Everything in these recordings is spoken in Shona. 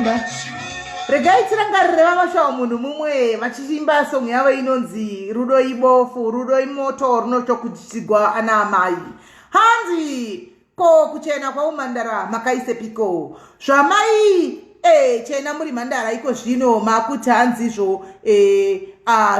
Mumba. Regai tirangarire vaMashawo munhu mumwe vachiimba song yavo inonzi rudo ibofu, rudo imoto runotokudzigwa ana amai. Hanzi ko kuchena kwaumhandara makaisepiko zvamai e, chena muri mhandara iko zvino makuti hanzizvo e,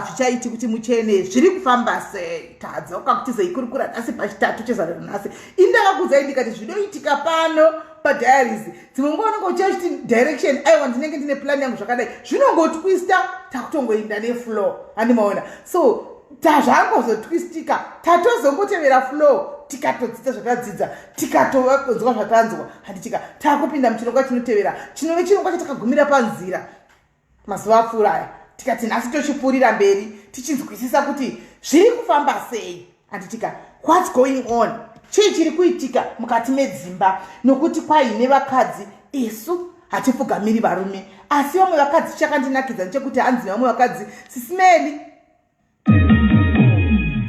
zvichaiti kuti muchene zviri kufamba sei tadzoka kuti zeikurukura nhasi pachitatu chezana ranhasi ini ndakakuudzai ndikati zvinoitika pano padiaries dzimwe nguva unenge uchachiti direction aiwa ndinenge ndine plan yangu zvakadai zvinongotwista takutongoinda neflow handimaona so tazvangozotwistika tatozongotevera flow tikatodzidza zvatadzidza tikatovanzwa zvatanzwa handitika takupinda muchirongwa chinotevera chinove chirongwa chatakagumira panzira mazuva apfuura aya tikati nhasi tochipfuurira mberi tichinzwisisa kuti zviri kufamba sei handitika what's going on chii chiri kuitika mukati medzimba nokuti kwaine vakadzi isu hatipfugamiri varume asi vamwe vakadzi chakandinakidza nechekuti hanzi nevamwe vakadzi sisimeli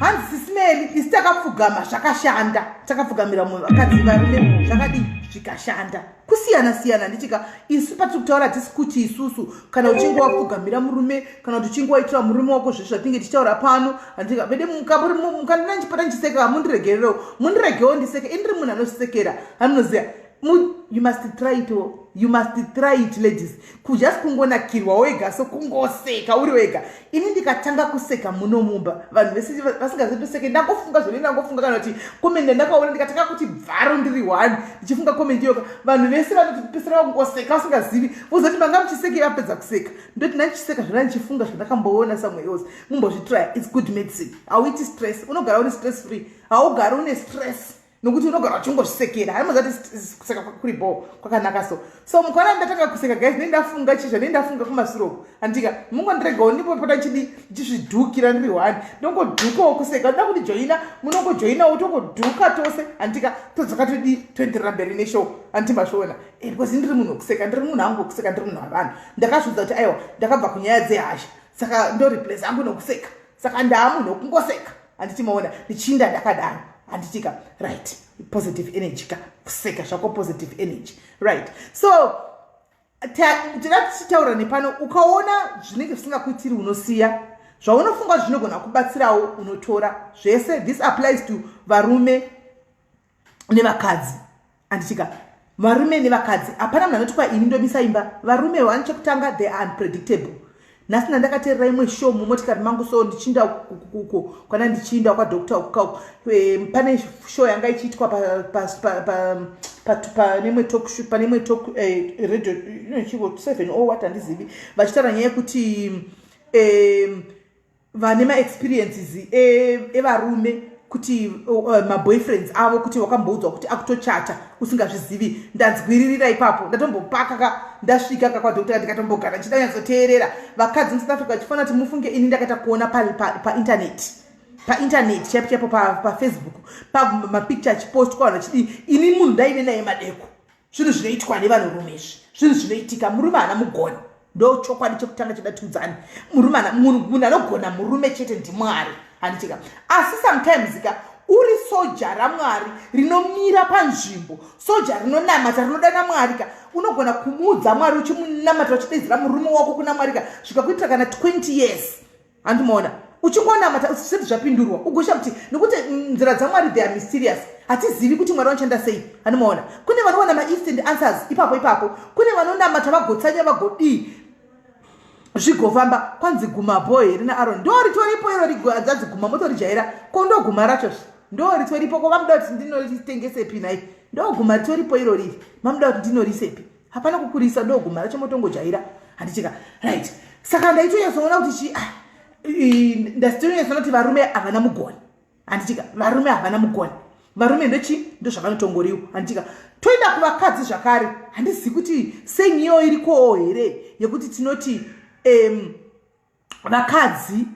hanzi sisimeli isi takapfugama zvakashanda takapfugamira mumwe vakadzi varume zvakadii zvikashanda kusiyana siyana ndichika isu patiri kutaura hatisi kuti isusu kana uchinge wapfugamira murume kana kuti uchinge waitira murume wako zvezvo zvatinge tichitaura pano handika vede mukandina ndichipota ndichiseka mundiregererewo mundiregewo ndiseke indiri munhu anozvisekera anoziva you must try it you must try it ladies kujust kungonakirwa wega so kungoseka uri wega ini ndikatanga kuseka muno mumba vanhu vese vasingazitoseke ndangofunga zvone ndangofunga kana kuti comment ndakaona ndikatanga kuti bvaro ndiri one ndichifunga comment iyoka vanhu vese vanotipesera kungoseka vasingazivi vozoti manga muchiseke vapedza kuseka ndoti ndandichiseka zvona ndichifunga zvandakamboona somewhere else mumbozvitry its good medicine hauiti stress unogara uri stress free haugari une stress nokuti unogara uchingozvisekera hai mozati kuseka kuri bho kwakanaka so so mukaona ndatanga kuseka guys nei ndafunga chii zvanei ndafunga kumasure uku handika mungondiregawo ndipopota chidi ndichizvidhukira ndiri one ndongodhukawo kuseka ndoda kuti joina munongojoinawo tongodhuka tose handika todzoka todi toenderera mberi neshow handiti mazviona eh, because ndiri munhu wekuseka ndiri munhu angu wekuseka ndiri munhu wavanhu ndakazviudza kuti aiwa ndakabva kunyaya dzehasha saka ndoreplace angu nokuseka saka ndaamunhu wekungoseka handiti maona ndichinda ndakadaro handitika right positive energy ka kuseka zvako positive energy right so tida tichitaura nepano ukaona zvinenge zvisingakuitiri unosiya zvaunofunga zvinogona kubatsirawo unotora zvese this applies to varume nevakadzi anditika varume nevakadzi hapana munhu anoti kwa ini ndomisa imba varume vani chekutanga they are unpredictable nhasi ndandakateerera imwe show mumotikari mangu so ndichinda uko kwana ndichinda kwadoctor ukauko eh, pane show yanga ichiitwa panemwe talk panemwe talk eh, radio inochiko seven o what handizivi vachitaura nyaya yekuti eh, vane maexperiences evarume e kuti maboyfriends avo kuti wakamboudzwa kuti akutochata usingazvizivi ndanzwiririra ipapo ndatombopaka ka ndasvika ka kwadokta ndikatombogara ndichida nyatsoteerera vakadzi musouth africa vachifanira kuti mufunge ini ndakaita kuona painternet pa painternet chaipo chaipo pafacebook pa pamapicture achipostwa vanhu vachidii ini munhu ndaive naye madeko zvinhu zvinoitwa nevanhurume izvi zvinhu zvinoitika murume haana mugoni ndo chokwadi chekutanga choda tiudzani murume munhu anogona murume chete ndimwari handitika asi sometimes ka uri soja ramwari rinomira panzvimbo soja rinonamata rinodana mwari ka unogona kumuudza mwari uchimunamata uchidaidzira murume wako kuna mwari ka zvikakuitira kana 20 years handimaona uchingonamata zvisati zvapindurwa ugosha kuti nokuti nzira dzamwari they are mysterious hatizivi kuti mwari vanoshanda sei handimaona kune vanowana mainstant answers ipapo ipapo kune vanonamata vagotsanya vagodii zvigofamba kwanzi guma bho here naaron ndo ritoripo iro riadzadzi guma motorijaira ko ndoguma racho ndo ritoripo ko vamuda kuti ndinoritengesepi nhai ndoguma ritoripo iro riri mamuda kuti ndinorisepi hapana kukurisa ndoguma racho motongojaira handitika right saka ndaitonyatsoona kuti chi ah, ndasitonyatsoona kuti varume havana mugoni handitika varume havana mugoni varume ndochi ndozvavanotongoriwo handitika toenda kuvakadzi zvakare handizivi kuti senyiyo irikowo here yekuti tinoti um, vakadzi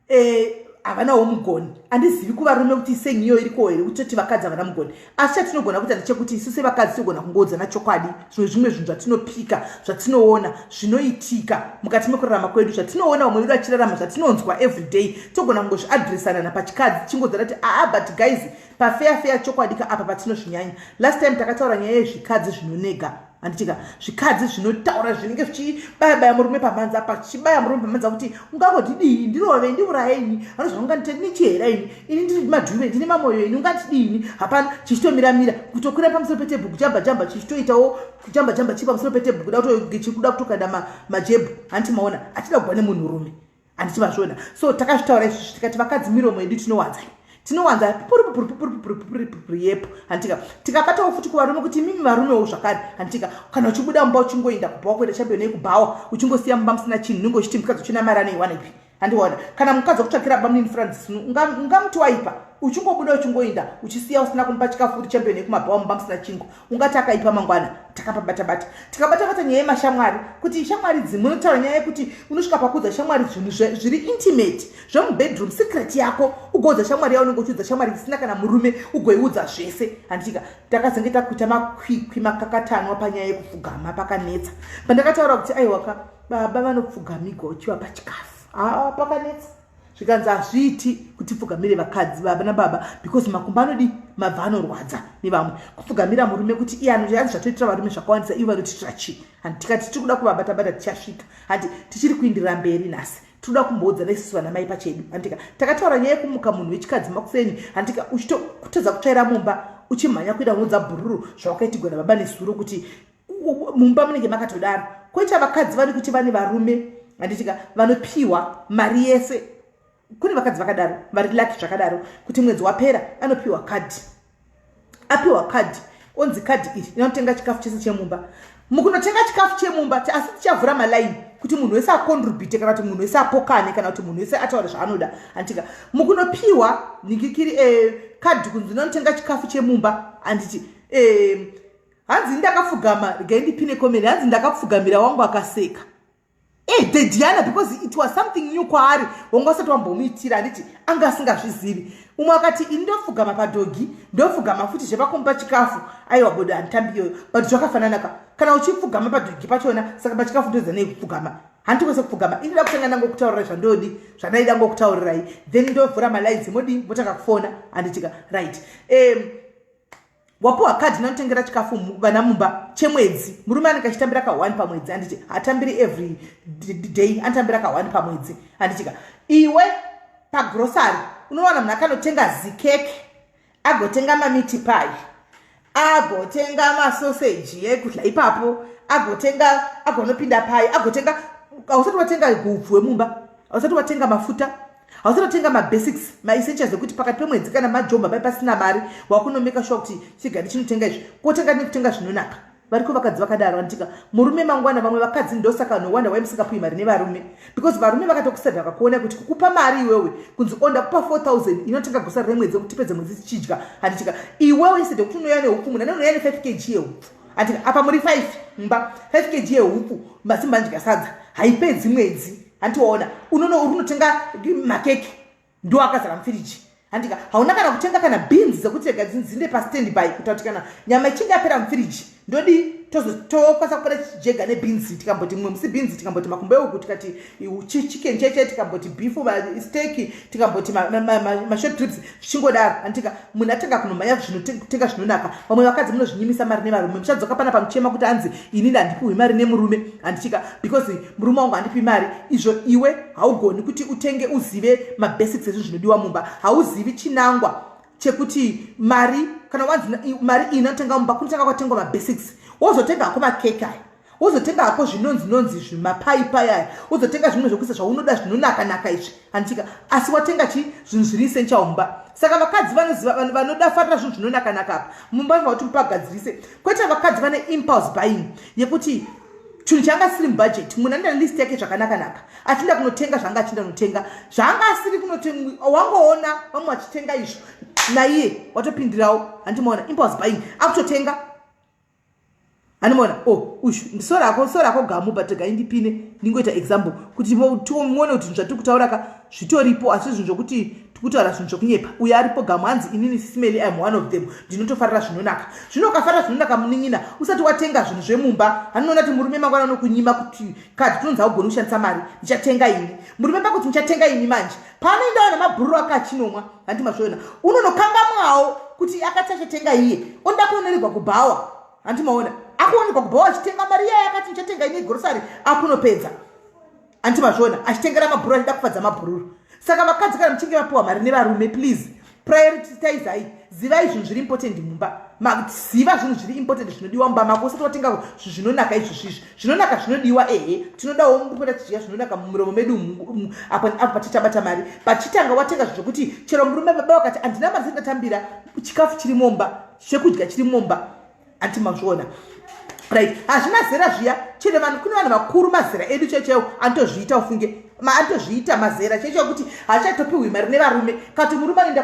eh, havanawo mugoni handizivi kuvarume kuti sengiyo iriko here kuti toti vakadzi havana mugoni asi chatinogona kuita ndechekuti isu sevakadzi togona kungoudzana chokwadi zvimwe zvimwe zvinhu zvatinopika zvatinoona zvinoitika mukati mekurarama kwedu zvatinoona vamwe vedu vachirarama zvatinonzwa everyday togona kungozviadressanana pachikadzi chingodzana kuti aa but guys pafeya feya chokwadi ka apa patinozvinyanya last time takataura nyaya yezvikadzi zvinonega. Handitika zvikadzi zvinotaura zvinenge zvichibaya baya murume pamhanza apa, zvichibaya murume pamhanza kuti ungangotidii, ndirove, ndiuraye ini, anozva ungandinichihera ini, ini ndiri madhuve, ndine mamoyo ini, ungatidii? Hapana chichitomiramira kutokwira pamusoro petebhu, kujamba jamba, chichitoitawo kujamba jamba chii pamusoro petebhu, kuda chikuda kutokanda majebhu. Handiti maona achida kugwa nemunhurume? Handiti mazviona? So takazvitaura izvizvi, tikati vakadzi miromo yedu tinowanza, tinowanza pupuri pupuri pupuri pupuri pupuri pupuri yepo. Handitika tikabatawo futi kuvarume kuti imimi varumewo zvakare, handitika kana uchibuda mumba uchingoenda kubhawa, kuenda champion yekubhawa, uchingosiya mumba musina chinhu, unenge uchiti mukadzi uchina mari anoiwana ipi? Handiona kana mukadzi wakutsvakira bamunini Francis, ungamuti waipa? Uchingobuda uchingoenda, uchisiya usina kumupa chikafu, uri champion yekumabhawa, mumba musina chingwa, ungati akaipa mangwana? Takapabatabata, tikabatabata nyaya yemashamwari, kuti shamwari dzimwe unotaura nyaya yekuti unosvika pakuudza shamwari zvinhu zviri intimate, zvemubedroom, secret yako, ugoudza shamwari yaunenge uchiudza shamwari isina kana murume, ugoiudza zvese. Handitika takazenge takuita makwikwi makakatanwa panyaya yekupfugama. Pakanetsa pandakataura kuti aiwaka, baba vanopfugamigwa uchiva pachikafu. Aa, pakanetsa, zvikanzi hazviiti kuti pfugamire vakadzi, baba nababa, because makumbo anodi mabva anorwadza nevamwe. Kupfugamira murume kuti iye anzi zvatoitira varume zvakawandisa, ivo vanotiitira chii? Handi tikati tiri kuda kuvabatabata, tichasvika. Handi tichiri kuindirira mberi nhasi, tinoda kumboudza neisusu vana mai pachedu. Handika takataura nyaya yekumuka munhu wechikadzi makuseni, handika uchitotadza kutsvaira mumba, uchimhanya kuenda unoudza bhururu zvawakaitigwa nababa nezuro, kuti mumba munenge makatodaro. Koita vakadzi vari kuti vane varume, handitika vanopiwa mari yese. Kune vakadzi vakadaro vari lucky zvakadaro, kuti mwedzi wapera anopiwa kadhi, apiwa kadhi, onzi kadhi iri inotenga chikafu chese chemumba. Mukunotenga chikafu chemumba, asi tichavhura malaini kuti munhu wese acontribute, kana kuti munhu wese apokane, kana kuti munhu wese ataure zvaanoda. Handitika mukunopiwa ningikiri kadhi kunzi inotenga chikafu chemumba, handiti? Hanzi ndakapfugama, regai ndipine comment. Hanzi ndakapfugamira wangu akaseka. Dediana, because it was something new kwaari, wanga usati wambomuitira, handiti? Anga asingazvizivi. Umwe akati ini ndopfugama padhogi, ndopfugama futi zvepakomupa chikafu. Aiwa bodo, handitambi iyoyo, but zvakafananaka. Kana uchipfugama padhogi pachona, saka pachikafu ndoedza nei kupfugama? Handiti kwese kupfugama. Inoda kutanga ndangokutaurirai zvandodi, zvandaida ngokutaurirai, then ndovhura malines, modi motanga kufona, handitika? Right, wapiwa kadhi inotengera chikafu vana mumba chemwedzi. Murume anenge achitambira ka1 pamwedzi, handiti? Hatambiri every day, anotambira ka1 pamwedzi, handitika? Iwe pagrosary unowana munhu akanotenga zikeke, agotenga mameat pie, agotenga masoseji ekudya ipapo, agotenga, agonopinda pai, agotenga. Hausati watenga gupfu wemumba, hausati watenga mafuta, hausati watenga mabasics, maessentials ekuti pakati pemwedzi kana majomba pai pasina mari, wakunomeka sure kuti chigadi chinotenga izvi, kotenga nekutenga zvinonaka. Variko vakadzi vakadaro, anditika? Murume mangwana, vamwe vakadzi, ndosaka nowanda wai musingapiwi mari nevarume, because varume vakatokusadha, vakakuona kuti kukupa mari iwewe, kunzi onda kupa 4000 inotenga grocery remwedzi kuti tipedze mwedzi tichidya, handitika? Iwewe instead yekuti unouya neupfu, munhu anouya ne5 kg yeupfu, handika? Apa muri 5 mumba, 5 kg yeupfu, masimba sadza haipedzi mwedzi, handiwaona? Unono uri unotenga makeke, ndo akazara mufiriji, handika? Hauna kana kutenga kana beans dzekuti rega dzinde pastand by, kuita kuti kana nyama ichinge yapera mufiriji, ndodi tokwanisa kupera chijega nebeans. Tikamboti mumwe musi beans, tikamboti makumbo ehuku, tikati chicken cheche, tikamboti beef steak, tikamboti mashort ribs, zvichingodaro, handika? Munhu atanga kunomhanya kutenga zvinonaka. Vamwe vakadzi munozvinyimisa mari nevarume. Muchadzoka pana pamuchema kuti anzi inini handipiwi mari nemurume, handichika? Because murume wangu handipi mari. Izvo iwe haugoni kuti utenge, uzive mabasics ezvinhu zvinodiwa mumba. Hauzivi chinangwa chekuti mari, kana wanzi mari iyi inotenga mumba, kunotanga kwatengwa mabasics, wozotenga hako makeke aya, wozotenga hako zvinonzi nonzi zvimapaipai aya, wozotenga zvimwe zvokuisa zvaunoda zvinonaka-naka izvi, handitika? Asi watenga chi zvinhu zviri essential mumba. Saka vakadzi vanoziva, vanoda farira zvinhu zvinonaka-naka apa mumba vanofa kuti mupagadzirise. Kwete vakadzi vane impulse buying yekuti chinhu changa asiri mubudget, munhu anoita list yake zvakanaka-naka, achienda kunotenga zvanga achienda kunotenga zvanga asiri kunotenga. Wangoona vamwe vachitenga izvo, naiye watopindirawo, handimaona? Impulse buying, akutotenga, handimaona? Oh, ushu sorako, sorako gamu, but regai ndipine, ndingoita example kuti muone kuti zvinhu zvatiri kutaura ka zvitoripo, asi zvinhu zvokuti tikutaura zvinhu zvokunyepa. Uyo aripo gamu, hanzi inini sisimeli, im one of them, ndinotofarira zvinonaka. Zvino ukafarira zvinonaka, munin'ina, usati watenga zvinhu zvemumba, handinoona kuti murume mangwana anokunyima kuti kadhi tinonzi haugoni kushandisa mari, ndichatenga ini. Murume pakuti ndichatenga ini manje, paanoendawo namabhururu ake achinomwa, handi mazviona? Unonokangamwawo kuti akati achatenga iye, onoda kunonererwa kubhawa, handi maona? Akuonekwa kubva achitenga mari iya yakati ndichatenga ini grocery, akunopedza, handiti mazviona, achitengera mabhururu, achida kufadza mabhururu. Saka vakadzi, kana muchinge vapiwa mari nevarume, please prioritizai, zivai zvinhu zviri important mumba. Ziva zvinhu zviri important zvinodiwa mumba mako usati watenga zvinhu zvinonaka. Izvozvizvi zvinonaka zvinodiwa, ehe, tinodawo kupota tichidya zvinonaka mumuromo medu apo apo patichabata mari. But chitanga watenga zvinhu zvokuti chero murume, baba vakati, "Handina mari ndatambira," chikafu chiri mumba, chekudya chiri mumba, handiti mazviona? Right, hazvina zera zviya. Chero vanhu, kune vanhu vakuru, mazera edu chaichaiwo, anotozviita. Ufunge anotozviita mazera chaichaiwo kuti haachatopiwi mari nevarume. Kati murume anoenda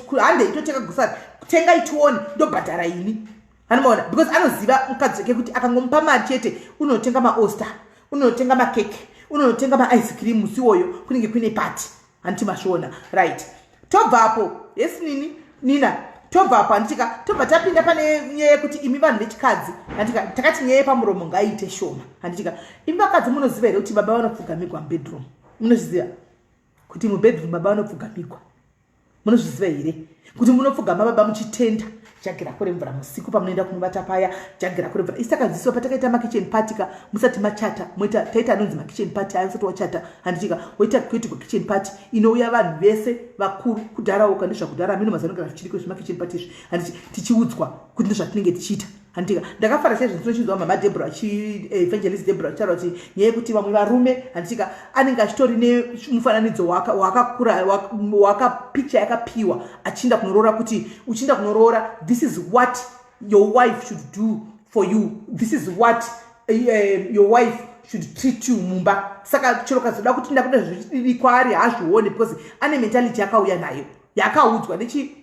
kuhande, itotenga grocery, tenga itione, ndobhadhara ini, anomaona, because anoziva mukadzi wake kuti akangomupa mari chete, unotenga maoster, unotenga makeke, unotenga maice cream musi iwoyo kunenge kuine party, handiti mazviona? Right, tobvapo. Yes, nini nina, tobvapo, handitika? Tobva tapinda pane nyaya yekuti imi vanhu vechikadzi, handitika, takati nyaya yepamuromo ngaiite shoma, handitika? Imi vakadzi, munoziva here kuti baba vanopfugamigwa mubedroom? Munozviziva kuti mubedroom baba vanopfugamigwa? Munozviziva here kuti munopfugama baba muchitenda jagi rako remvura musiku pamunoenda kunovata paya, jagi rako remvura? Isi takadzidziswa patakaita makitchen party ka, musati machata, moita, taita anonzi makitchen party aya musati wachata, handitika? Woita kuitirwa kitchen party inouya vanhu vese vakuru. Kudharawoka, ndezvakudhara, mino mazano kana zvichiriko zvemakitchen party izvi, handiti? Tichiudzwa kuti ndezvatinenge tichiita, handitika? Ndakafara chaizvo ndinochinzwa mama Debora, Evangelist Debora, achitaura kuti nyaya yekuti vamwe varume, handitika, anenge achitori nemufananidzo wakakura, wakapicha yakapiwa achiinda kunoroora, kuti uchiinda kunoroora, this is what your wife should do for you, this is what your wife should treat you mumba. Saka chero kazoda kuti ndakuda zvichididi kwaari, haazvione because ane mentality yakauya nayo, yakaudzwa nechi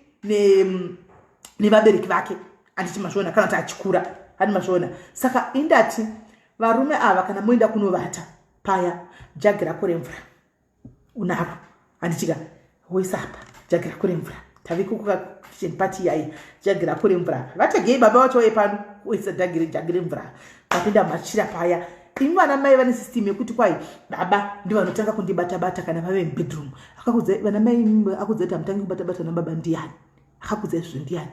nevabereki vake, handiti mazviona? Kana kuti achikura, handi mazviona? Saka indati varume ava, kana moenda kunovata paya, jagi rako remvura unaro, handitika? Woisa apa jagi rako remvura. Tave kukitchen party yai, jagi rako remvura, vategei baba vacho vaye pano, woisa jagi remvura. Vapinda machira paya, imi vana mai vane system yekuti kwai baba ndivo vanotanga kundibata-bata kana vave mubedroom. Akakudza vana mai, akudza kuti hamutangi kubata-bata nababa ndiani? Akakudza izvozvo ndiani?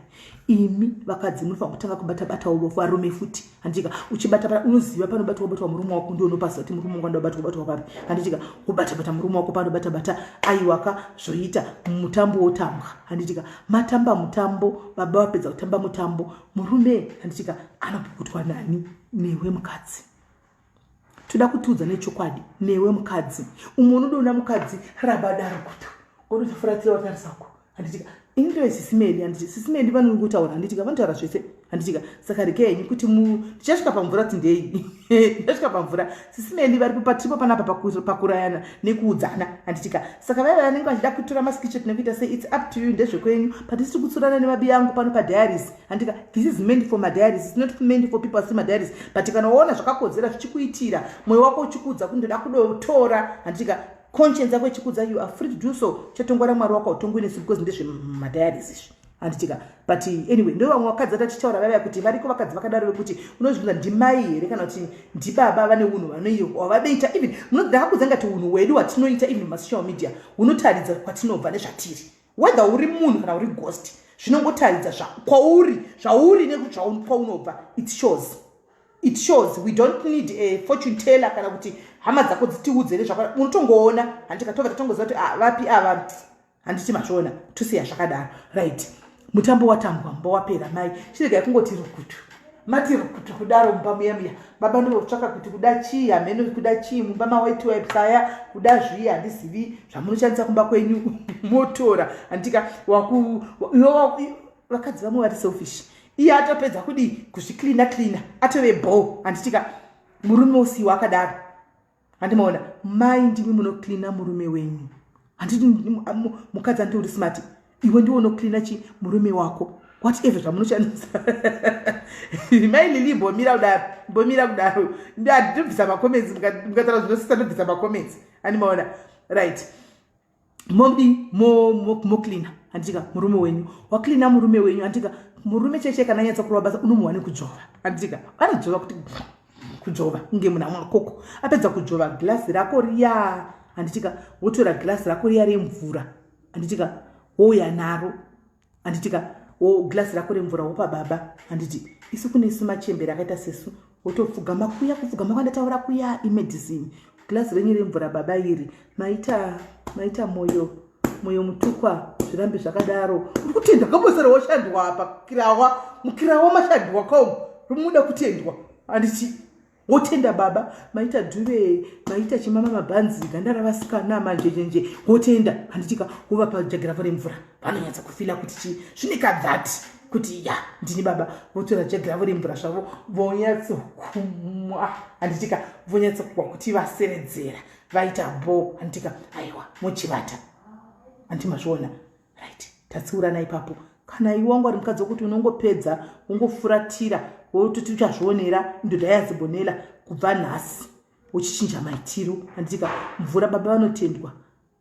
Imi vakadzi munofanira kutanga kubata-batawo varume futi, handitika? Uchibata, unoziva panobatwa batwa murume wako, ndio unopaziva kuti murume wangu andobatwa batwa papi, handitika? Kubatabata murume wako panobatabata, aiwaka, zvoita mutambo wotambwa, handitika? Matamba mutambo, baba vapedza kutamba mutambo, murume, handitika, anopukutwa nani? Newe mukadzi. Toda kutiudza nechokwadi, newe mukadzi. Umwe unodoona mukadzi rabadaro kuti onotofuratira watarisako, handitika? Ini ndove sisimeli, handiti? Sisimeli vanongotaura, handitika? Vanotaura zvese, handitika? Saka rekei henyu kuti ndichasvika pamvura, kuti ndei ndichasvika pamvura. Sisimeli varipo, patiripo panapa pakurayana nekuudzana, handitika? Saka vaiva vanenge vachida kutora mascreenshot nekuita sei, it's up to you, ndezvekwenyu. Patisiri kutsurana nemabi yangu pano padiaries, handitika? This is meant for madiaries, it's not meant for people asiri madiaries. But kana waona zvakakodzera, zvichikuitira, mwoyo wako uchikuudza kuti ndoda kudotora, handitika, conscience yako ichikudza, you are free to do so. Chatongora Mwari wako, hautongwi nesu because ndezvemadiaries izvi, handitika? But anyway, ndo vamwe vakadzi vatachitaura vavaya kuti variko vakadzi vakadaro vekuti unozvibvunza, ndimai here kana kuti ndibaba vane unhu vanoiyo wavadoita? Even ndakakudza ngati unhu hwedu hwatinoita even masocial media hunotaridza kwatinobva nezvatiri. Whether uri munhu kana uri ghost, zvinongotaridza kwauri, zvauri nekwaunobva. It shows, it shows. We don't need a fortune teller kana kuti hama dzako dzitiudze nezvaka. Unotongoona, handika? Tobva tatongoziva kuti, ah, vapi ava, handiti mazviona? Tosiya zvakadaro. Right, mutambo watambwa, mumba wapera. Mai, chiregai kungoti rukutu, mati rukutu kudaro mumba muya muya, baba ndotsvaka kuti kuda chii, hameno kuda chii mumba, mawet wipes aya, kuda zvii, handizivi zvamunoshandisa kumba kwenyu, motora, handitika? Waku vakadzi vamwe vari selfish. Iye atopedza kudii, kuzvicleana cleana, atove bo, handitika? Murume usiwa akadaro, handimaona? Mai, ndimi munocleana murume wenyu, handiti? Mukadzi andi uri smart, iwe ndiwo unocleana chi murume wako, whatever zvamunoshandisa. Mai Lili, mbomira kudaro, mbomira kudaro, ndobvisa macomments. Mukataura zvinosisa, ndobvisa macomments, handimaona? Right, modi mocleana, handitika, murume wenyu. Wacleana murume wenyu, handitika? Murume cheche kana anyatsa kurova basa, unomuwa nekudzvova, handitika? Anodzvova kuti kudzvova kunge munhu amwa koko. Apedza kudzvova gilasi rako riya, handitika, wotora gilasi rako riya remvura, handitika, wouya naro, handitika? Wo glass rako remvura wopa baba, handiti? Isu kune isu machembere akaita sesu, wotopfugama kuya, kupfugama kwandataura kuya imedicine. Glass renyu remvura baba iri, maita, maita moyo, moyo mutukwa, zvirambe zvakadaro. Uri kutenda kabasa rawashandwa apa, kirawa mukirawa mashandwa kaum rumuda kutendwa, handiti? Wotenda baba, maita dhuve, maita chimama, mabhanzi, ganda ravasikana, manjenjenje, wotenda, handitika? Wovapa jagi ravo remvura, vanonyatsa kufila kuti chii zvine kadhati, kuti ya, ndini baba. Votora jagi ravo remvura zvavo, vonyatsokumwa, handitika? Vonyatsokumwa kuti vaseredzera, vaita bo, handitika? Aiwa, mochivata, handiti mazviona? Right, tatsiurana ipapo. Kana iwe wangu ari mukadzi wekuti unongopedza wongofuratira, wototi uchazvionera, indoda yazibonela, kubva nhasi uchichinja maitiro, handitika? Mvura, baba vanotendwa,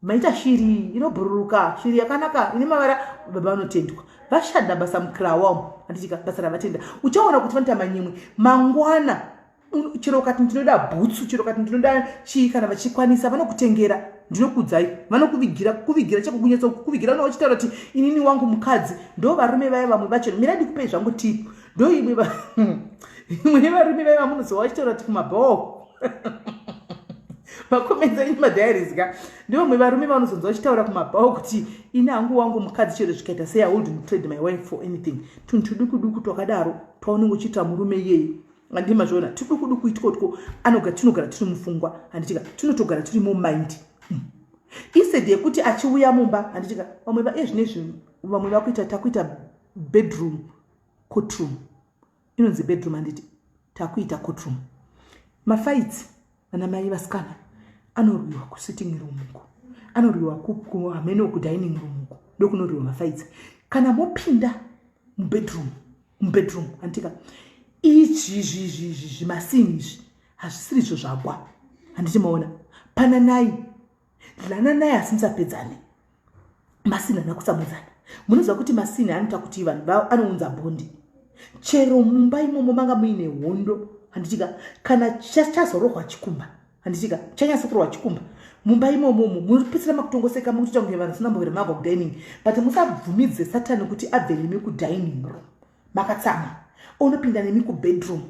maita shiri inobhururuka, shiri yakanaka ine mavara, baba vanotendwa, vashanda basa mukirawa umu, handitika? Basa ravatenda, uchaona kuti vanoita manyemwe mangwana. Chero ukati ndinoda bhutsu, chero ukati ndinoda chii, kana vachikwanisa vanokutengera. Ndinokudzai, vanokuvigira, kuvigira chekukunyatsa kuvigira. Una uchitaura kuti inini wangu mukadzi, ndo varume vaya vamwe vacho. Mira ndikupei zvangu tip. Ndo imwe yevarume vaya vamunozova vachitaura kuti kumabhoo macomments enyu, madiaries ka, ndovamwe varume vanozonzwa vachitaura kumabhawo kuti ini hangu wangu mukadzi, chero zvikaita sei, I wouldn't trade my wife for anything. Tunhu tuduku duku twakadaro twaunenge uchiitira murume iyeye, handii mazviona? Tuduku duku itwotwo anoga tinogara tiri mupfungwa, handitika? Tinotogara tiri mumind. Instead yekuti achiuya mumba, handitika, vamwe ezvinezvi vamwe vakuita, takuita bedroom courtroom, inonzi bedroom, handiti? Takuita courtroom. Mafights, vana mai, vasikana, anorwiwa kusitting room uko, anorwiwa hameno kudining room uko, ndokunorwiwa mafights. Kana mopinda mubedroom, mubedroom, handitika, izvi zvimasini izvi hazvisiri izvo zvagwa, handiti maona? Pananai, dlananai, asi musapedzane. Masini ana kusamudzana. Munoziva kuti masini anoita kuti vanhu anounza bond. Chero mumba imomo manga muine hondo, handitika, kana chazorohwa chikumba, handitika, chanyatsokurohwa chikumba mumba imomomo, munopedzisira makutongoseka, mukutoita kunge vanhu vasina mbovera mabva kudining. But musabvumidze Satani kuti abve nemi kudining room makatsamwa, onopinda nemi kubedroom,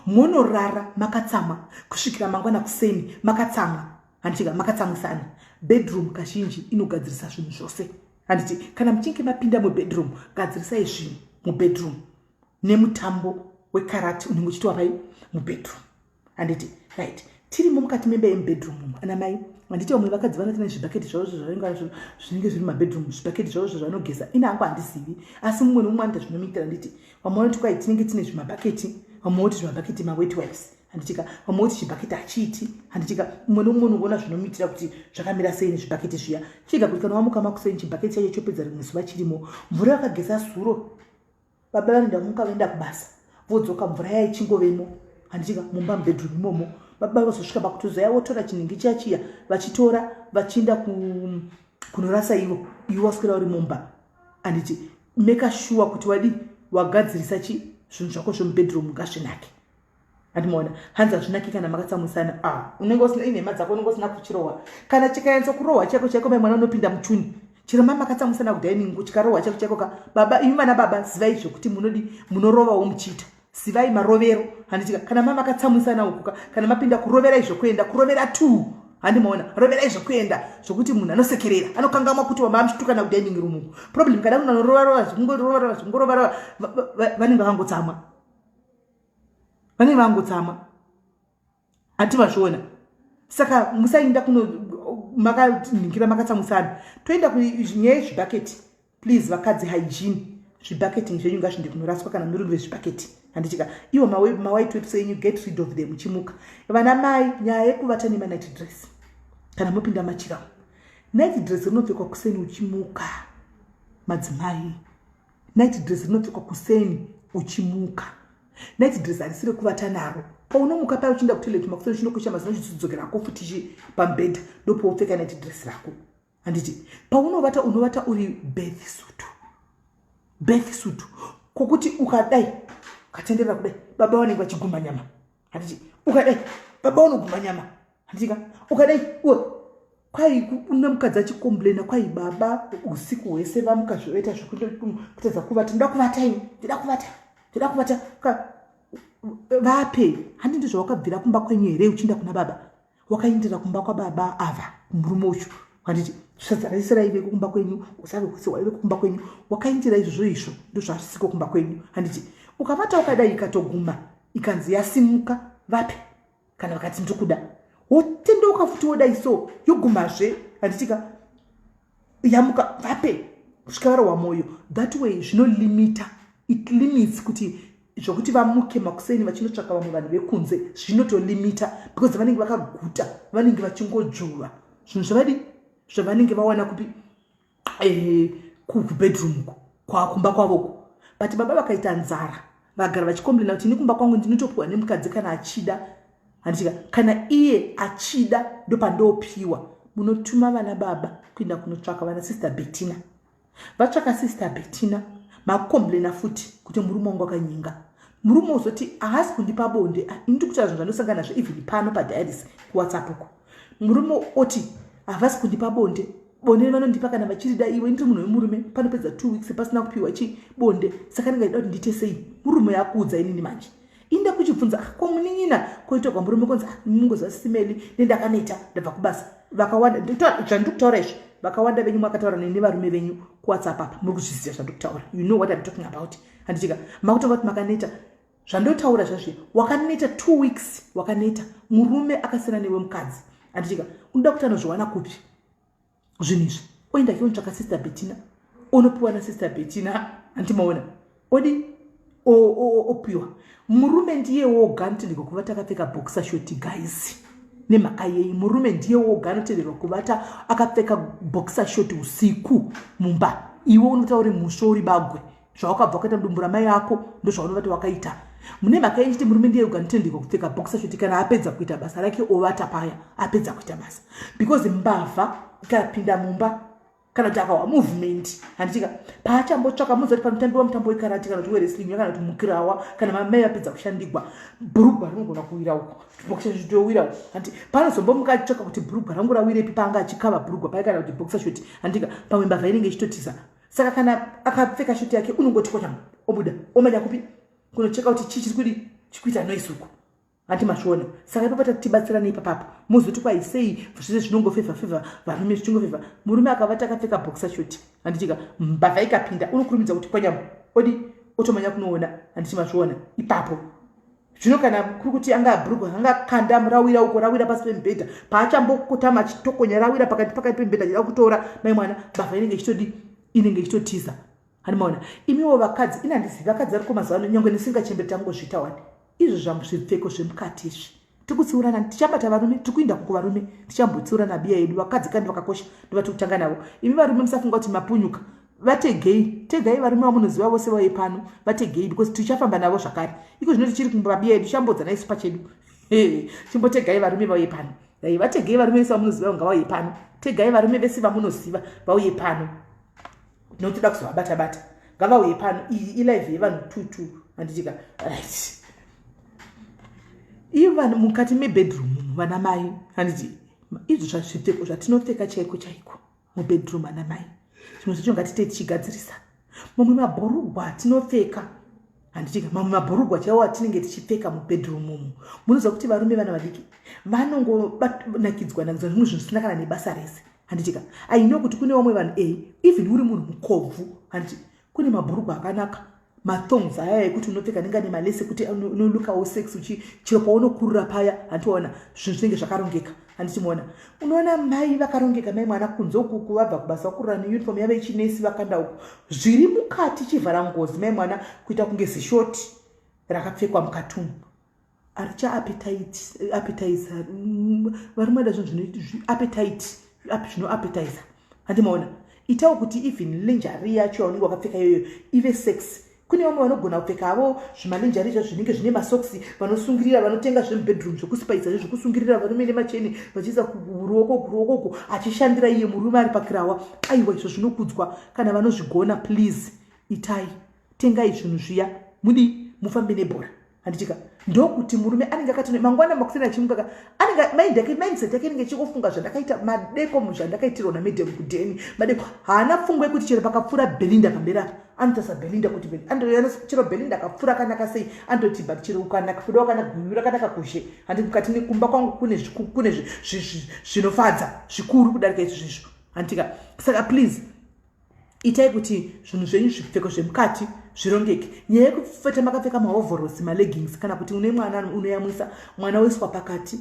monorara makatsamwa kusvikira mangwana kuseni makatsamwa, handitika? Makatsamwisana. Bedroom kazhinji inogadzirisa zvinhu zvose, handiti? Kana muchinge mapinda mubedroom, gadzirisai zvinhu mubedroom nemutambo wekarati unenge uchitiwa pai mubedroom, handiti? Right, tirimo mukati memba yemubedroom umu, ana mai, handiti? Vamwe vakadzi vanoti nezvibhaketi zvavo zvavanenge zvinenge zviri mumabedroom, zvibhaketi zvavo zvavanogeza. Ine hangu handizivi, asi mumwe nomumwe anoita zvinomuitira, handiti? Vamwe vanoti kwai tinenge tine zvimabhaketi, vamwe voti zvimabhaketi mawet wipes, handitika? Vamwe voti chibhaketi hachiiti, handitika? Mumwe nomumwe unongoona zvinomuitira kuti zvakamira sei nezvibhaketi zviya. Chiga kuti kana wamuka makuseni, chibhaketi chacho chopedza rimwe zuva chirimo. Mvura yakageza zuro, baba vanoenda muka, voenda kubasa, vodzoka, mvura yai ichingovemo, handitika, mumba mubedroom imomo. Baba vazosvika pakutozoya, votora chinhingi chiya chiya, vachitora vachienda kunorasa ivo, iwe waswera uri mumba, handiti? Make sure kuti wadi wagadzirisa chi zvinhu zvako zvemubedroom ngazvinake, handimaona? Hanzi hazvinaki kana makatsamwisana. Ah, unenge usina inhema dzako, unenge usina kuchirohwa. Kana chikanyatsa kurohwa chaiko chaiko, mai mwana unopinda muchuni. Chero mai makatsamwisana kudining, chikarohwa chaiko chaiko ka, baba, imi vana baba, zivai zvekuti munodi munorovawo muchiita, zivai marovero, handitika? Kana mai makatsamwisana ukuka, kana mapinda, kuroverai zvokuenda, kurovera two, handimaona? Roverai zvokuenda zvokuti munhu anosekerera, anokangamwa kuti wama muchitukana kudining room uku. Problem kada munhu anorovarova zvingorovarova zvingorovarova, vanenge vangotsamwa, vanenge vangotsamwa, hati mazviona? Saka musainda kuno makaningira makatsamwisana. Toenda kunyaya yezvibhaketi. Please vakadzi, hygiene, zvibhaketing zvenyu ngazvinde kunoraswa kana muri vezvibhaketi, handitika? Iwo mawhite wipes enyu, get rid of them uchimuka. Vana mai, nyaya yekuvata nemanight dress, kana mopinda machira, night dress rinopfekwa kuseni uchimuka. Madzimai, night dress rinopfekwa kuseni uchimuka. Night dress harisi rekuvata naro. Paunomuka paya uchienda kutoilet makuseni, uchinokwesha mazino, uchizodzokera hako futi pamubhedha, ndopaupfeka night dress rako, handiti? Paunovata, unovata uri bath suit, bath suit, kwokuti ukadai ukatenderera kudai, baba vanenge vachigumba nyama, handiti? Ukadai, baba vanogumba nyama, handitika? Ukadai uwe. Kwai une mukadzi achicomplaina, kwai baba usiku hwese vamuka zvoita zvekutadza kuvata. Ndoda kuvata ini, ndoda kuvata, ndoda kuvata. Vape, handi ndizvo wakabvira kumba kwenyu here uchienda kuna baba? Wakaindira kumba kwababa ava, murume uchu, handiti? Sadza rese raiveko kumba kwenyu, usavi hwese hwaiveko kumba kwenyu, wakaindira izvozvo. Izvo ndozvasiko kumba kwenyu, handiti? Ukavata wakadai, ikatoguma ikanzi yasimuka, vape. Kana vakati ndikuda, wotendeuka futi, wodai so, yogumazve, handitika? Yamuka, vape kusvika varohwa mwoyo. That way zvinolimita, it limits kuti zvokuti vamuke makuseni vachinotsvaka vamwe vanhu vekunze zvinotolimita, because vanenge vakaguta, vanenge vachingodzvova zvinhu zvavadi zvavanenge vawana kupi? Kubedroom kumba kwavoko. But baba vakaita nzara, vagara vachicomplaina kuti ini kumba kwangu ndinotopiwa nemukadzi kana achida, handitika? Kana iye achida ndopandopiwa. Munotuma vana baba kuenda kunotsvaka vana Sister Betina. Vatsvaka Sister Betina, makucomplaina futi kuti murume wangu akanyenga. Murume uzoti haasi kundipa bonde. Ah, ini ndikutaura zvinhu zvandosangana nazvo even pano padiaries kuWhatsApp uko. Murume oti havasi kundipa bonde, bonde vanondipa kana vachirida. Iwe, ndiri munhu wemurume, panopedza 2 weeks pasina kupiwa chi bonde, saka ndingaida kuti ndiite sei? Murume akuudza inini manje, inde kuchibvunza, ah, ko munin'ina koitogwa murume konzi, ah, mungoziva simeli nendakaneta, ndabva kubasa. Vakawanda zvandiri kutaura izvi, vakawanda venyu makataura neni, varume venyu kuWhatsApp apa, muri kuzviziva zvandiri kutaura. You know what I'm talking about, handitika? Makutonga kuti makaneta. Zvandotaura zvazviya, wakaneta 2 weeks, wakaneta. Murume akasiyana newe mukadzi, handitika? Unoda kuti anozviwana kupi zvinhu izvi? Oenda kionotsvaka Sister Betina, onopiwa naSister Betina, handimaona? Odi opiwa. Murume ndiye woga anotenderwa kuvata akapfeka boxer short, guys. Nemhaka yei? Murume ndiye woga anotenderwa kuvata akapfeka boxer short usiku mumba. Iwe unotaura uri musvo, uri bagwe, zvawakabva wakaita mudumbu ramai ako ndozvaunovata wakaita. Mune mhaka yechiti murume ndiye woga anotenderwa kupfeka boxer short kana apedza kuita basa rake, ovata paya apedza kuita basa, because mbavha ikapinda mumba kana kuti akawa movement, handitika? Paachambotsvaka, muziva kuti panotambiwa mutambo wekarati kana kuti wewrestling kana kuti mukirawa, kana mamai vapedza kushandigwa, bhurugwa rinogona kuwira uko, boxer short yowira uko, handi? Panozombomuka achitsvaka kuti bhurugwa rangu rawirepi, paanga achikava bhurugwa paya kana kuti boxer short, handika? Pamwe mbavha inenge ichitotiza. Saka kana akapfeka shoti yake, unongoti kocha, obuda, omanya kupi kunocheka kuti chii chiri kudi chikuita noise uko, handi mazviona? Saka ipapo tatibatsirana ipapapo. Muzoti kwai sei zvese zvinongofevha fevha varume, zvichingofevha murume akavata akapfeka boxer short, handitika? Mbavha ikapinda, unokurumidza kuti kwanyama, odi otomanya kunoona, handiti mazviona ipapo? Zvino kana kuri kuti anga bhurugwa anga kanda rawira uko, rawira pasi pemubhedha, paachambokotama achitokonya, rawira pakati pemubhedha achida kutora, mai mwana, mbavha inenge ichitodi, inenge ichitotiza, handimaona? Imiwo vakadzi, ini handizivi vakadzi variko mazuva ano, nyange nisingachemberi tangozviita wani izvo zvipfeko zvemukati izvi. Tikutsiurana, tichabata varume, tiri kuinda kuko varume, tichambotsiurana biya yedu. Vakadzi kandi vakakosha, ndovati kutanga navo. Imi varume musafunga kuti mapunyuka. Vategei, tegai varume vamunoziva vose vauye pano, vategei, because tichafamba navo zvakare. Iko zvino tichiri kumbabiya yedu, tichambodzana isu pachedu. Chimbotegai varume vauye pano. Vategei varume vese vamunoziva, ngavauye pano. Tegai varume vese vamunoziva vauye pano, notoda kuzovabata bata, ngavauye pano. Iyi ilive yevanhu tutu, handitika? Right, ivo vanhu mukati mebedroom, vana mai, handiti? Izvo zvipfeko zvatinopfeka chaiko chaiko mubedroom, ana mai, zvimwe zvacho ngatitei tichigadzirisa. Mamwe mabhurugwa atinopfeka, handitika? Mamwe mabhurugwa chaiwo atinenge tichipfeka mubedroom umu, munoziva kuti varume, vana vadiki vanongonakidzwa nakidzwa zvimwe zvinhu zvisina kana nebasa rese, handitika? Aino kuti kune vamwe vanhu, even uri munhu mukobvu, handiti? Kune mabhurugwa akanaka, mathongs aya ekuti unopfeka nenga nemalesi ekuti unolookawo sex uchi chero paunokurura paya, handiona zvinhu zvinenge zvakarongeka, handichimuona? Unoona mai vakarongeka, mai mwana, kunze ukuku vabva kubasa, vakurura neuniform yave ichinesi, vakanda uku zviri mukati, chivhara ngozi, mai mwana, kuita kunge zishoti rakapfekwa mukati umu, aricha appetizer. Varume vada zvinhu zvino appetite, zvinoappetizer, handimaona? Itawo kuti even lingerie yacho yaunenge wakapfeka iyoyo ive sex. Kune vamwe vanogona kupfeka havo zvimalingerie zvacho zvinenge zvine masoksi, vanosungirira, vanotenga zvemubedroom zvekuspaisa, zvekusungirira varume nemacheni, vachiisa kuruoko, kuruoko uko, achishandira iye murume ari pakirawa. Aiwa, izvo zvinokudzwa kana vanozvigona. Please itai, tengai zvinhu zviya, mudi mufambe nebhora. Handitika ndokuti murume anenge akati mangwana makuseni achimuka ka anenge mind yake, mindset yake inenge ichingofunga zvandakaita madeko, zvandakaitirwa namedam kudheni madeko. Haana pfungwa yekuti chero pakapfuura Belinda pamberi apa, anotarisa Belinda kuti chero Belinda akapfuura akanaka sei, anototi, "But chero ukanaka kuda wakanaka, guyu rakanaka kuzhe, handi mukati nekumba kwangu kune zvinofadza zvikuru kudarika izvi zvizvo." Handitika? Saka please, itai kuti zvinhu zvenyu, zvipfeko zvemukati zvirongeke. Nyaya yekupfeta makapfeka mahovhorosi, maleggings, kana kuti une mwana unoyamwisa, mwana woiswa pakati,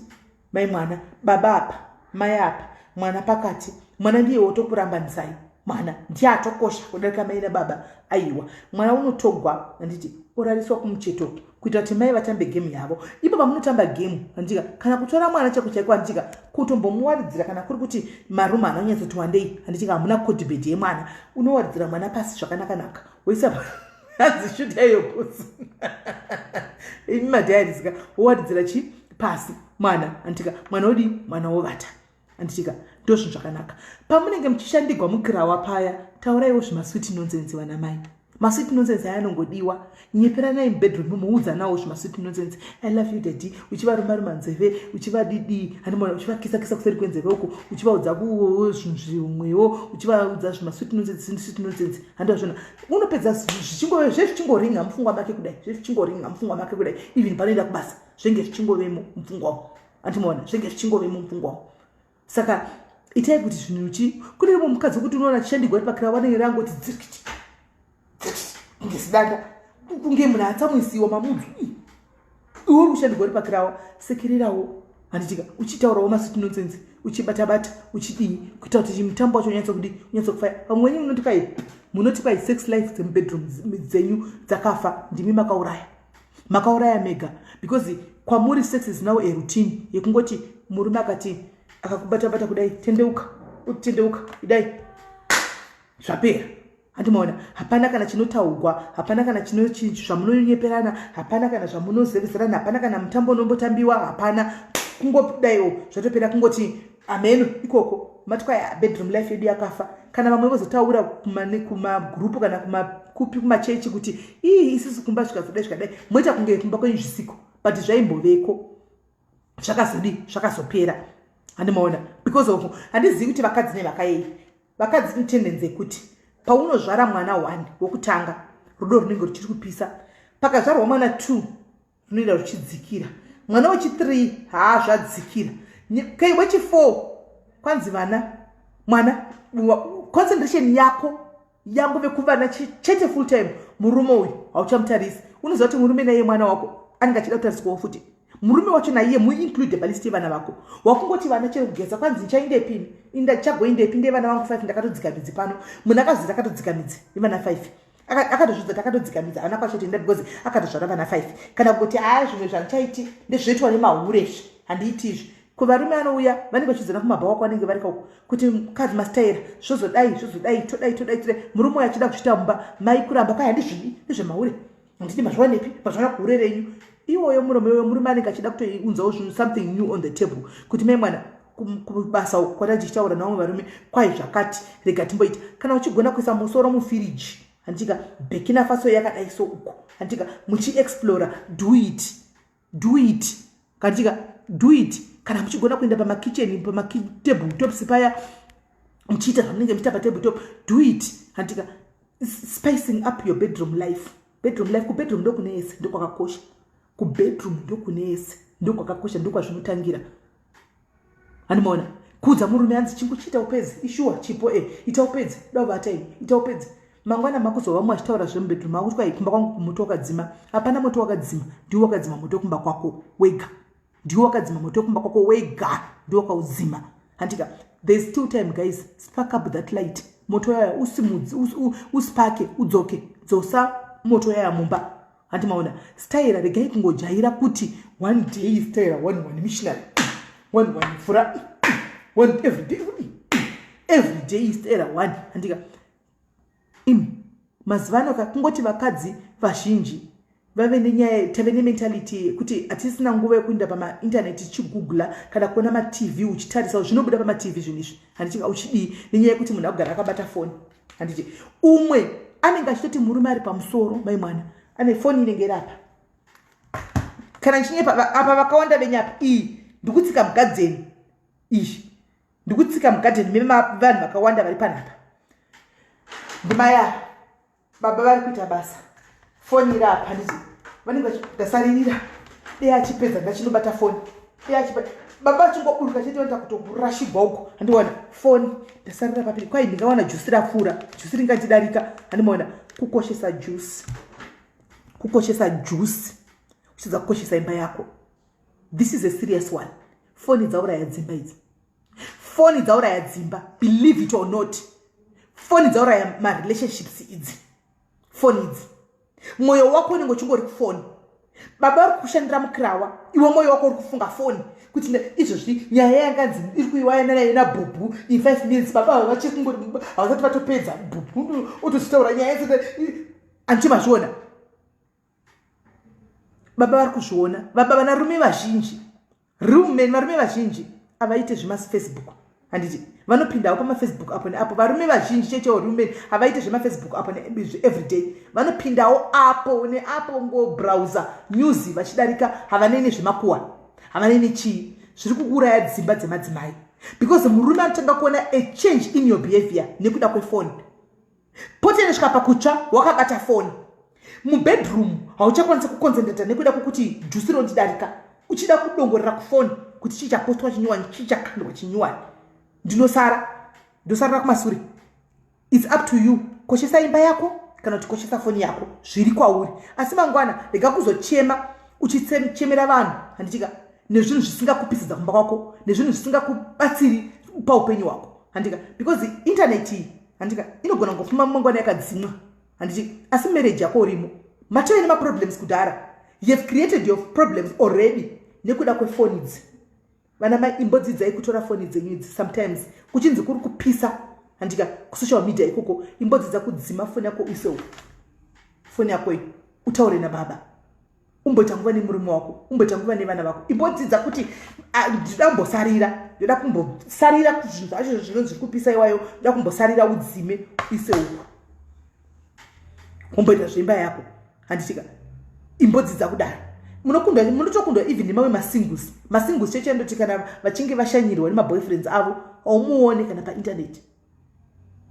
mai mwana, baba apa, mai apa, mwana pakati, mwana ndiye wotokurambanisai. Mwana ndiye atokosha kudarika mai nababa? Aiwa, mwana unotogwa, handiti, orariswa kumucheto kuitira kuti mai vatambe gemu yavo. Ipo pamunotamba gemu, handitika, kana kutora mwana chako chaiko, handitika, kutombomuwaridzira, kana kuri kuti marumu anonyatsoti wandei, handitika, hamuna cot bed yemwana, unowaridzira mwana pasi zvakanaka-naka, woisa hanzi shuta iyo pusi imi madiaries ka, wowaridzira chi pasi mwana, handitika, mwana wodii? Mwana wovata, handitika. Ndo zvinhu zvakanaka. Pamunenge muchishandigwa mukirawa paya, tauraiwo zvimasweet nonsense, vana mai. Masweet nonsense aya anongodiwa. Nyeperanai mubedroom, muudzanawo zvimasweet nonsense, "I love you, daddy," uchivaruma-ruma nzeve, uchivadidii, hanimona, uchivakisa-kisa kuseri kwenzeve uko, uchivaudza zvinhu zvimwewo, uchivaudza zvimasweet nonsense, sweet nonsense, handivazvona? Unopedza zvichingove zvezvichingoringa mupfungwa make kudai, zvezvichingoringa mupfungwa make kudai. Even panoenda kubasa, zvenge zvichingovemo mupfungwamo, handimaona? Zvenge zvichingovemo mupfungwamo. Saka itai kuti zvinhu chi kune rimwe mukadzi wekuti unoona achishandigwa ari pakira, wanenge rangoti dzirikiti kunge zidanda, kunge munhu atsamwisiwa mamudzi. Iwe uri kushandigwa uri pakirawa, sekererawo, handitika, uchitaurawo masweet nonsense, uchibata-bata, uchidii, kuita kuti mutambo wacho unyatsokudii, unyatsokufaya. Vamwe wenyu munoti kwai, munoti kwai sex life dzemubedroom dzenyu dzakafa. Ndimi makauraya, makauraya mega, because kwamuri sex is now a routine yekungoti murume akati akakubata-bata kudai, tendeuka, utendeuka, idai, zvapera. Handimaona? Hapana kana chinotaugwa, hapana kana zvamunonyeperana, hapana kana zvamunozevezerana, hapana kana mutambo unombotambiwa, hapana. Kungodaiwo zvatopera, kungoti ameno ikoko. Mati kwai bedroom life yedu yakafa. Kana vamwe vozotaura kumagurupu kana kupi, kumachechi, kuti ii, isusu kumba zvikazodai zvikadai, moita kunge kumba kwenyu zvisiko, but zvaimboveko, zvakazodii? Zvakazopera. Handimaona? Because of handizivi kuti vakadzi nevakayei. Vakadzi itendency yekuti paunozvara mwana one wokutanga, rudo runenge ruchiri kupisa. Pakazvarwa mwana two, runoenda ruchidzikira. Mwana wechi3, haa, zvadzikira. Wechi4, kwanzi vana, mwana, concentration yako yangove kuvana chete full time. Murume uyu hauchamutarisi. Unoziva kuti murume naiye mwana wako, anenge achida kutariswawo futi. Murume wacho naiye muinclude palist yevana vako. Wakungoti vana, chero kugeza, kwanzi ndichaindepi, indachagoindepi, ndevana vangu 5, ndakatodzika midzi pano. Munhu akazvidza akatodzika midzi nevana 5, akatozvidza kuti akatodzika midzi, haana kwachatoenda because akatozvara vana 5. Kana kuti haa, zvimwe zvandichaiti ndezvinoitwa nemahure izvi, handiiti izvi. Kuvarume anouya, vanenge vachidzana kumabhawa kwanenge vari kauko, kuti mukadzi masitaira zvozodai, zvozodai, todai, todai, todai. Murume uyo achida kuzviita mumba, mai kuramba, kwai handizvidi, ndezvemahure, handidi, mazviwanepi? Mazviwana kuhure renyu. Iwoyo murume, iwoyo murume anenge achida kutounzawo zvinhu, something new on the table, kuti mai mwana, kubasa uku kwata tichitaura navamwe varume, kwai zvakati, rega timboita. Kana uchigona kuisa musoro mufiriji, handitika, Burkina Faso yakadai so uku, handitika, muchiexplora, do it, do it, kanditika, do it. Kana muchigona kuenda pamakicheni, pamatable tops paya, muchiita zvamunenge muchiita patable top, do it, handitika. Spicing up your bedroom life. Bedroom life, kubedroom ndokune yese, ndokwakakosha. Kubedroom ndokune yese, ndokwakakosha, ndokwazvinotangira. Handimaona? Kuudza murume, hanzi chingochiita upedzi, ishuwa chipo e ita upedzi, da uvata ini, ita upedzi. Mangwana makuzova mumwe achitaura zvemubedroom, akuti kwai kumba kwangu moto wakadzima. Hapana moto wakadzima, ndiwo wakadzima moto kumba kwako wega, ndiwo wakadzima moto kumba kwako wega, ndiwo wakaudzima, handika? There is still time, guys. Spark up that light, moto yaya usimudzi, uspake, udzoke, dzosa moto yaya mumba. Handimaona? Staira, regai kungojaira kuti one day staira one one missionary, one one fura one every day, every day staira one, handika? Imi mazuva ano kungoti vakadzi vazhinji vave nenyaya, tave nementality yekuti hatisina nguva yekuenda pamaintaneti tichigoogle kana kuona maTV, uchitarisa zvinobuda pamaTV zvinhu izvi, handitinga uchidii, nenyaya yekuti munhu akugara akabata foni, handiti? Umwe anenge achitoti murume ari pamusoro, mai mwana ane foni inenge iri apa. Kana ndichinyepa apa, vakawanda venyu apa, iyi ndikutsika mugadheni, iyi ndikutsika mugadheni mevanhu vakawanda vari panapa. Ndimaya baba vari kuita basa, foni iri apa, handiti? Vanenge ndasaririra dei achipedza, ndachinobata foni dei achipedza. Baba vachingoburuka chete, vanoita kutoburashigwa uko, handiona foni ndasarira papiri. Kwai ndingawana juice rapfuura, juice ringandidarika, handimaona? Kukoshesa juice, kukoshesa juice uchidza kukoshesa imba yako. This is a serious one. Foni dzauraya dzimba idzi, foni dzauraya dzimba, believe it or not. Foni dzauraya marelationships idzi, foni idzi. Mwoyo wako unenge uchingori kufoni. Baba vari kushandira mukirawa, iwe mwoyo wako uri kufunga foni kuti izvozvi nyaya yanganzi iri kuiwayana nayo nabhubhu in 5 minutes. Baba ava vachikungori, havasati vatopedza, bhubhu otochitaura nyaya. Handiti mazviona? Baba vari kuzviona. Baba, vanarume vazhinji, real men, varume vazhinji havaite zvemafacebook, handiti? Vanopindawo pamafacebook apo neapo. Varume vazhinji chechewo, real men, havaite zvemafacebook apo everyday. Vanopindawo apo neapo, ngobrowser news vachidarika. Havanei nezvemakuhwa, havanei nechii. Zviri kuuraya dzimba dzemadzimai because murume anotanga kuona a change in your behavior nekuda kwefoni. Pote inosvika pakutsva wakabata foni mubedroom, hauchakwanisi kuconcentrata nekuda kwekuti juice rondidarika, uchida kudongorera kufoni kuti chii chapostwa chinyuwani, chii chakandwa chinyuwani. Ndinosara, ndosarira kumasure. It's up to you. Koshesa imba yako kana kuti koshesa foni yako, zviri kwauri. Asi mangwana rega kuzochema uchichemera vanhu, handitika, nezvinhu zvisingakupisidza kumba kwako, nezvinhu zvisingakubatsiri paupenyu hwako, handika? Because internet iyi, handika, inogona kungofuma mangwana yakadzimwa, handiti? Asi marriage yako urimo, matove nemaproblems kudhara. You have created your problems already nekuda kwefoni idzi. Vana mai, imbodzidzai kutora foni dzenyu idzi. Sometimes kuchinzi kuri kupisa, handika, kusocial media ikoko, imbodzidza kudzima foni yako, uisewo foni yako iyi, utaure nababa, umboita nguva nemurume wako, umboita nguva nevana vako. Imbodzidza kuti ndinoda kumbosarira, ndoda kumbosarira zvinhu zvacho zvinonzi zviri kupisa iwayo, ndoda kumbosarira. Udzime, uise uko, umboita zveimba yako, handitika? Imbodzidza kudaro. Munokundwa, munotokundwa even nemamwe masingles. Masingles cheche ndoti kana vachinge vashanyirwa nemaboyfriends avo, haumuone kana painternet,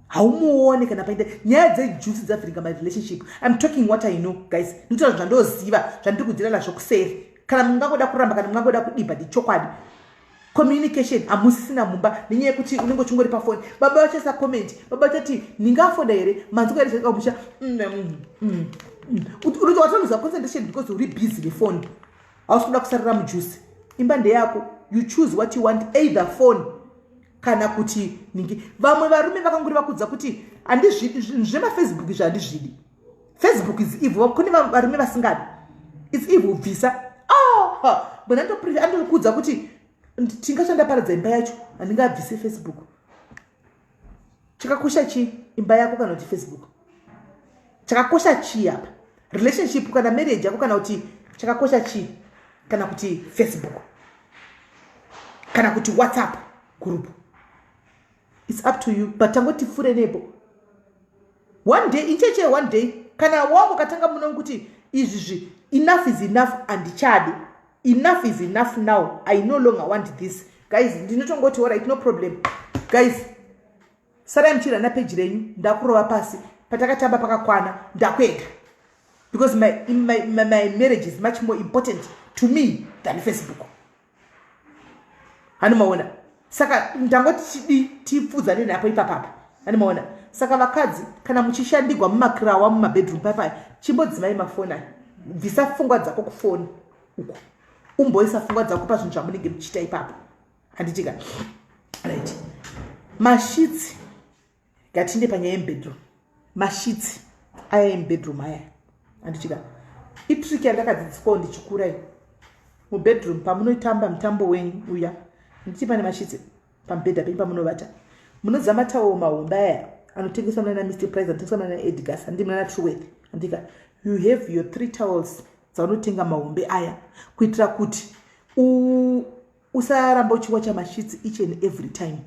haumuone kana painternet. Nyaya dzejuice dzavhiringa my relationship. I'm talking what I know, guys. Ndinotaura zvandoziva, zvandiri kudzira nazvo kuseri. Kana mungangoda kuramba, kana mungangoda kudibha, ndichokwadi. Communication hamusisina mumba nenyaya yekuti unenge uchingori pafoni. Baba vachaisa comment, baba vachati, "Ndingafonda here? Manzwa here zvakamusha?" Watonoza concentration because uri busy nefoni, hausi kuda kusarira mujuice. Imba ndeyako, you choose what you want, either phone kana kuti ningi. Vamwe varume vakanguri vakudza kuti handizvidi zvinhu zvemafacebook izvi, handizvidi, Facebook is evil. Kune varume vasingadi, it's evil, bvisa. Oh, mbona andokudza kuti tingashandaparadza imba yacho, handingabvise Facebook. Chakakosha chii, imba yako kana kuti Facebook? Chakakosha chii apa, relationship kana marriage yako, kana kuti chakakosha chii, kana kuti Facebook kana kuti WhatsApp group? It's up to you, but tangoti pfure nepo. One day incheche, one day kana wangu katanga muno kuti izvizvi, enough is enough, handichadi, enough is enough, now I no longer want this, guys, ndinotongoti alright, no problem, guys, sarai muchirana peji renyu, ndakurova pasi. Patakatamba pakakwana, ndakuenda because my marriage is much more important to me than Facebook. Hanimaona? Saka ndangoti chidi tipfudzane napo ipapapa, hanimaona? Saka vakadzi, kana muchishandigwa mumakirawa, mumabedroom paipai, chimbodzimai mafoni aya. Bvisa pfungwa dzako kufoni uko, umboisa pfungwa dzako pazvinhu zvamunenge muchiita ipapo, handitika? Right, masheets. Ngatinde panyaya yemubedroom. Masheets aya emubedroom aya, handitika, itrick yandakadzidziswawo ndichikura. Mubedroom pamunotamba mutambo wenyu uya, nditi pane masheets pamubhedha penyu pamunovata, munoziva matowel mahombe aya anotengeswa munana Mr Price, anotengeswa munana Edgars, handi, munana Truworth, handika? You have your three towels dzaunotenga mahombe aya kuitira kuti usaramba uchiwacha masheets each and every time,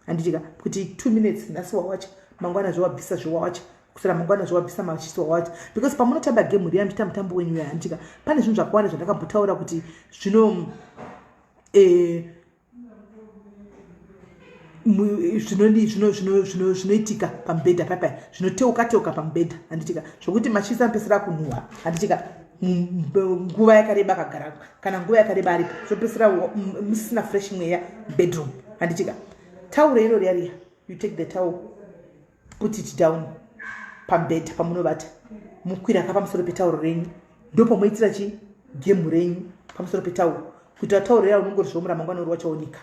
handitika? Kuti 2 minutes nhasi wawacha, mangwana zvewabvisa, zvewawacha. Kusara mangwana zvawabvisa masheets wawata, because pamunotamba game riya, muchiita mutambo wenyu, handitika, pane zvinhu zvakawanda zvandakambotaura kuti zvino zvinoitika pamubhedha papa, zvinoteuka teuka pamubhedha, handitika, zvokuti masheets anopesera akunhuhwa, handitika, nguva yakareba akagara kana nguva yakareba aripo, zvopesera musisina fresh mweya bedroom, handitika. Tauro iro riya riya, you take the towel, put it down pamubhedha pamunovata, mukwira ka pamusoro petauro renyu, ndopamuitira chi game renyu pamusoro petauro, kuitira tauro riya unongorizvomura mangwana uri wachaonika,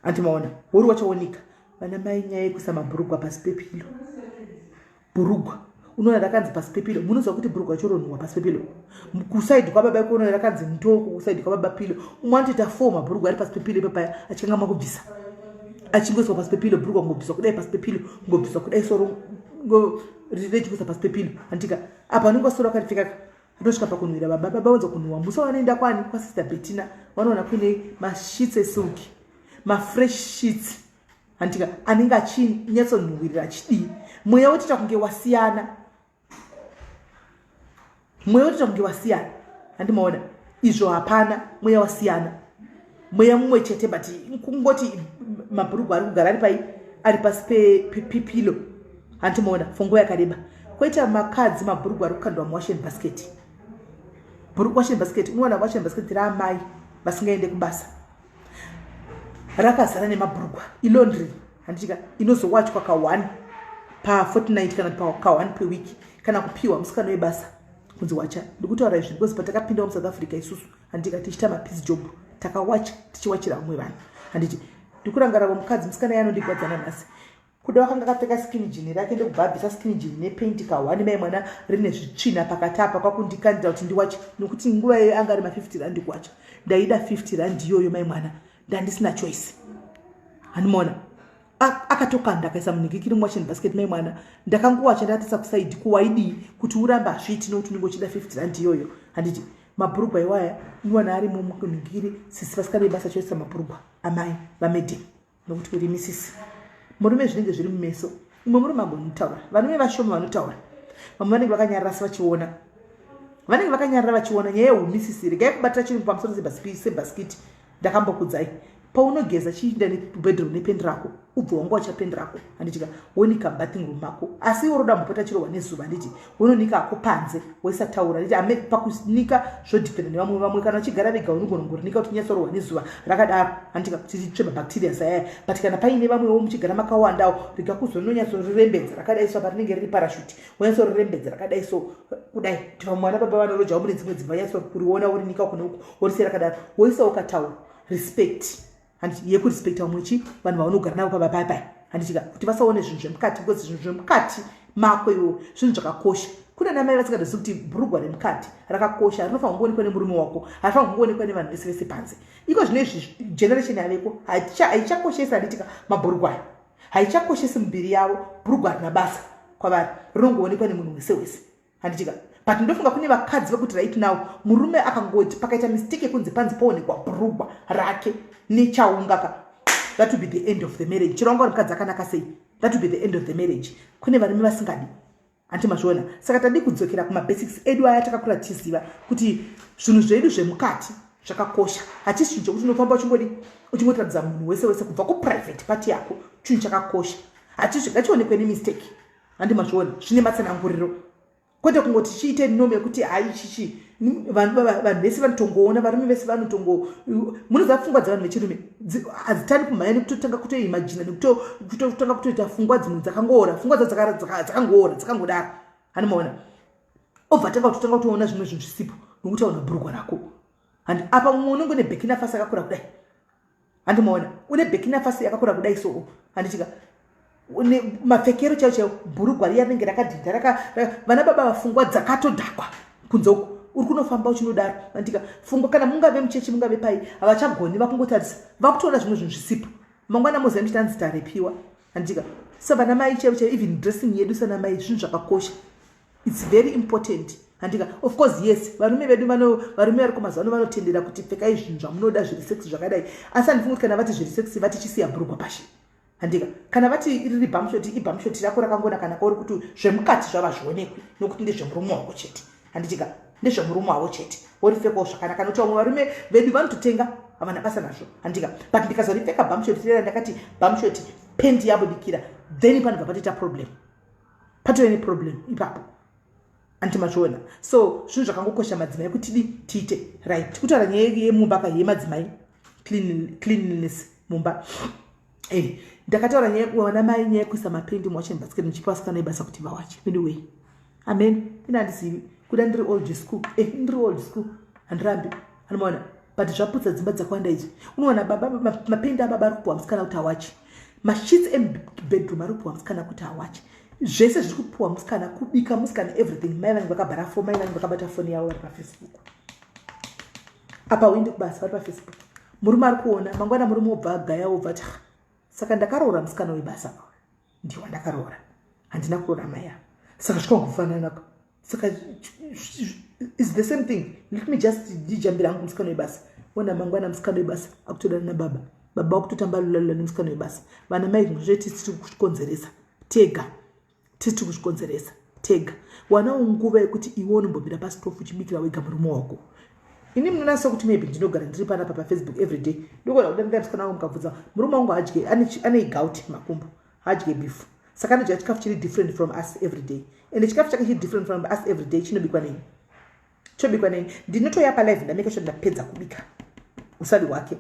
andimaona uri wachaonika. Vana mai, nyaya yekuisa mabhurugwa pasi pepillow, bhurugwa unoona rakanzi pasi pepillow, munoziva kuti bhurugwa racho ronhuhwa pasi pepillow. Kuside kwababa ikuona rakanzi ndoko kuside kwababa pillow, umwe anotoita four mabhurugwa ari pasi pepillow ipapaya, achikangama kubvisa, achingoiswa pasi pepillow, bhurugwa kungobviswa kudai pasi pepillow, kungobviswa kudai, soro rechikuisa pasi pepillow, handika. Apa anenge soro akaripfeka, rinosvika pakunhuhwira baba. Baba vanza kunhuhwa, musi wavanoenda kwani, kwasister Bettina, vanoona kuine masheets esilk, mafresh sheets, handika, anenge achinyatsonhuhwirira, achidii, mweya wotoita kunge wasiyana, mweya wotoita kunge wasiyana, handimaona. Izvo hapana mweya wasiyana, mweya mumwe chete, but kungoti mabhurugwa ari kugara ari pai, ari pasi pepillow, handimaona, for nguva yakareba. Kwoita makadzi, mabhurugwa ari kukandwa muwashing basket, washing basket. Unowana washing basket raamai vasingaende kubasa rakazara nemabhurugwa, ilaundry, handitika, inozowachwa ka1 pafortnight kana ka1 peweek, kana kupiwa musikana webasa kunzi wacha. Ndikutaura izvi because patakapindawo muSouth Africa isusu, handika, tichiita mapiece job, takawacha, tichiwachira vamwe vanhu, handiti. Ndikurangaravo mukadzi, musikana yanondigwadzana nhasi kuda, wakanga akapfeka skinny jean rake, ndokubva abvisa skinny jean nepant ka1, mai mwana, rine zvitsvina pakati apa, kwakundikandira kuti ndiwache, nokuti nguva iyoyo anga ari ma50 rand kuwacha. Ndaida 50 rand iyoyo, mai mwana, ndandisina choice, handimaona. Akatokanda, akaisa munhikikiri muwashing basket, mai mwana. Ndakangowacha, ndakatisa kuside. Kuwaidii kuti urambe? Hazviiti, nokuti unenge uchida 50 rand iyoyo, handiti. Mabhurugwa iwaya unowana arimo munhikikiri. Sisi vasikana vebasa choisa mabhurugwa amai vamadam, nokuti uri misisi murume, zvinenge zviri mumeso. Umwe murume agoni kutaura, varume vashoma vanotaura, vamwe vanenge vakanyarara, asi vachiona, vanenge vakanyarara vachiona. Nyaya yeumisisi, regai kubatira chirungu pamusoro sebhasikiti. Ndakambokudzai, paunogeza, chiinda nebedroom nependi rako, ubva wanga wachapendi rako, handitika, wonika bathing room mako, asi iwe roda mupota chirohwa nezuva, handiti, wononika ako panze, woisataura, handiti. Ame pakunika zvodependa nevamwe. Vamwe kana vachigara vega, unogona kungorinika kuti nyatsorohwa nezuva rakadaro, handitika, kuti ritsve mabacteria ayaya. But kana paine vamwewo muchigara makawandawo, rega kuzononyatsorirembedza rakadai so, parinenge riri parashuti, wonyatsorirembedza rakadai so kudai, kuti vamwe vana baba vanorojawo mune dzimwe dzimba nyatso kuriona. Urinika kune uku, worisiya rakadaro, woisawo katauro, respect, handiti, yekurespekta vamwe chi vanhu vaunogara navo pavapai, handitika, kuti vasaone zvinhu zvemukati, because zvinhu zvemukati mako iwo zvinhu zvakakosha. Kuna namai vasingatozivi kuti bhurugwa remukati rakakosha, rinofanira kungoonekwa nemurume wako, harifanira kungoonekwa nevanhu vese vese panze. Iko zvino izvi generation yaveko haichakoshesi, handitika, mabhurugwa ayo haichakoshesi miviri yavo. Bhurugwa harina basa kwavari, rinongoonekwa nemunhu wese wese, handitika. But ndofunga kune vakadzi vekuti right now murume akangoti pakaita mistake yekunzi panzi paonekwa bhurugwa rake nechaunga ka, that will be the end of the marriage. Chero wanga uri mukadzi akanaka sei, that will be the end of the marriage. Kune varume vasingadi, handi mazviona. Saka tadi kudzokera kumabasics edu aya takakura tichiziva kuti zvinhu zvedu zvemukati zvakakosha. Hachisi chinhu chokuti unofamba uchingodi uchingotaridza munhu wese wese kubva kuprivate party yako. Chinhu chakakosha, hachizvi ngachionekwe nemistake, handi mazviona, zvine matsananguriro, kwete kungoti chiite norm yekuti hai chichi vanhu vese vanotongoona, varume vese vanotongo. Munoziva pfungwa dzevanhu vechirume hadzitani kumhanya nekutotanga kutoimagina, nekutotanga kutoita pfungwa dzimwe dzakangoora, pfungwa dzo dzakangoora, dzakangodaro, hani maona. Obva tanga kutotanga kutoona zvimwe zvinhu zvisipo nokuti aona bhurugwa rako, handi. Apa mumwe unenge une Burkina Faso yakakura kudai, handimaona, une Burkina Faso yakakura kudai, so handitika, mapfekero chaiwo chaiwo, bhurugwa riya rinenge rakadhinda. Vana baba, vafungwa dzakatodhakwa kunze uko, uri kunofamba uchinodaro, andika, pfungwa kana mungave muchechi, mungave pai, havachagoni, vakungotarisa, vakutoona zvimwe zvinhu zvisipo. Mangwana moziva muchitanzi tarepiwa, handika. So vana mai chaivo chaivo, even dressing yedu sana mai, zvinhu zvakakosha, it's very important, handika. Of course, yes, varume vedu, varume vari kumazuva ano vanotendera kuti pfekai zvinhu zvamunoda zviri sexy zvakadai, asi handifungi kuti kana vati zviri sexy vati chisiya bhurugwa pashi. Handika kana vati riri bhamshoti, ibhamshoti rako rakangonaka naka, uri kuti zvemukati zvava zvionekwi nokuti ndezvemurume wako chete. Handitika ndezvemurume wavo chete, woripfekawo zvakanaka, nokuti vamwe varume vedu vanototenga, havana basa nazvo. Handika, but ndikazoripfeka bhamshoti rera, ndakati bhamshoti pendi yabudikira, then panobva patoita problem, patove neproblem ipapo. Anti mazviona? So zvinhu zvakangokosha, madzimai, kuti tidi tiite right. Tikutaura nyaya yemumba ka, yemadzimai, cleanliness mumba. Ndakataura nyaya vana mai, nyaya yekuisa mapendi muwashing basket, muchipa vasikana ibasa kuti vawache. Anyway, amen. Ina handizivi kuda ndiri old school. Ndiri old school, handirambi, anomaona, but zvaputsa dzimba dzakawanda idzi. Unowana baba, mapendi ababa ari kupiwa musikana kuti awache, masheets emubedroom ari kupiwa musikana kuti awache, zvese zviri kupiwa musikana, kubika musikana, everything. Mai vanenge vakabhara fo, mai vanenge vakabata foni yavo, vari paFacebook apa, uinde kubasa, vari paFacebook. Murume ari kuona. Mangwana murume wobva agaya, wobva ati, "Saka ndakaroora musikana webasa, ndiwa ndakaroora, handina kuroora mai ava. Saka zvikangofananaka, saka is the same thing. Let me just ndijambira hangu musikana webasa." Ona mangwana musikana webasa akutodana nababa, baba vakutotamba lulalula nemusikana webasa. Vana mai, zvimwe zve tisi kuzvikonzeresa tega, tisi tiri kuzvikonzeresa tega. Wanawo nguva yekuti iwe unombomira pasitofu uchibikira wega murume wako. Ini munonasa kuti maybe ndinogara ndiri panapa paFacebook everyday, ndogona kuda musikana wangu. Mukabvunza murume wangu, hadye, ane gout makumbo, hadye beef, saka anodya chikafu chiri different from us every day. Ende chikafu chake chiri different from us every day chinobikwa nei? Chobikwa nei? Ndinotoya palive, ndamake sure ndapedza kubika usavi hwake.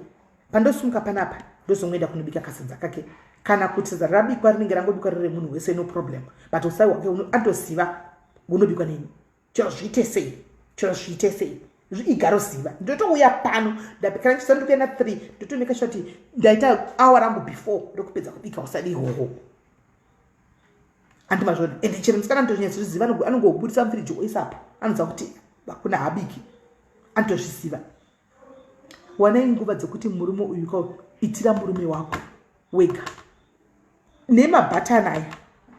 Pandosumuka panapa, ndozongoenda kunobika kasadza kake, kana kuti sadza rabikwa rinenge rangobikwa riri remunhu wese, no problem, but usavi hwake anotoziva hunobikwa neni. Chero zviite sei, chero zviite sei, igaroziva. Ndotouya pano, kana chisa ndikuenda 3, ndotomake sure kuti ndaita hour rangu before ndokupedza kubika usadi ihoho. Handi mazvona? Ende chero musikana anotonyatsoziva, anongobudisa mufiriji oisapo, anoziva kuti hakuna habiki, anotozviziva. Wanai nguva dzekuti murume uyu ka, itira murume wako wega nemabhatani aya.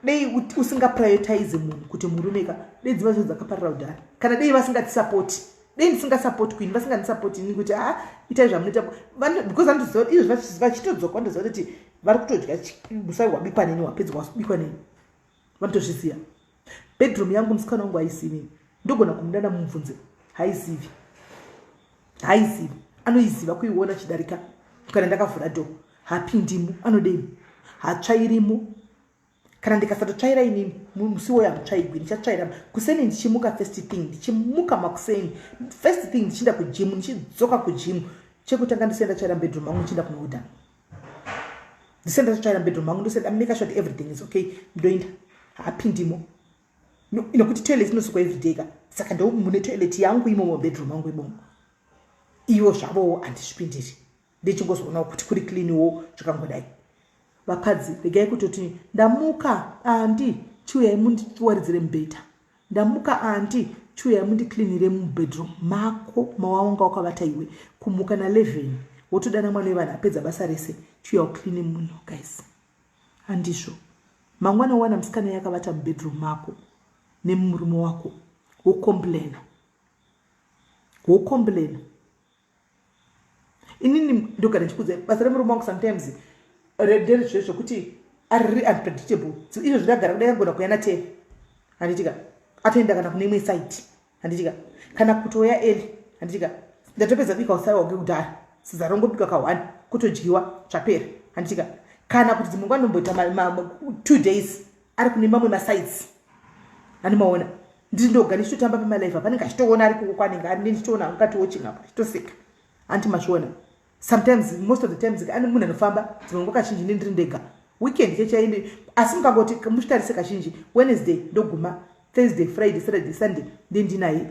Dei usingaprioritize munhu kuti murume ka, dei dzimba zvo dzakaparira kudhara. Kana dei vasingatisapoti, dei ndisingasapoti queen, vasingandisapoti ini kuti a itai zvamunoita, because vanotoziva izvo vachitodzoka, vanotoziva kuti vari kutodya musai wabikwa neni, wapedzwa wabikwa neni, vanotozviziva. Bedroom yangu musikana wangu haizivi, ndogona kumudana mumubvunze, haizivi, haizivi. Anoiziva kuiona chidarika kana ndakavhura door, hapindimo. Anodei? Hatsvairimo. Kana ndikasatotsvaira inini, musi woyo hamutsvaigwi. Ndichatsvaira kuseni ndichimuka, first thing ndichimuka makuseni, first thing ndichienda kugym, ndichidzoka kugym, chekutanga ndisenda tsvaira mubedroom mangu, ndichienda kunoudha, ndisenda ndatsvaira mubedroom mangu, ndosenda make sure that everything is okay, ndoenda. Haapindimo nokuti toilet inosukwa everyday ka, saka ndo mune toilet yangu imomo, bedroom mangu imomo. Ivo zvavowo handizvipindiri, ndichingozoona kuti kuri cleanwo, zvakangodai. Vakadzi, regai kutoti ndamuka, andi chiuyai mundiwaridzire mubhedha, ndamuka, andi chiuyai mundicleanire mubedroom mako mawaunga wakavata iwe. Kumuka na11, wotodana mwana wevanhu apedza basa rese, chiuya ucleane muno. Guys, handizvo. Mangwana wana musikana yakavata mubedroom mako nemurume wako, wocomplaina, wocomplaina. Inini ndogara ndichikuudza, basa remurume wangu sometimes nderezve zvokuti ariri unpredictable. Izvo zvindagara kudai, angona kuya na10, handitika, atoenda kana kune imwe site, handitika, kana kutoya early, handitika. Ndatopedza kubika usai wake kudhara, sadza rongobikwa ka1, kutodyiwa, zvapera, handitika. Kana kuti dzimwe nguva ndomboita 2 days ari kune mamwe masites, handimaona. Ndiri ndoga ndichitotamba pamalive, panenge achitoona ari koko kwanenge ari, ndichitoona angati watching apo, achitoseka. Hanti mazviona? Sometimes, most of the times, ane munhu anofamba. Dzimwe nguva kazhinji ndi ndiri ndega, weekend chechaindi. Asi mukangoti muchitarise, kazhinji Wednesday ndoguma, Thursday, Friday, Saturday, Sunday ndendinaye.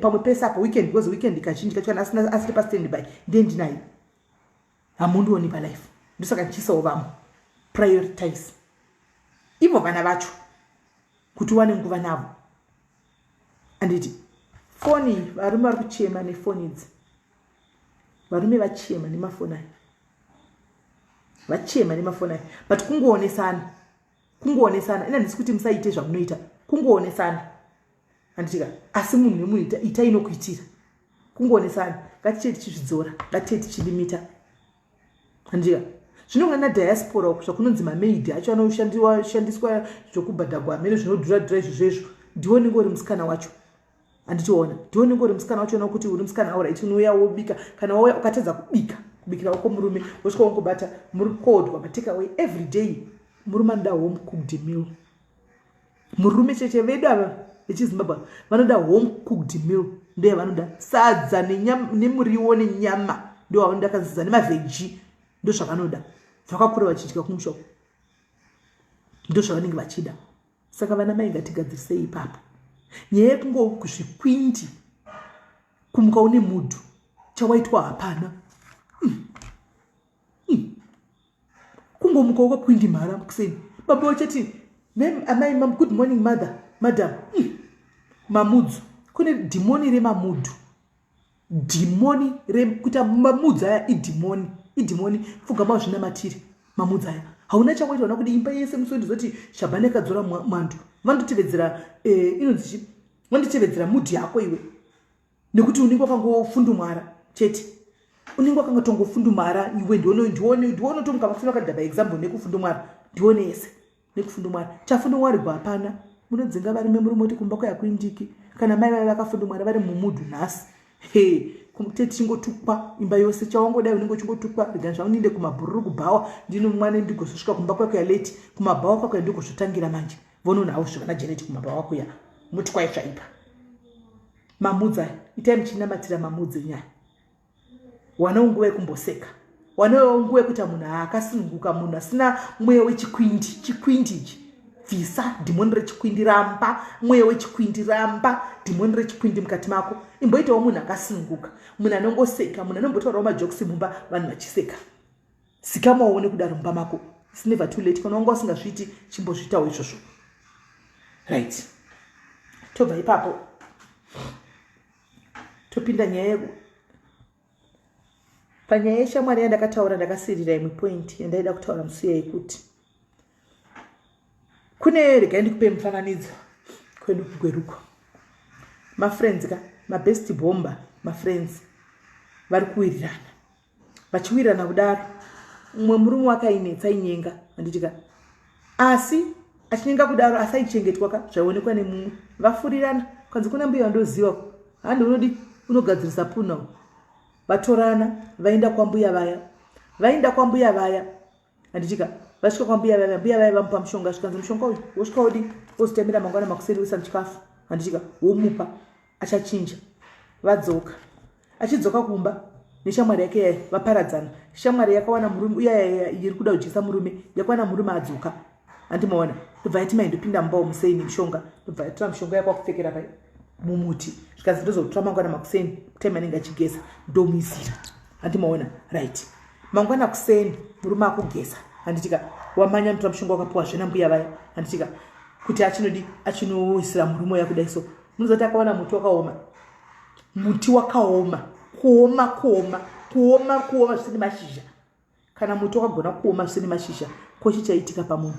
Pamwe pese apo weekend, because weekend kazhinji kacho kana asiri pastand by, ndendinaye, hamundioni palive. Ndosaka ndichiisawo vamwe prioritize ivo vana vacho kuti uwane nguva navo. Anditi foni, varume vari kuchema nefoni idzi, varume vachema nemafoni aya, vachema nemafoni aya. But kungoonesana, kungoonesana. Ina handisi kuti musaite zvamunoita, kungoonesana, handitika? Asi munhu nemunhu, ita inokuitira, kungoonesana. Ngatichee tichizvidzora, ngatichee tichilimita, handitika? Zvino kana diaspora uku zvakunonzi mamaid acho anoshandiswa zvokubhadhagwa hameno zvinodhura dhura izvo zvezvo, ndiwo unenge uri musikana wacho. Handitiona, ndiwo unenge uri musikana wacho kuti uri musikana alright, unouya wobika. Kana wauya ukatadza kubika, kubikira wako murume, wosvika wongobata muri kodwa matake away every day. Murume anoda home cooked meal. Murume cheche vedu ava vechiZimbabwe vanoda home cooked meal, ndo yavanoda. Sadza nemuriwo nenyama ndo vanoda, kana sadza nemavheji ndo zvavanoda. Zvakakura vachidya kumusha uko ndo zvavanenge vachida. Saka vana mai, ngatigadzirisei ipapo. Nyaya yekungo kuzvikwindi, kumuka une mudhu, chawaitwa hapana. Kungomuka wakakwindimhara kuseni, baba vachati, "Amai, mam, good morning mother, madam." Mamudzu, kune dhimoni remamudhu, dhimoni rekuita mamudzi aya idhimoni, idhimoni. Pfugama zvinamatiri mamudzi aya. Hauna chawaita ona kuti imba yese musi ndizoti Shabhani akadzora mwandu, vandotevedzera inonzi chi, vandotevedzera mudhi yako iwe, nekuti unenge wakangofundumwara chete, unenge wakangotongofundumwara iwe. Ndiwe unotomuka makuseni wakadhaba example nekufundumwara, ndione yese nekufundumwara. Chafundumwarigwa hapana. Munodzinga varume, murume kuti kumba kwayakuindiki. Kana mai vaiva vakafundumwara vari mumudhu nhasi, he, tichingotukwa imba yose, chawangodai unenge uchingotukwa. Rega zvangu ndiende kumabhururu, kubhawa, ndino mwana, ndigozosvika kumba kwakuya late. Kumabhawa kwakuya ndigozvotangira manje, vononawo zvivana Jeneti kumabhawa kuya, muti kwaitsvaipa mamudzi aya. Itai muchinamatira mamudzi nyaya. Wanawo nguva yekumboseka, wanawo nguva yekuita munhu akasununguka, munhu asina mweya wechikwindi. Chikwindi ichi, bvisa dhimoni rechikwindi, ramba mweya wechikwindi, ramba dhimoni rechikwindi mukati mako. Imboitawo munhu akasununguka, munhu anongoseka, munhu anombotaurawo majokes mumba, vanhu vachiseka. Zikamawo nekudaro mumba mako. It's never too late. Kana wanga usingazviiti, chimbozviitawo izvozvo. Right, tobva ipapo topinda nyaya panyaya yeshamwari yandakataura. Ndakasirira imwe point yandaida kutaura musi yekuti kune, regai ndikupe mufananidzo. Kwedu kuGweruko, mafriends ka, mabest bomba, mafriends vari kuwirirana. Vachiwirirana kudaro, mumwe murume wakainetsa inyenga, handiti ka? Asi achinyenga kudaro, asi aichengetwa ka, zvaionekwa nemumwe. Vafurirana, kwanzi kuna mbuya vandoziva, handi unodi unogadzirisa puna. Vatorana, vaenda kwambuya vaya, vaenda kwambuya vaya, handitika? Vasvika kwambuya vaya, mbuya vaya vamupa mushonga. Zvikanzi mushonga uyu wosvika wodi wozotamira mangwana makuseni, woisa muchikafu, handitika? Womupa, achachinja. Vadzoka, achidzoka kumba neshamwari yake yaya, vaparadzana. Shamwari yakawana murume uya iri kuda kudyisa murume, yakawana murume adzoka, handimaona? Ndobva yati, "Mai, ndopinda mumba umusei nemushonga." Ndobva yatora mushonga yakwakupfekera pai mumuti. Zvikanzi, "Ndozotora mangwana makuseni, time anenge achigeza, ndomuisira," handimaona? Right, mangwana kuseni murume akugeza, handitika? Wamanya notora mushonga wakapiwa zvena mbuya vaya, handitika? Kuti achinodi achinoisira murume uya kudai so, munozoti akawana muti wakaoma, muti wakaoma, kuoma, kuoma, kuoma, kuoma zvisine mashizha. Kana muti wakagona kuoma zvisine mashizha, kochi chaitika pamunhu?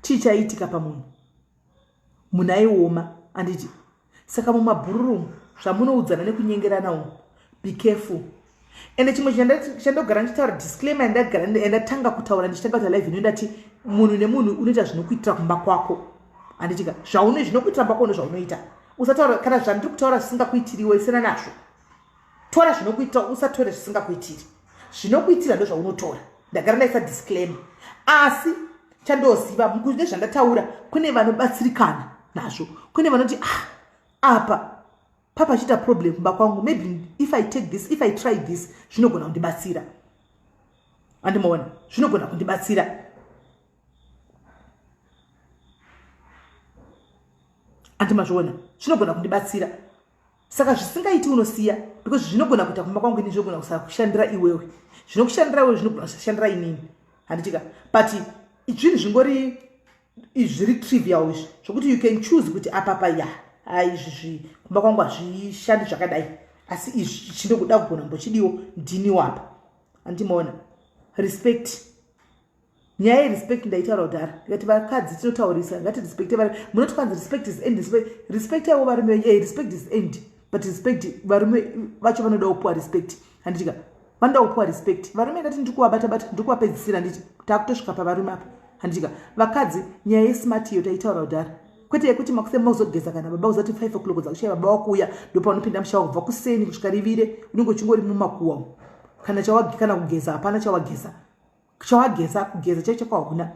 Chii chaiitika pamunhu? Munhu aioma, anditi? Saka mumabhururu zvamunoudzana nekunyengerana umu, be careful. Ende chimwe chandogara ndichitaura, disclaimer yandatanga kutaura ndichitanga kuita live ino, ndati munhu nemunhu unoita zvinokuitira kumba kwako, handitika? Zvaune zvinokuitira kumba kwako ndozvaunoita. Usataura kana zvandiri kutaura zvisingakuitiriwe, isina nazvo. Tora zvinokuitira, usatore zvisingakuitiri. Zvinokuitira ndozvaunotora. Ndagara ndaisa disclaimer, asi chandoziva nezvandataura, kune vanobatsirikana nazvo, kune vanoti, "Ah, apa papachiita problem kumba kwangu, maybe if I take this, if I try this, zvinogona kundibatsira," andimaona? Zvinogona kundibatsira, andimazviona? Zvinogona kundibatsira. Saka zvisingaiti unosiya, because zvinogona kuita kumba kwangu ini zvinogona kusakushandira iwewe, zvinokushandira iwewe zvinogona kusashandira inini, handitika? But zvinhu zvingori zviri trivial izvi, zvokuti you can choose kuti apapa ya, hai, izvi kumba kwangu hazvishandi zvakadai, asi izvi chindokuda kugona mbochidiwo ndini wapa, handimaona? Respect, nyaya yerespect ndaitaura kudhara, ndikati vakadzi tinotaurisa, ngatirespekte vari. Munoti kwanzi respect is end, respect yavo varume, respect is end. But respect, varume vacho vanoda kupuwa respect, handitika? Vanoda kupuwa respect varume. Ndati ndiri kuvabatabata, ndiri kuvapedzisira, nditi taakutosvika pavarume apa, handitika? Vakadzi, nyaya yesmart iyo taitaura kudhara, kwete yekuti makuseni mauzogeza kana baba uzati 5 o'clock dzakushaya, baba wakuuya, ndopaunopinda mushawa kubva kuseni kusvika rivire, unenge uchingori mumakuwa. Kana kana kugeza hapana chawageza, chawageza kugeza chaicho chakahuna,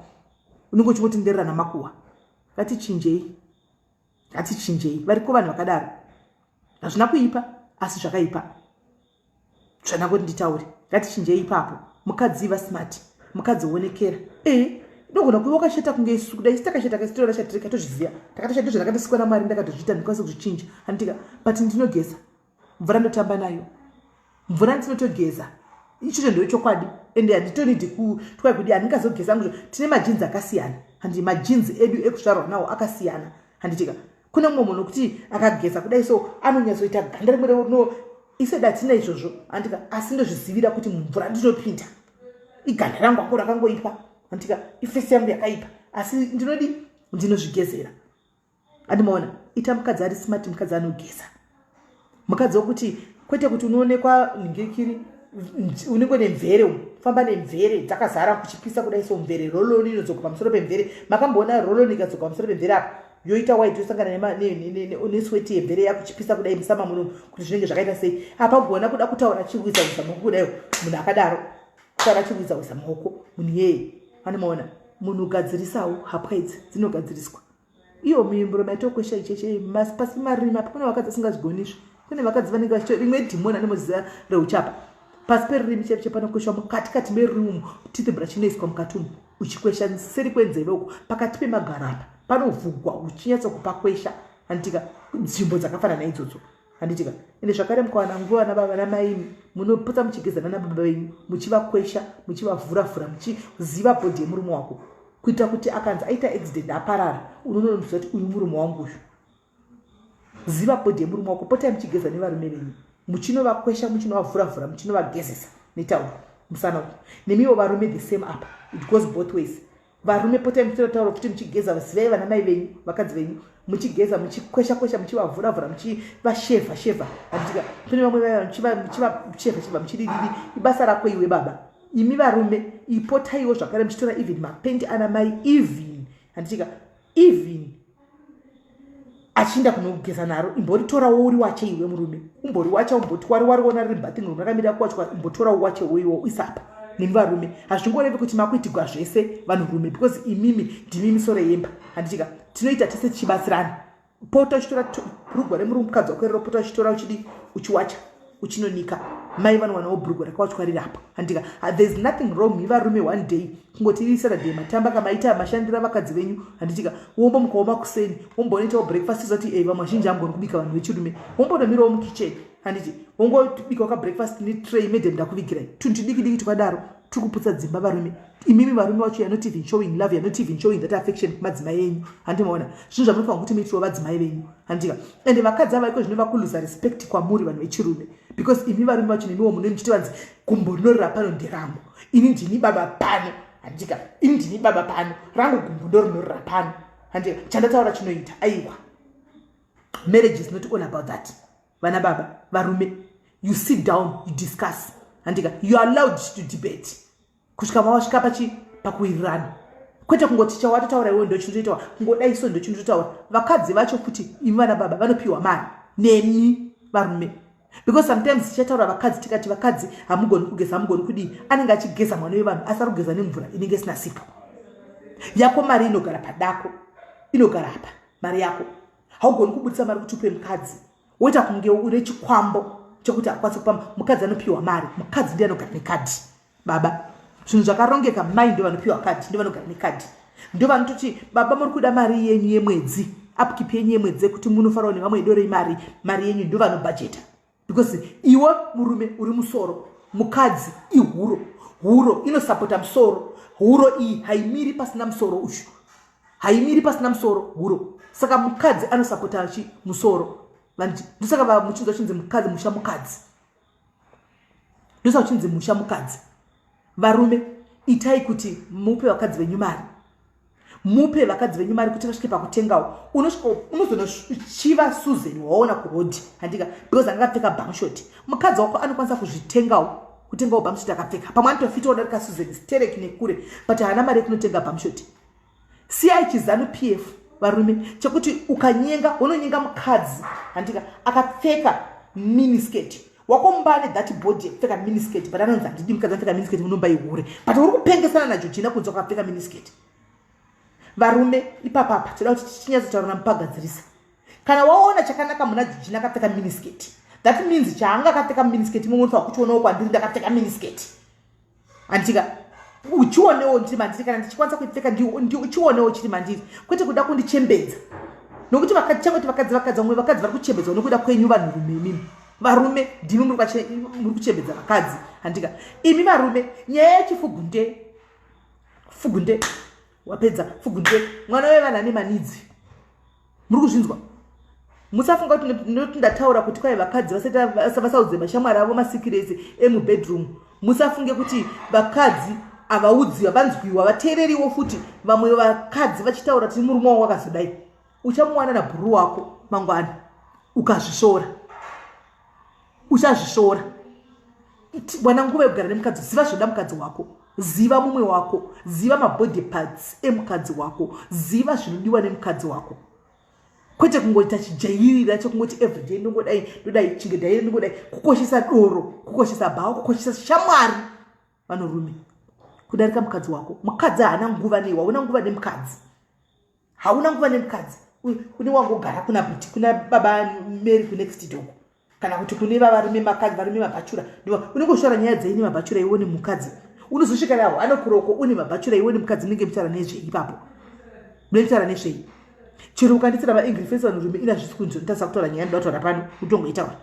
unenge uchingotenderera namakuwa. Ngatichinjei, ngatichinjei. Variko vanhu vakadaro. Hazvina kuipa, asi zvakaipa zvana kuti nditaure. Ngatichinjei ipapo. Mukadzi, iva smart. Mukadzi, onekera. E, inogona kuva wakashata kunge isu kudai. Isi takashata kaisitora shatirika, tozviziva, takatoshata, ndozvandakatosikwa naMwari, ndakatozviita, ndikwanisa kuzvichinja, handitika? But ndinogeza, mvura ndotamba nayo, mvura ndinotogeza. Ichocho ndo chokwadi, ende handitonidi kutwai kudi handingazogeza angu. Tine magenes akasiyana, handi? Magenes edu ekuzvarwa nawo akasiyana, handitika? Kune mumwe munhu kuti akageza kudai so anonyatsoita ganda rimwe no iseda hatina izvozvo, handika? Asi ndozvizivira kuti mumvura ndinopinda, iganda rangu ako rakangoipa, handika? Iface yangu yakaipa, asi ndinodi ndinozvigezera, andimaona? Ita mukadzi ari smart, mukadzi anogeza, mukadzi wekuti kwete kuti unoonekwa nhingirikiri, unenge nemvere, famba nemvere dzakazara, kuchipisa kudai so, mvere roll-on inodzoka pamusoro pemvere. Makamboona roll-on ikadzoka pamusoro pemvere apa, yoita white, yosangana nesweti yemvere yakuchipisa kudai musama muno, kuti zvinenge zvakaita sei? Apa gona kuda kutaura chiwisa wisa maoko kudai, munhu akadaro kutaura chiwisa wisa maoko, munhu yeye anomaona. Munhu ugadzirisawo hapwa idzi dzinogadziriswa iyo mimburo maitokwesha icheche pasi marimi apa. Kune vakadzi vasingazvigonizvi, kune vakadzi vanenge vachito rimwe dhimoni anomoziva reuchapa pasi perurimi chaipo chepanokweshwa mukati kati merurimi umu, teeth brush inoiswa mukati umu, uchikwesha seri kwenzeve uko, pakati pemagaro apa panovhugwa, uchinyatsokupakwesha, handitika? Nzvimbo dzakafanana idzodzo, handitika? Ende zvakare mukawana nguva nababa namai, munopotsa muchigezana nababa venyu, muchivakwesha, muchivavhuravhura, muchiziva body yemurume wako, kuitira kuti akanzi aita accident aparara, unonoziva kuti uyu murume wangu uyu. Ziva body yemurume wako. Potai muchigeza nevarume venyu, muchinovakwesha, muchinovavhuravhura, muchinovagezesa netauro musana uku. Nemiwo varume, the same apa, it goes both ways. Varume, potai muchitora tauro futi muchigeza. Zivai vana mai venyu, vakadzi venyu, muchigeza, muchikwesha kwesha, muchivavhuravhura, muchivashevha shevha, handitika? Kune vamwe vaya muchivashevha shevha, muchidididi. Ibasa rako iwe baba. Imi varume, ipotaiwo zvakare muchitora even mapendi ana mai even, handitika? Even achiinda kunogeza naro, imboritorawo uri wache. Iwe murume, umbori wacha, umboti wari wariona riri bathing room rakamira kuwachwa, imbotorawo wache woiwo isapa. Nemi varume, hazvingorevi kuti makuitigwa zvese vanhurume, because imimi ndimi misoro yemba, handitika? Tinoita tese tichibatsirana. Pota uchitora bhurugwa remurumukadzi wako rero, pota uchitora, uchidi uchiwacha, uchinonika. Mai vanowanawo bhurugwa rakawachwa riri apa, handika? There is nothing wrong mi varume one day kungoti iri Saturday, matamba kamaita mashandira vakadzi venyu, handitika? Wombomukawo makuseni, wombonoitawo breakfast, zoti e vamwe vazhinji amboni kubika vanhu vechirume, wombonomirawo mukicheni, handiti? Wongobikawo kabreakfast netray, "Madam, ndakuvigirai." Tunhu tudiki diki twakadaro tiri kuputsa dzimba, varume. Imimi varume vacho, you're not even showing love, you're not even showing that affection kumadzimai enyu, handimaona? Zvinhu zvamunofanira kuti muitiwo vadzimai venyu, handika? Ende vakadzi ava iko zvino vakuluza respect kwamuri vanhu vechirume, because imi varume vacho nemiwo munoi muchiti vanzi gumbo rinorira pano nderangu, ini ndini baba pano, handika? Ini ndini baba pano, rangu gumbo ndo rinorira pano, handika? Chandataura chinoita. Aiwa, marriage is not all about that. Vana baba, varume, you sit down, you discuss, handika? You are allowed to debate kusvika mawasvika pachi pakuwirirana, kwete kungoti chawatotaura iwe ndo chinotoitawa, kungodai so ndo chinototaura. Vakadzi vacho futi, imi vana baba, vanopiwa mari nemi varume, because sometimes tichataura vakadzi, tikati vakadzi hamugoni kugeza, hamugoni kudii. Anenge achigeza mwana wevanhu, asi ari kugeza nemvura inenge isina sipo. Yako mari inogara padako, inogara apa mari yako. Haugoni kubudisa mari kuti upe mukadzi, woita kunge une chikwambo chekuti akwanise kupa mukadzi. Anopiwa mari mukadzi ndiye anogara nekadhi. Baba, zvinhu zvakarongeka, mai ndo vanopiwa kadhi, ndo vanogara nekadhi, ndo vanototi, "Baba, muri kuda mari yenyu yemwedzi, upkeep yenyu yemwedzi yekuti munofarawo nevamwe, idorei mari, mari yenyu." Ndo vanobhajeta, because iwe murume uri musoro, mukadzi ihuro. Huro inosapota musoro. Huro iyi haimiri pasina musoro uyu, haimiri pasina musoro huro. Saka mukadzi anosapota chi musoro. Ndosaka muchinzwa chinzi mukadzi musha mukadzi, ndosaka chinzi musha mukadzi. Varume, itai kuti mupe vakadzi venyu mari. Mupe vakadzi venyu mari kuti vasvike pakutengawo. Unosvika unozonochiva Susan waona kurodhi, handika, because anga akapfeka bamshot. Mukadzi wako anokwanisa kuzvitengawo, kutengawo bamshot akapfeka. Pamwe anotofitawo darika Susan sterek nekure, but haana mari yekunotenga bamshot. Siyai chiZanu PF, varume, chekuti ukanyenga unonyenga mukadzi, handika, akapfeka miniskirt. Wakombane that body yekupfeka miniskirt, but anonzi handidi mukadzi anopfeka miniskirt, munomba ihure, but uri kupengesana naGeorgina kunzi wakapfeka miniskirt. Varume, ipapapa toda kuti tichinyatsotaura mupagadzirisa. Kana waona chakanaka muna Georgina akapfeka miniskirt, that means chaanga akapfeka miniskirt mumwe unofanira kuchionawo kwandiri ndakapfeka miniskirt, handika? Uchionewo ndiri mandiri, kana ndichikwanisa kuipfeka, uchionewo chiri mandiri, kwete kuda kundichembedza. Nokuti changoti vakadzi, vakadzi, vamwe vakadzi vari kuchembedzwa nokuda kwenyu vanhurume. Imimi varume ndimi muri kuchembedza vakadzi, handika? Imi varume, nyaya yechifugunde fugunde, wapedza fugunde, mwana wevanhu ane manidzi. Muri kuzvinzwa? Musafunga kuti ndinoti ndataura kuti kwai vakadzi vasaudze mashamwari avo masecrets emubedroom. Musafunge kuti vakadzi havaudziwa, vanzwiwa, vateereriwo futi. Vamwe vakadzi vachitaura kuti murume wangu akazodai, uchamuwana nabhuru wako mangwana. Ukazvisvora, uchazvisvora. Wana nguva yekugara nemukadzi. Ziva zvoda mukadzi wako, ziva mumwe wako, ziva mabody parts emukadzi wako, ziva zvinodiwa nemukadzi wako, kwete kungoita chijairira chekungoti everyday ndongodai, ndodai chinge ndongodai. Kukoshesa doro, kukoshesa bhawa, kukoshesa shamwari, vanhurume, kudarika mukadzi wako. Mukadzi haana nguva nei, hauna nguva nemukadzi, hauna nguva nemukadzi. Une wangogara kuna buti, kuna baba Mary kunext door, kana kuti kune vavarume makadzi, varume mabhachura. Unenge uchitaura nyaya dzei nemabhachura iwo nemukadzi? Unozosvika nawo anokuroko une mabhachura iwo nemukadzi, munenge muchitaura nezvei ipapo? Munenge muchitaura nezvei? Chero ukanditsira maangry face, vanhurume, ina zvisi kunzi ndotasa kutaura nyaya ndoda kutaura pano, utongoitaura.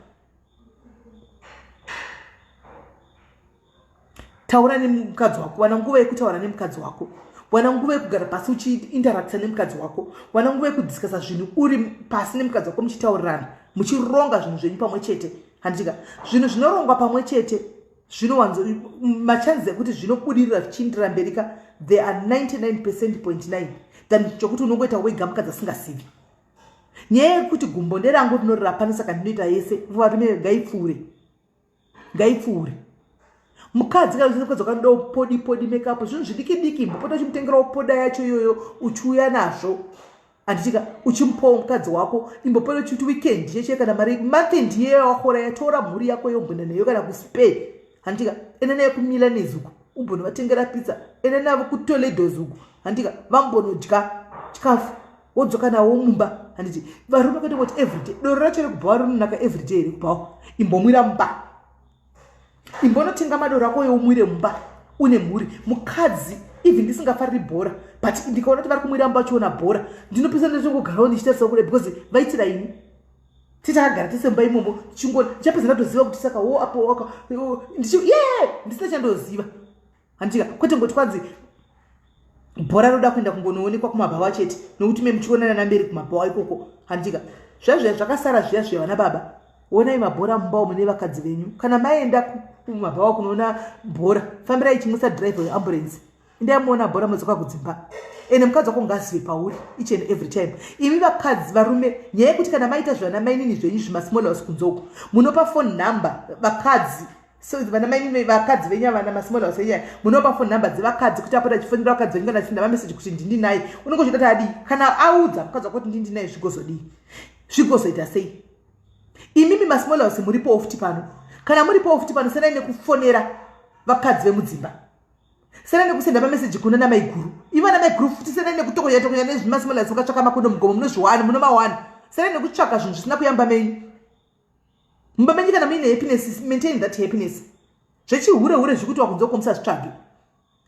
Taura nemukadzi wako. Wana nguva yekutaura nemukadzi wako, wana nguva yekugara pasi uchiinteracta nemukadzi wako, wana nguva yekudiscussa zvinhu uri pasi nemukadzi wako, muchitaurirana, muchironga zvinhu zvenyu pamwe chete, handitika? Zvinhu zvinorongwa pamwe chete zvinowanzo machances ekuti zvinobudirira zvichiindira mberika, they are 99 percent point 9 than chokuti unongoita wega mukadzi asingazivi. Nyaya yekuti gumbo nderangu, rinorira pano, saka ndinoita yese, varume, ngaipfuure, ngaipfuure. Mukadzi, kana mukadzi wakanodawo podi podi, makeup, zvinhu zvidiki diki, mbopota uchimutengerawo poda yacho iyoyo, uchiuya nazvo, handitika? Uchimupawo mukadzi wako. Imbopota uchiti weekend cheche, kana mari month ndiye wakora, yatora mhuri yako yombona neyo kana kuSpur, handitika? Enda naye kuMilanese uku, umbonovatengera pizza. Enda navo kuToledos uku, handika? Vambonodya chikafu, wodzoka nawo mumba, handiti? Varume, kwete kuti everyday doro racho rekubhawa rinonaka everyday here kubhawa. Imbomwira mumba, imbonotenga madoro ako youmwire mumba une mhuri. Mukadzi, even ndisingafariri bhora, but ndikaona kuti vari kumwira mumba vachiona bhora, ndinopisa ndotongogarawo ndichitarisa kudai, because vaitira ini. Titakagara tese mumba imomo, ndichapedza ndatoziva kuti saka wo apo waka ye ndisina chandoziva, handitika? Kwete ngoti kwanzi bhora roda kuenda kungonoonekwa kumabhawa chete, nokuti me muchionana namberi kumabhawa ikoko, handitika? Zviya zvakasara zviya zviya, vana baba, onai mabhora mumba umu nevakadzi venyu. Kana maenda kumabhawa kunoona bhora, fambirai chimwisa driver weambulance, indai muona bhora, modzoka kudzimba. Ende mukadzi wako ngazive pauri each and every time. Imi vakadzi, varume, nyaya yekuti kana maita zvana mainini zvenyu zvimasmall house kunze uko, munopa phone number vakadzi. So vana mainini, vakadzi venyu, vana masmall house enyu, munopa phone number dzevakadzi kuti apota achifonera vakadzi venyu kana achisenda mameseji kuti ndindi naye. Unenge uchida kuti adii kana audza mukadzi wako kuti ndindi naye? Zvigozodii? Zvigozoita sei? Imimi masmall house muripowo futi pano, kana muripowo futi pano, senai nekufonera vakadzi vemudzimba, senai nekusenda mameseji kuna namaiguru. Ivo namaiguru futi, senai nekutokonya tokonya nezvimasmall house. Mukatsvaka makondo mugomo munozviwana, munomawana. Senai nekutsvaka zvinhu zvisina kuyamba menyu mumba menyu. Kana muine happiness, maintain that happiness. Zvechihure hure zvikuti wakunze uko musazvitsvage,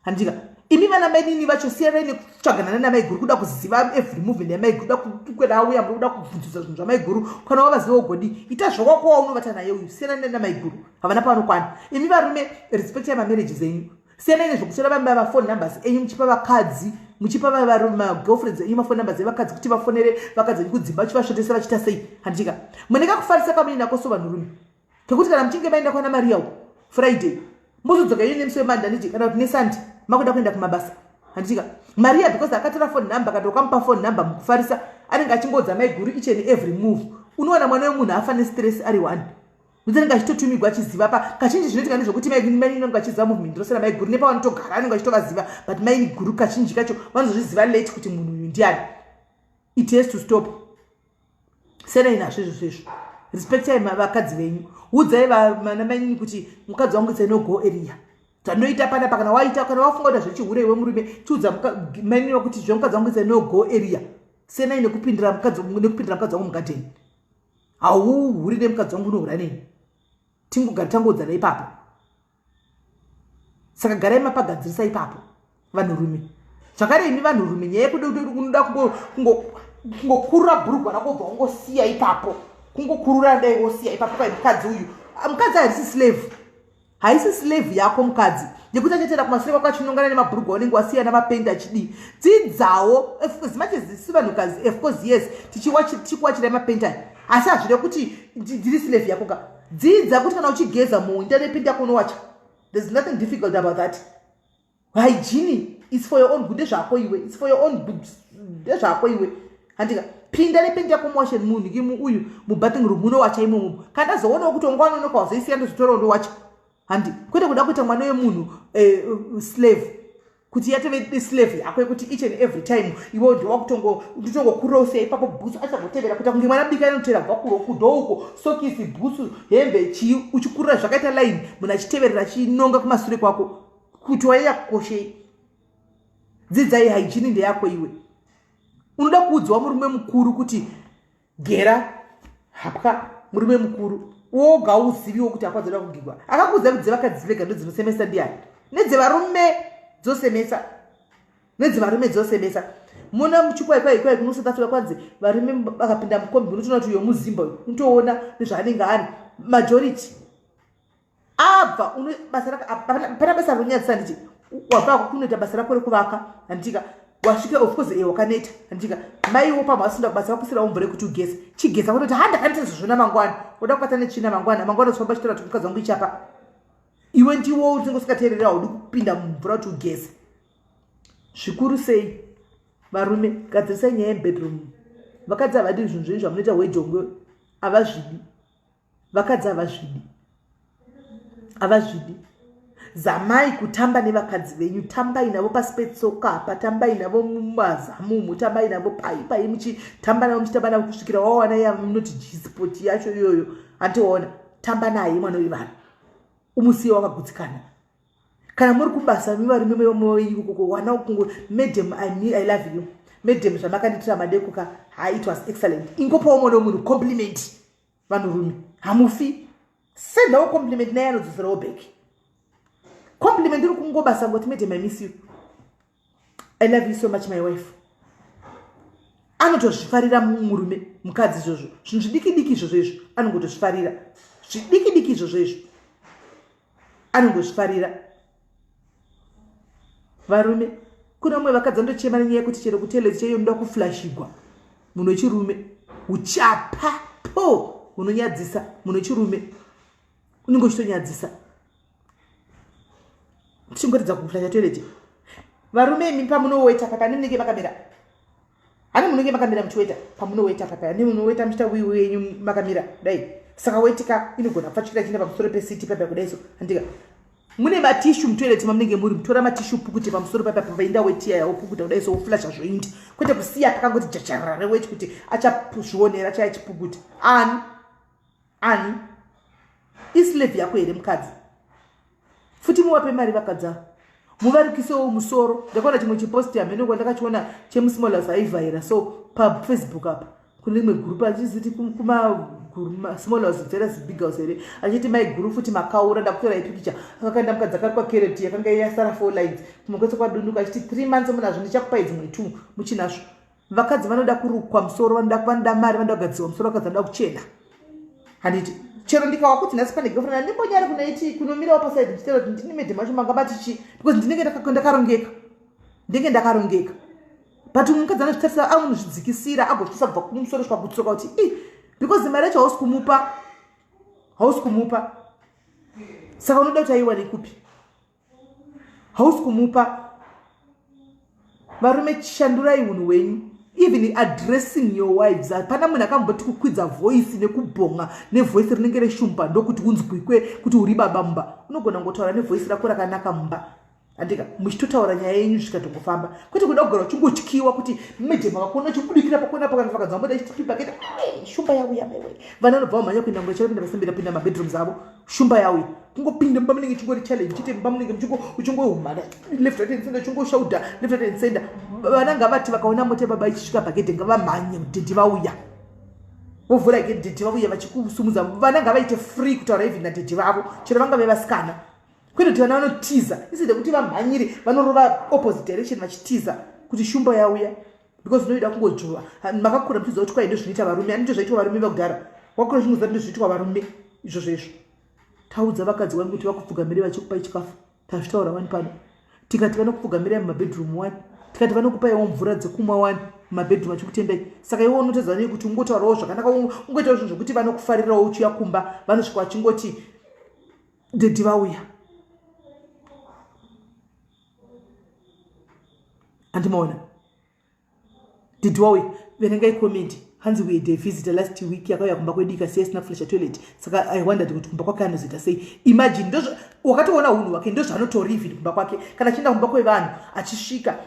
handika? Imi vana mainini vacho, siyanai nekutsvagana nana maiguru, kuda kuziva every movement yamaiguru, kuda kukweda auya, muri kuda kubvunzisa zvinhu zvamaiguru. Kana wavaziva ugodi, ita zvawako waunovata naye uyu. Siyanai nana maiguru, havana pavanokwana. Imi varume, respectai mamarriages enyu. Siyanai nezvekutora maphone numbers enyu muchipa vakadzi, muchipa magirlfriends enyu maphone numbers evakadzi kuti vafonere vakadzi venyu kudzimba, vachivasvotesa, vachiita sei, handika? Munenge kufarisa kamuinako so, vanhurume, kekuti kana muchinge maenda kwana Maria uko Friday, mozodzoka iyo nemusi weMonday, handiti? Kana kuti neSunday, makuda kuenda kumabasa, handitika? Maria, because akatora phone number, kana ukamupa phone number mukufarisa, anenge achingodza maiguru each and every move. Unowana mwana wemunhu afa nestress ari one, nokuti anenge achitotumigwa achiziva. Pa kazhinji zvinoitika ndezvokuti mainini achiziva movement rose ramaiguru nepavanotogara, anenge achitovaziva, but maini guru kazhinji kacho vanozozviziva late kuti munhu uyu ndiani. It has to stop. Senai nazvo izvozvo izvo. Respectai vakadzi venyu. Udzai vana mainini kuti mukadzi wangu, it's no go area zvandoita panapa. Kana waita, kana wafunga kuita zvechihure iwe murume, chiudza mainini wakuti zvemukadzi wangu, it's no go area. Senai nekupindira mukadzi wangu mugadheni. Hauhuri nemukadzi wangu, unohura neni. Tingogara tangoudzana ipapo. Saka garai mapagadzirisa ipapo, vanhurume. Zvakare imi vanhurume, nyaya yekuda kungokurura bhurugwa rako ubva ungosiya ipapo, kungokurura dai wosiya ipapo pai mukadzi uyu, mukadzi harisi slave, haisi slave yako mukadzi, nekuti achatenda kumashure kwako achinongana nemabhurugwa unenge wasiya namapendi achidii. Dzidzawo as much as isi vanhukazi, of course, yes, tichikuwachirai mapendi aya, asi hazvide kuti ndiri slave yako ka. Dzidza kuti kana uchigeza muinda nependi yako unowacha. There's nothing difficult about that. Hygiene is for your own good. Ndezvako iwe, it's for your own good, ndezvako iwe, handika? Pinda nependi yako muwashe munhu uyu mubathing room, unowacha imomo. Kana ndazoonawo kuti ongwanonoka wazoisiya, ndozotorawo ndowacha, handi? Kwete kuda kuita mwana wemunhu slave, kuti yatove slave yako yekuti each and every time iwe ndiwakutongokurira ipapo bhutsu, achagotevera kuita kunge mwana bika anotevera kubva kudhouko, sokisi, bhutsu, hembe, chii, uchikurira zvakaita line, munhu achiteverera achinonga kumasure kwako kuti waiya kukoshei. Dzidzai hygiene, ndeyako iwe. Unoda kuudzwa murume mukuru kuti gera hapwa? Murume mukuru woga uziviwo kuti hapwa dzoda kugigwa. Akakuudza kuti dzevakadzi vega ndo dzinosemesa ndiani? Nedzevarume dzosemesa, nedzevarume dzosemesa. Muna muchikwai kwai kuno South Africa kwanzi varume vakapinda mukombi, unotoona kuti uyo muzimba uyu, unotoona nezvaanenge ari. Majority abva pana basa rinonyadzisa, nditi wabva kunoita basa rako rekuvaka, handitika? Wasvika, of course, wakaneta, handitika? Maiwo pamwe asinda kubasa, vakusirawo mvura yekuti ugeze. Chigeza kutoti ha, ndakaneta zvozvona. Mangwana uda kubata netsvina, mangwana mangwana uchifamba chitora kuti mukadzi wangu ichapa. Iwe ndiwo unenge usikateerera, haudi kupinda mumvura kuti ugeze. Zvikuru sei varume, gadzirisai nyaya yemubedroom. Vakadzi havadi zvinhu zvenyu zvamunoita hwejongwe, havazvidi. Vakadzi havazvidi, havazvidi. Zamai kutamba nevakadzi venyu. Tambai navo pasi petsoka apa, tambai navo mumazamumu, tambai navo pai pai, muchitamba navo, muchitamba navo kusvikira wawana yamunoti G-spot yacho iyoyo. Handiona, tamba naye mwana wevanhu, umusiye wakagutsikana. Kana muri kubasa mivarume venyu koko, wana kungo, "Madam, I love you, madam. Zvamakandiitira madekuka ha, it was excellent." Ingopawo mwana wemunhu compliment. Vanhurume hamufi. Sendawo compliment naye, anodzoserawo back compliment. Iri kungobasa ngoti, "Madam, I miss you. I love you so much, my wife." Anotozvifarira murume, mukadzi izvozvo, zvinhu zvidiki diki izvozvo izvo anongotozvifarira. Zvidiki diki izvozvo izvo anongozvifarira. Varume, kune vamwe vakadzi vandochema nenyaya yekuti chero kutoilet chaiyo unoda kuflashigwa. Munhu wechirume, uchapa po unonyadzisa. Munhu wechirume unenge uchitonyadzisa tichingoratidza kuflasha toilet. Varume imi, pamunoweta papa nemunenge makamira, hani munenge makamira muchiweta, pamunoweta papa ane munoweta muchiita wiwi wenyu makamira dai, saka wetika inogona kupfachukira chienda pamusoro pesiti papa kudai. So handika mune matissue mutoilet mamunenge muri, mutora matissue, pukute pamusoro papa painda weti yaya, wopukuta kudai so, woflasha, zvoinda, kwete kusiya pakangoti jacharara reweti kuti achazvionera chaya chipukuta. Ani ani islave yako here mukadzi? Futi muvape mari vakadzi ava, muvarikisewo musoro. Ndakaona chimwe chipost hamene kwandakachiona chemusmallers aivhaira so paFacebook apa kune rimwe gurupu, achiziti kumasmall house versus big house here, achiti mai guru futi makaura, ndakutora ipikicha. Akakaenda mukadzi akarikwa kereti yakanga yasara four lines, kumwe kwese kwadunduka, achiti 3 months munazvo, ndichakupai dzimwe two muchinazvo. Vakadzi vanoda kurukwa musoro, vanoda mari, vanoda kugadzirwa musoro. Vakadzi vanoda kuchena, handiti? Chero ndikawa kuti nhasi pane girlfriend, handimbonyari kunoiti kunomirawo paside ndichitaura kuti ndini madam acho, manga matichi, because ndinenge ndakarongeka, ndinenge ndakarongeka. But mukadzi anozvitarisa, anozvidzikisira, agozvitisa kubva kumusoro svika kutsoka kuti i because mari yacho hausi kumupa, hausi kumupa. Saka unoda kuti aiwane kupi? Hausi kumupa. Varume, shandurai unhu hwenyu. Even addressing your wives, hapana munhu akamboti kukwidza voice nekubhonga nevoice rinenge reshumba ndokuti unzwikwe kuti uri baba mumba. Unogona kungotaura nevoice rako rakanaka mumba, andika muchitotaura nyaya yenyu zvikatongofamba, kwete kuda kugara uchingotyiwa kuti medhema vakuona uchibudikira pakona pakanofakadza vamboda chitipipa kaita shumba yauya mewe. Vana vanobva vamhanya kuenda ngura chakapinda pasembera pinda mabedrooms avo, shumba yauya. Kungopinda mumba munenge chingori challenge chete, mumba munenge uchingohumana left, right and center, uchingoshauda left, right and center. Vana ngavati vakaona mota yababa ichisvika pagedhe, ngavamhanye, daddy vauya, vovhura gedhe, daddy vauya, vachikusumudza. Vana ngavaite free kutaura even nadaddy vavo, chero vangave vasikana, kwete kuti vana vanotiza. Instead yekuti vamhanyire, vanorova opposite direction vachitiza kuti shumba yauya, because unoida kungodzvova. Makakura muchiziva kuti kwai ndozvinoita varume, ani ndozvaitwa varume vakudhara. Wakura uchingoziva kuti ndozvinoitwa varume izvozvo izvo. Taudza vakadzi wani kuti vakupfugamire vachikupai chikafu. Tazvitaura wani pano, tikati vanokupfugamirai mumabedroom wani, tikati vanokupaiwo mvura dzekumwa wani mumabedroom vachikutendai. Saka iwe unotadza nei kuti ungotaurawo zvakanaka, ungoitawo zvinhu zvokuti vanokufarirawo? Uchiuya kumba, vanosvika vachingoti, "Daddy vauya." Handimaona daddy wauya. Verengai comment. Hanzi, "We had a visitor last week, yakauya kumba kwedu ikasiya isina flusha toilet, saka I wondered kuti kumba kwake anozoita sei." Imagine, wakatoona unhu hwake, ndozvaanotori even kumba kwake. Kana achienda kumba kwevanhu, achisvika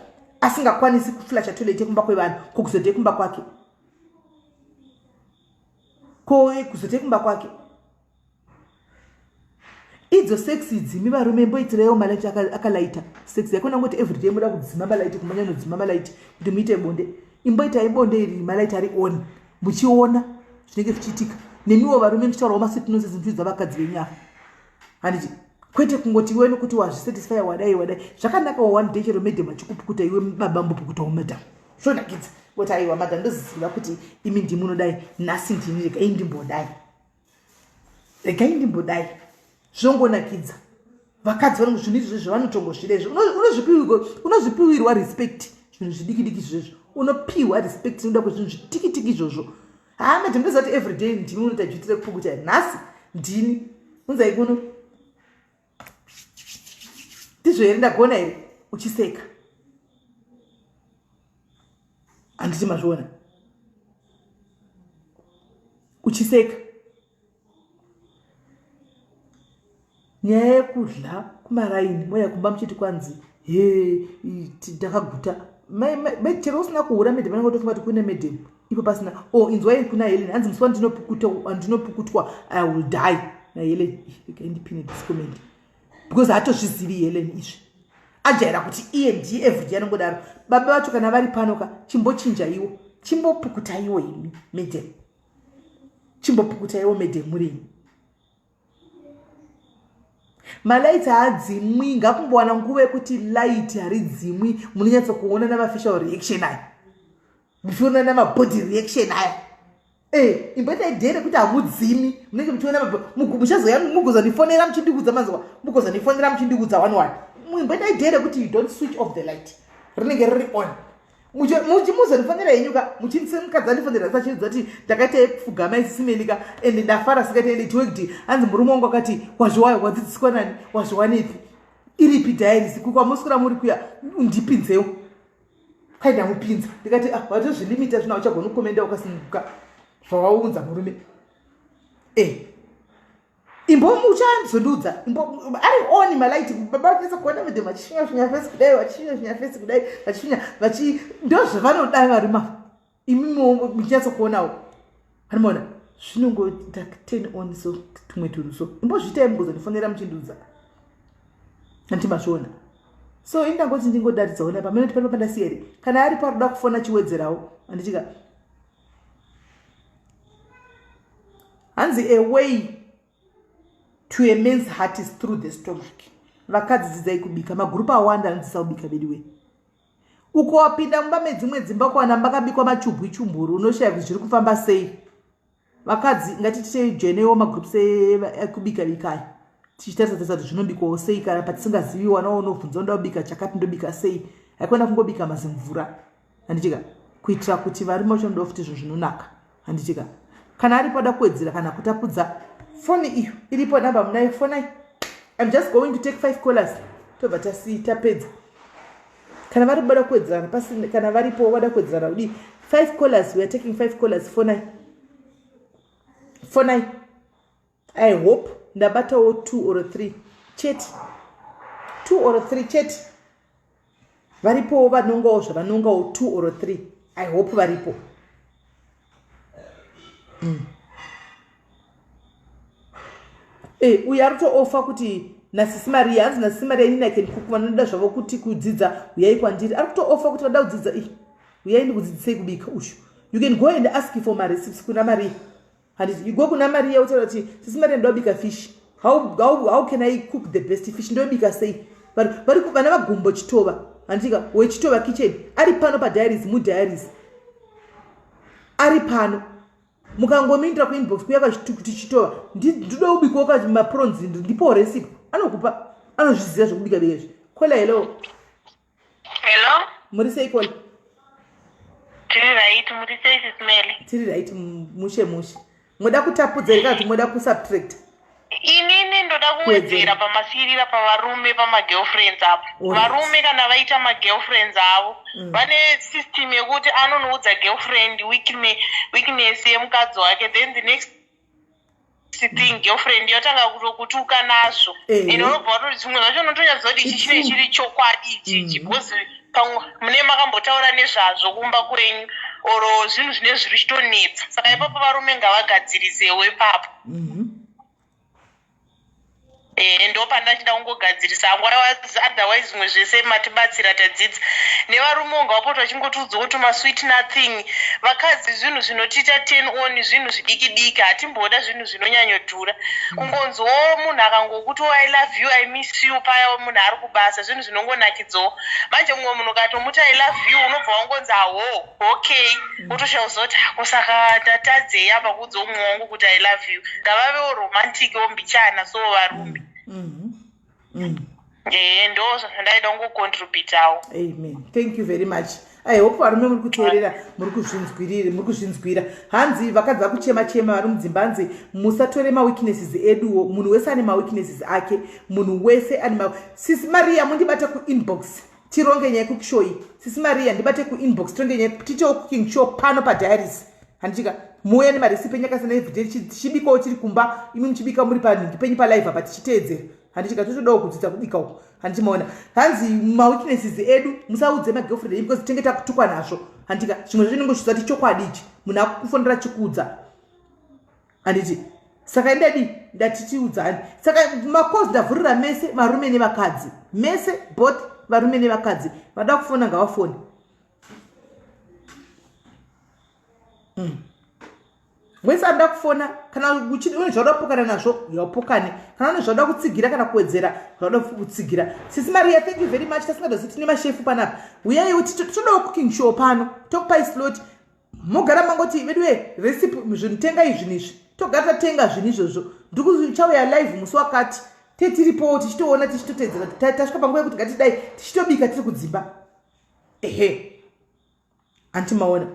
asingakwanisi kuflusha toilet yekumba kwevanhu, kokuzoita kumba kwake? Ko kuzoita kumba kwake? Idzo sex dzimi varume, mboitireiwo malaiti akalaita. Sex yakona ngoti everyday muda kudzima malaiti, kumanya nodzima malaiti kuti muite bonde. Imboitai bonde iri malaiti ari on, muchiona zvinenge zvichiitika. Nemiwo varume, muchitaurawo masweet nonsense muchiudza vakadzi venyu ava, handiti? Kwete kungoti iwe nokuti wazvisatisfya, wadai wadai. Zvakanakawo one day chero madam achikupukuta, iwe baba mbopukutawo madam, zvonakidza. Kuti aiwa madam, ndoziziva kuti imi ndimunodai, nhasi ndini, regai ndimbodai, regai ndimbodai. Zvongonakidza. Vakadzi vanongo zvinhu izvozvo vanotongozvida izvo. Unozvipiwirwa respect, zvinhu zvidiki diki izvozvo. Unopiwa respect nokuda kwezvinhu zvidiki diki izvozvo. Haa madam, ndoziva kuti everyday ndimi unoita duty rekupukuta, nhasi ndini, unzai kuno. Ndizvo here? Ndagona here? Uchiseka, handiti mazviona? Uchiseka. Nyaya yekudla kumaraini, moya kumba muchiti kwanzi he ndakaguta. Chero usina kuhura, madam anenge otofunga kuti kune madam ipo pasina. O oh, inzwai kuna Helen, hanzi, "Musi wandinopukutwa I will die." NaHelen, ndipine this comment because hatozvizivi Helen izvi. Ajaira kuti iye ndiye everyday anongodaro. Baba vacho kana vari pano ka, chimbochinjaiwo, chimbopukutaiwo imi madam, chimbopukutaiwo madam murini. Malaiti haadzimwi, ngakumbowana nguva yekuti light haridzimwi, munonyatsokuona namafacial reaction aya, muchiona namabody reaction aya. E, imboitai day rekuti hamudzimi, munenge muchiona. Muchazoya mugozondifonera muchindikudza, manzwa? Mugozondifonera muchindikudza one one. Imboitai day rekuti you don't switch off the light, rinenge riri on. Muzondifonera henyu ka, muchindisemukadzi andifonera sachiudza kuti ndakaita yekupfugama isisimelika and ndafara singaite ende it worked. Hanzi murume wangu akati, "Wazviwayo, wadzidziswa nani? Wazviwanepi? Iripi diaries kukwamuswera muri kuya? Ndipinzewo." Kai ndamupinza, ndikati, "Ah, watozvilimita zvino, auchagoni kukomenda ukasununguka zvawaunza murume." E, imbo muchazondiudza imbo ari on malaiti, baba vachinatsa kuona madam vachisvinya svinya face kudai, vachisvinya svinya face kudai, vachisvinya vachi ndozvavanoda varume ava. Imimiwo muchinyatsa kuonawo, anomaona zvinongoita turn on, so tumwe tunhu. So imbozviitai, mugozondifonera muchindiudza, anditi mazviona? So indangoti ndingodaridzawo napa mene kuti pano pandasiya here. Kana aripo arikuda kufona, chiwedzerawo, handitika? Hanzi, "A way to a man's heart is through the stomach." Vakadzi, dzidzai kubika. Magurupu awanda anodzidzisa kubika bediwe. Uko wapinda mumba medzimwe dzimba kuwana makabikwa machubwi chumburu, unoshaya kuti zviri kufamba sei. Vakadzi, ngatitijoinewo magroups ekubika bikai, tichitarisa tarisa kuti zvinobikwawo sei. Kana patisingazivi, wanawo unobvunza, unoda kubika chakati, ndobika sei? Haikona kungobika mazimvura, handitika? Kuitira kuti varume vacho vanodawo futi zvinhu zvinonaka, handitika? Kana aripo ada kuwedzera kana kutapudza, foni iyo iripo, namba munayo, fonai. I'm just going to take five callers, tobva tasi tapedza. Kana vari vada kuwedzerana pasina, kana varipo vada kuwedzerana kudii? Five callers, we are taking five callers. Fonai, fonai. I hope ndabatawo two or three chete, two or three chete. Varipowo vanongawo zvavanongawo, two or three. I hope varipo. E, uyu ari kutooffer kuti nasisi Maria, hanzi nasisi Maria, inini I can cook. Vanoda zvavo kuti kudzidza, uyai kwandiri. Ari kutooffer kuti vada kudzidza, i uyai ndikudzidzisei kubika. Ushu you can go and ask for marecipes kuna Maria, handiti? You go kuna Maria, utaura kuti, "Sisi Maria, ndobika fish. How can I cook the best fish? Ndobika sei?" Vari vana vagumbo Chitova, handitika? WeChitova Kitchen ari pano padiaries, mudiaries ari pano. Mukangomindira kuinbox kuya kuti Chitova, ndoda kubikawo maprons, ndipo recipe, anokupa. Anozviziva zvekubika bika izvi. Caller, hello. Hello. Muri sei, caller? Tiri right, muri sei, Sis Melly? Tiri right, mushe mushe. Moda kutapudza here kana kuti moda kusubtract? Inini ndoda kuwedzera pamasiyirira pavarume pamagirlfriends apo. Varume kana vaita magirlfriends avo, vane system yekuti anonoudza girlfriend weakness yemukadzi wake. Then the next thing, girlfriend yotanga kutokutuka nazvo. Ende unobva watoti zvimwe zvacho unotonyatsoziva kuti ichi chine chiri chokwadi ichichi, because pamwe mune makambotaura nezvazvo kumba kwenyu oro zvinhu zvine zviri chitonetsa. Saka ipapo varume ngavagadzirisewo ipapo. Ndo pandachida kungogadzirisa hangu. Otherwise zvimwe zvese matibatsira, tadzidza. Nevarume ungavapota vachingotiudzawo kuti masweet nothing. Vakadzi zvinhu zvinotiita turn on zvinhu zvidiki diki, hatimboda zvinhu zvinonyanyodhura. Kungonzwawo munhu akangokuti, "Oh, I love you, I miss you," paya munhu ari kubasa, zvinhu zvinongonakidzawo. Manje mumwe munhu ukatomuti, "I love you," unobva wangonzi, "Aho, okay." Wotoshakuziva kuti ako saka ndatadzei apa kuudza umwe wangu kuti I love you. Ngavavewo romantic wo mbichana, so varume. Ndo zvandaida kungocontributawo. Amen, thank you very much. I hope varume muri kuteerera, muri kuzvinzwirira, muri kuzvinzwira. Hanzi vakadzi vakuchema chema vari mudzimba, hanzi musatore maweaknesses eduwo. Munhu wese ane maweaknesses ake, munhu wese ane ma. Sisi Maria, mundibate kuinbox, tironge nyaya yecooking show iyi. Sisi Maria, ndibate kuinbox, tironge nyaya, tiitewo cooking show pano padiaries, handitika? Muuya nemarecipe enyu akasiyana everyday, tichibikawo tiri kumba, imi muchibika muri panhingi penyu palive apa, tichiteedzera, handitika? Totodawo kudzidza kubika uku, handichimaona? Hanzi maweaknesses edu musaudze magirlfriend enyu, because tinenge takutukwa nazvo, handitika? Zvimwe zvacho inenge zvisati chokwadi ichi, munhu akufonera chikuudza, handiti? Saka ndadi ndatitiudzani. Saka macalls ndavhurira mese, varume nevakadzi, mese both, varume nevakadzi. Vada kufona ngavafone. Wese anoda kufona, kana une zvauda kupokana nazvo, yapokane. Kana une zvauda kutsigira kana kuwedzera, zvauda kutsigira. Sisi Maria, thank you very much. Tasingadozi tine mashefu panapa, uyaiwo, todawo cooking show pano. Tokupai slot, mogara mangoti, "Veduwe, recipe, zvinhu tengai zvinhu izvi." Togara tatenga zvinhu izvozvo. Ndikuchauya live musi wakati, tetiripowo tichitoona, tichitotedzera. Tasvika panguva yekuti ngatidai tichitobika tiri kudzimba. Ehe, hanti maona?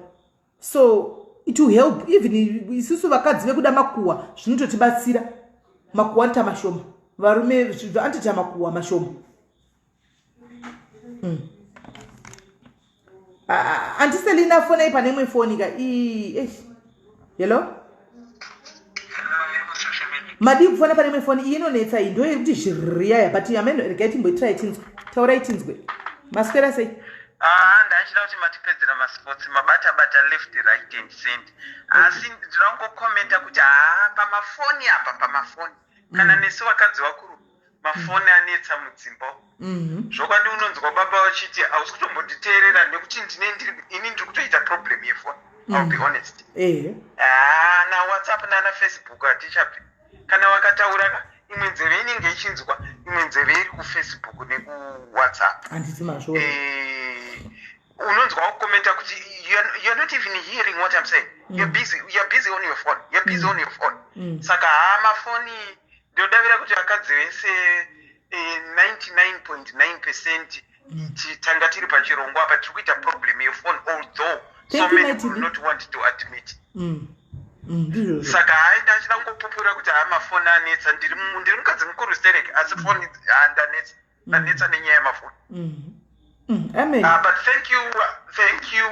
So it will help even isusu vakadzi vekuda makuhwa, zvinototibatsira. Makuhwa anoita mashoma, varume anotoita makuhwa mashoma. Auntie Selina, fonai pane imwe foni ka. Hello, madii kufona pane imwe foni? Iyi inonetsa iyi, ndo iri kuti zviriyaya, but ameno. Regai timboitirai tinzwe. Taurai tinzwe, maswera sei? Ah, ndachida kuti matipedzera masports, mabata bata left, right and center, asi ndinoda kungokomenta kuti haa, pamafoni apa, pamafoni kana nesu vakadzi vakuru, mafoni anetsa mudzimba. Zvokwadi, unonzwa baba vachiti, "Hausi kutombonditeerera nekuti ndine ini ndiri kutoita problem yefoni." I'll be honest. Haa, naWhatsApp nana Facebook hatichabvi. Kana vakataura ka, imwe nzeve inenge ichinzwa, imwe nzeve iri kuFacebook nekuWhatsApp. Handiti mazvo? Unonzwa kukomenta kuti, You're not even hearing what I'm saying. You're busy on your phone, you're busy on your phone." Saka haa, mafoni, ndinodavira kuti vakadzi vese, 99.9%, tanga tiri pachirongwa apa, tiri kuita problem yefone, although Thank so you, many Mai will TV. not want to admit. Ndizvozvo. Saka hai, ndachida kungopupura kuti haa, mafoni anetsa. Ndiri mukadzi mukuru sterek, asi foni, haa, ndanetsa, ndanetsa nenyaya yemafoni. Amen. But thank you, thank you.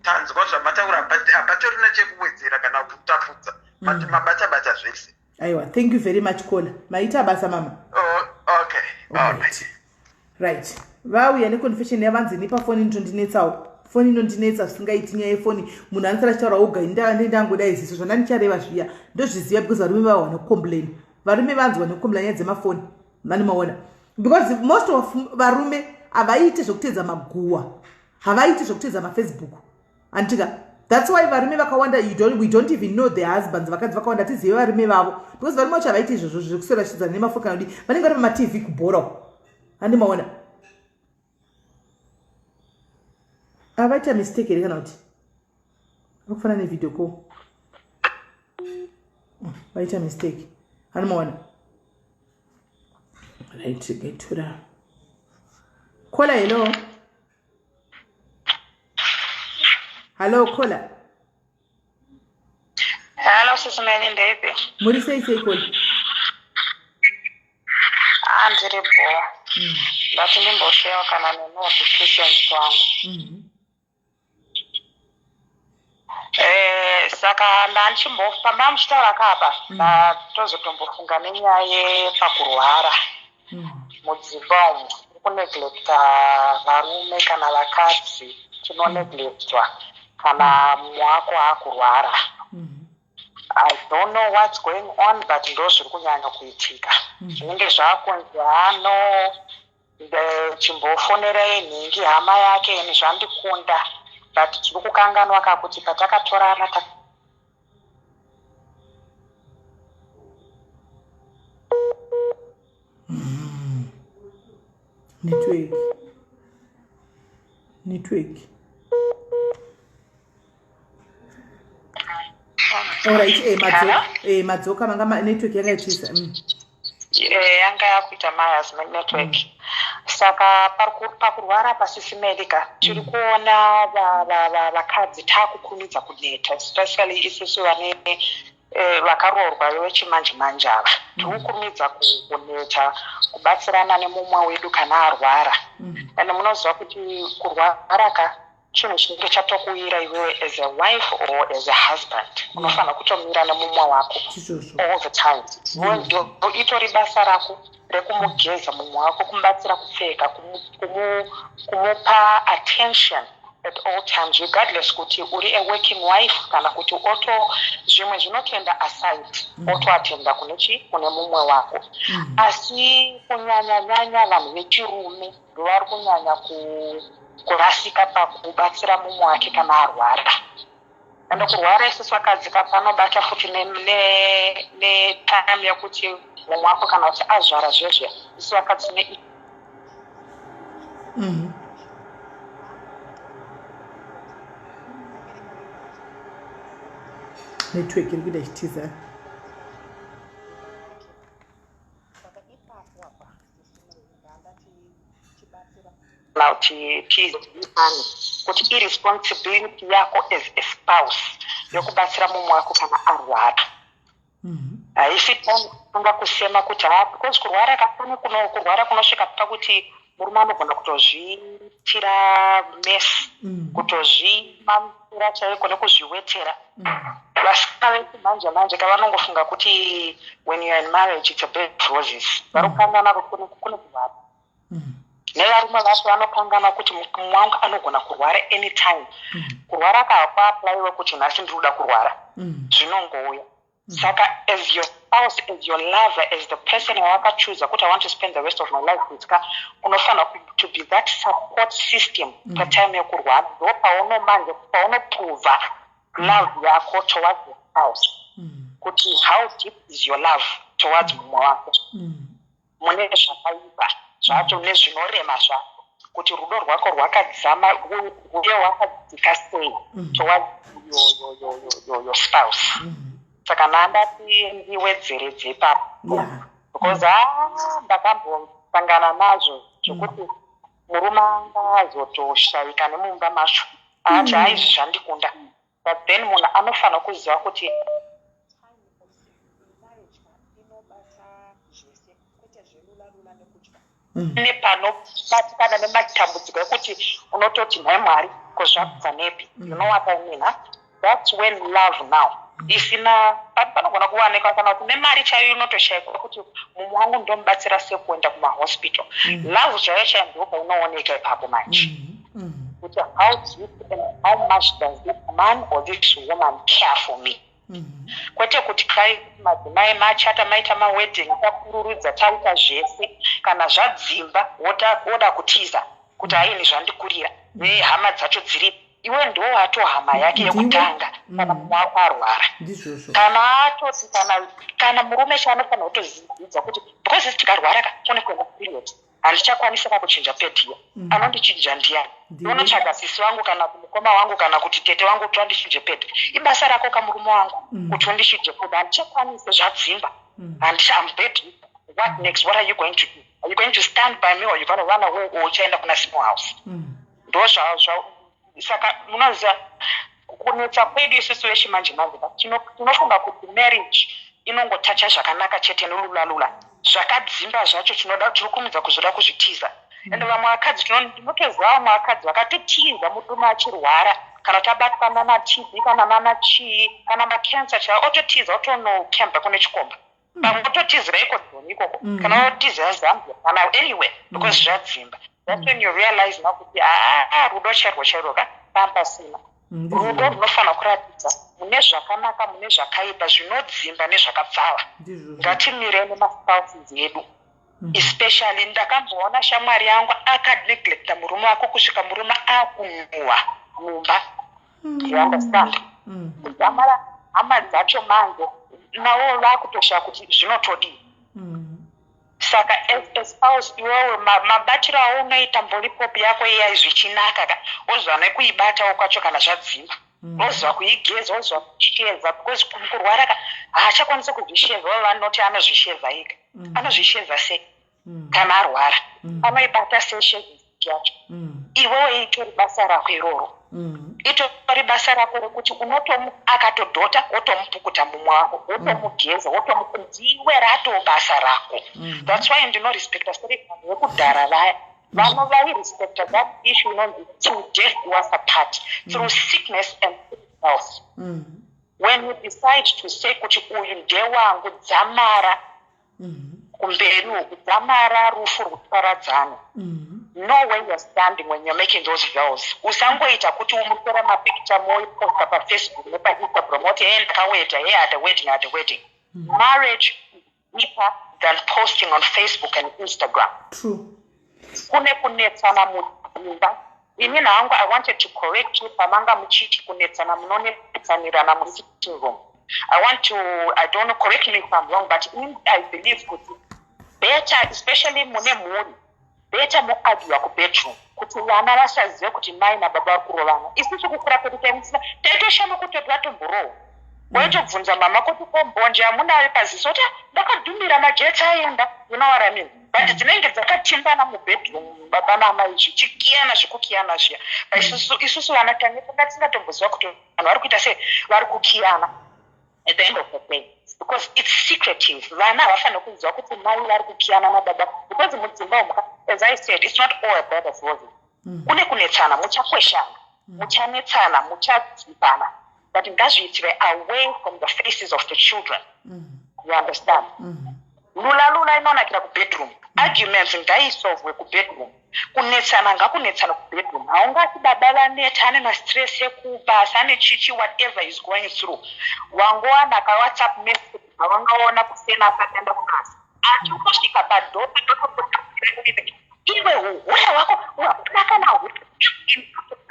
Tanzwa zvamataura, but hapatorina chekuwedzera kana kutapudza. Mabata bata zvese. Aiwa, thank you very much, caller. Maita basa, mama. Oh, okay. All right. Right, vauya neconfession yavanzi nipa foni inotondinetsawo, foni inondinetsa zvisingaiti. Nyaya yefoni, munhu anosara achitaura oga. Ndangodai ziso zvandandichareva zviya, ndozviziva because varume vahwa nekucomplain, varume vanzwa nekucomplain nyaya dzemafoni. Mani maona, because most of varume havaiti zvekutedza maguwa, havaiti zvekutedza maFacebook, anditika? That's why varume vakawanda, we don't even know their husbands. Vakadzi vakawanda tizive varume vavo because varume vacho havaiti izvozvo zvekuswera chidzana nemafoni kana kudi, vanenge vari pamaTV kubhora. Handimaona avaita mistake here kana kuti vakufanana nevideo call? Oh, vaita mistake. Handimaona. Right, gaitora caller. Hello, hello, caller. Hello, Sisi Melly, ndeipi? Muri sei sei, caller? Ah, ndiri bho. Ndati ndimboshewa kana nenotifications wangu. Saka ndandichimbofamba muchitaura kapa, ndatozotombofunga nenyaya yepakurwara. Mudzimba umu kuneglecta varume kana vakadzi, tinoneglectwa kana mumwe wako akurwara. I don't know what's going on, but ndo zviri kunyanya kuitika. Zvinenge zvakunzi hano chimbofonerai nhingi, hama yake, ini zvandikunda. But tiri kukanganwa kakuti patakatorana Network, network. Alright, madzoka, madzoka. Manga network yanga ichisa. Yanga yakuita mayas network. Saka pakurwara paSisi Melly ka, tiri kuona vakadzi taakukurumidza kuneta, especially isusu vane vakaroorwa vechimanje manje ava. Tiri kukurumidza kuneta kubatsirana nemumwe wedu kana arwara. And munoziva kuti kurwara ka chinhu chinenge chatokuwira iwewe as a wife or as a husband. Unofanira kutomira nemumwe wako Chizvozvo. all the time. Ndo itori basa rako rekumugeza mumwe wako, kumubatsira kupfeka, kumupa attention at all times, regardless kuti uri a working wife kana kuti oto zvimwe zvinotoenda aside, otoatenda kune chi kune mumwe wako. Asi kunyanya nyanya vanhu vechirume ndovari kunyanya kurasika pakubatsira mumwe wake kana arwara. Ende kurwara isusu vakadzi panobata futi netime yekuti mumwe wako kana kuti azvara zvezve, isu vakadzi tine Network iri kuita ichitiza. Saka ipapo apa kana kuti tizivisane kuti iresponsibility yako as a spouse yokubatsira mumwe wako kana arwara. Haisi tonga kusema kuti ha, because kurwara kapane kuno kurwara kunosvika pakuti murume anogona kutozviitira mess, kutozvimamira chaiko nekuzviwetera. Vasikana vedu manje manje kavanongofunga kuti when you are in marriage it's a bed of roses. Vari kukanganwa kuti kune kurwara. Nevarume vacho vanokanganwa kuti mumwe wangu anogona kurwara anytime. Kurwara kahakwaapplyiwe kuti nhasi ndiri kuda kurwara, zvinongouya. Saka as your spouse, as your lover, as the person wawakachuza kuti I want to spend the rest of my life with ka, unofanira to be that support system. Patime yekurwara ndo paunomanje paunoprova love yako towards your spouse, kuti how deep is your love towards mumwe wako mune zvakaipa zvacho nezvinorema zvacho, kuti rudo rwako rwakadzama uye rwakadzika sei towards your spouse. Saka ndandati ndiwedzeredze ipapo because ha, ndakambosangana nazvo zvekuti murume anga azotoshayika nemumba macho, ati haizvi zvandikunda. But then munhu anofanira kuziva kuti inobata zvese, kwete. zvelulalula nekudya. Nepanobatikana nematambudziko ekuti unototi, "Nhai Mwari, ko zvabva nepi?" You know what I mean, huh? That's when love now isina panogona kuwanikwa, kana kuti nemari chaiyo inotoshayikwa kuti mumwe wangu ndomubatsira sei kuenda kumahospital. Love chaiyo chaiyo ndo painooneka ipapo manje, kuti how deep and how much does this man or this woman care for me, kwete kuti kai madzimai machata, maita mawedding, takururudza, taita zvese, kana zvadzimba woda kutiza kuti aini zvandikurira, nehama dzacho dziripo. Iwe ndo wato hama yake yekutanga kana mumwe wako arwara. Ndizvozvo. Kana atoti kana murume chaanofanira kutozidzidza kuti because isi tikarwara ka, kune kuenda period, handichakwanisi ka kuchinja pad iya. Anondichinja ndiani? Ndiwe. Unotsvaga sisi wangu kana mukoma wangu kana kuti tete wangu kuti andichinje pad. Ibasa rako kamurume wangu kuti undichinje pad. Handichakwanisi, zvadzimba. Handicha, I'm bed. What next? What are you going to do? Are you going to stand by me or you going to run away or uchaenda kuna small house? Ndo zva saka munoziva kunetsa kwedu isusu vechimanje manje, tinofunga kuti marriage inongotacha zvakanaka chete nolulalula. Zvakadzimba zvacho tinoda, tinokurumidza kuzoda kuzvitiza. Ende vamwe vakadzi, ndinotoziva vamwe vakadzi vakatotiza murume achirwara, kana kuti abatwa nana TB kana nana chii kana macancer chaiwo, ototiza, otonocampa kune chikomba. Vamwe ototizira ikodzoni ikoko, kana otizira Zambia kana anywhere because zvadzimba. That's when you realize now kuti aa, rudo chairwo chairwo ka pambasina. Rudo runofanira kuratidza mune zvakanaka, mune zvakaipa, zvinodzimba nezvakapfava. Ndizvozvo. Ngatimirei nemaspouses edu. Especially ndakamboona shamwari yangu akaneglecta murume wake kusvika murume akunhuhwa mumba. You understand? Kudzamara hama dzacho manje navo vakutoshaya kuti zvinotodii. Saka as a spouse, iwewe mabatiro aunoita mbolipop yako iyai zvichinaka ka, woziva nekuibatawo kwacho kana zvadzimba, woziva kuigeza, woziva kusheva, because kurwara ka haachakwanisi kuzvisheva. Vavo vanoti anozvisheva ega. Anozvisheva sei kana arwara? Anoibata sei shaving yacho? Iwewe itori basa rako iroro. Itori basa rako rekuti unotomu akatodhota, wotomupukuta mumwe wako, wotomugeza, wotomu ndiwe rato basa rako. That's why ndinorespekta seri vanhu vekudhara vaya. Vano vairespecta that issue inonzi "till death do us apart", through sickness and health. When you decide to say kuti uyu ndewangu dzamara kumberi uku, dzamara rufu rwuparadzano, know where you're standing when you're making those vows. Usangoita kuti umutora mapicture moiposta paFacebook nepaInstagram, oti, "Hey, ndakawedha, hey, at a wedding, at a wedding." Marriage is deeper than posting on Facebook and Instagram. True. Kune kunetsana mudzimba. Ini hangu I wanted to correct you pamanga muchiti kunetsana munonetsanirana musitting room. I want to, I don't know, correct me if I'm wrong, but I believe kuti better, especially mune mhuri, better muargue kubedroom kuti vana vasazive kuti mai nababa vari kurovana. Isusu kukura kwedu taimusina, taitoshama kuti vatomborohwa. Waitobvunza mama kuti, "Ko mbonje hamunayo paziso?" Kuti, "Ah, ndakadhumira magetsi aenda." You know what I mean? But dzinenge dzakatimbana mubedroom, baba namai zvichikiyana, zvekukiyana zviya. But isusu vana tange tanga tisingatomboziva kuti vanhu vari kuita sei, vari kukiyana at the end of the day, because it's secretive. Vana havafaniri kuziva kuti mai vari kukiyana nababa, because mudzimba umu, as I said, it's not all a bed of roses. Kune kunetsana, muchakweshana, muchanetsana, muchadzipana, but ngazviitire away from the faces of the children. You understand? Lula lula inonakira kubedroom. Arguments ngaisolvwe kubedroom. Kunetsana ngakunetsana kubedroom. Haungati baba vaneta, ane mastress ekubasa, ane chichi, whatever is going through, wangowana kaWhatsApp message awangaona kusena asati aenda kubasa, achingosvika padoor, "Iwe uhure hwako hakuna kana hure."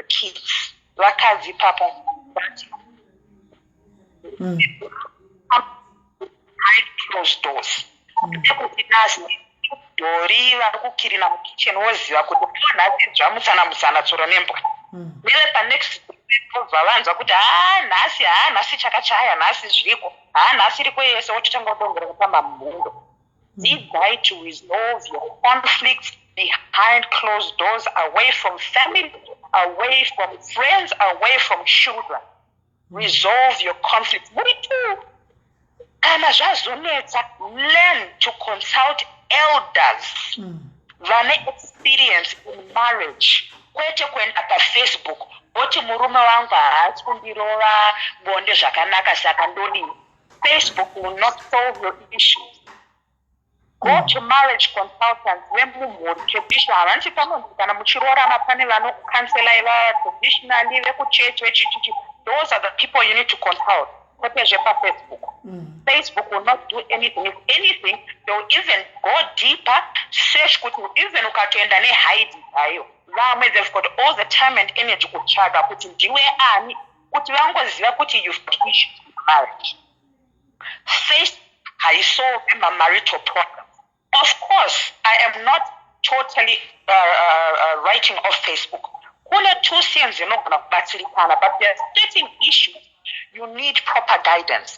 Kids, vakadzi ipapo but behind closed doors, kuti nasi dhori vari kukirina mukicheni, woziva kuti nhasi zvamutsana mutsana tsoro nembwa. Neve panext obva vanzwa kuti haa, nhasi, haa, nhasi chakachaya, nhasi zviriko, haa, nhasi iriko yese, wototanga kudongorera pamamhundo. Dzidzai to resolve your conflicts behind closed doors, away from family, away from friends, away from children. Resolve your conflicts muri two. Kana zvazonetsa, learn to consult elders vane experience in marriage, kwete kuenda paFacebook voti, "Murume wangu haasi kundirova bonde zvakanaka, saka ndodii?" Facebook will not solve your issues. Go to marriage consultants vemumhuri, traditional. Havanti panonzi kana muchiroorana pane vanokucounselai vava traditionally, vekuchechi, vechichichi. Those are the people you need to consult, kwete zvepaFacebook. Facebook will not do anything. If anything, they will even go deeper, search kuti even ukatoenda nehaidi dzayo, vamwe they've got all the time and energy kutsvaga kuti ndiwe ani, kuti vangoziva kuti you've got issues with marriage. Face haisolve mamarital problems. Of course, I am not totally writing off Facebook. Kune two things inogona kubatsirikana, but there are certain issues you need proper guidance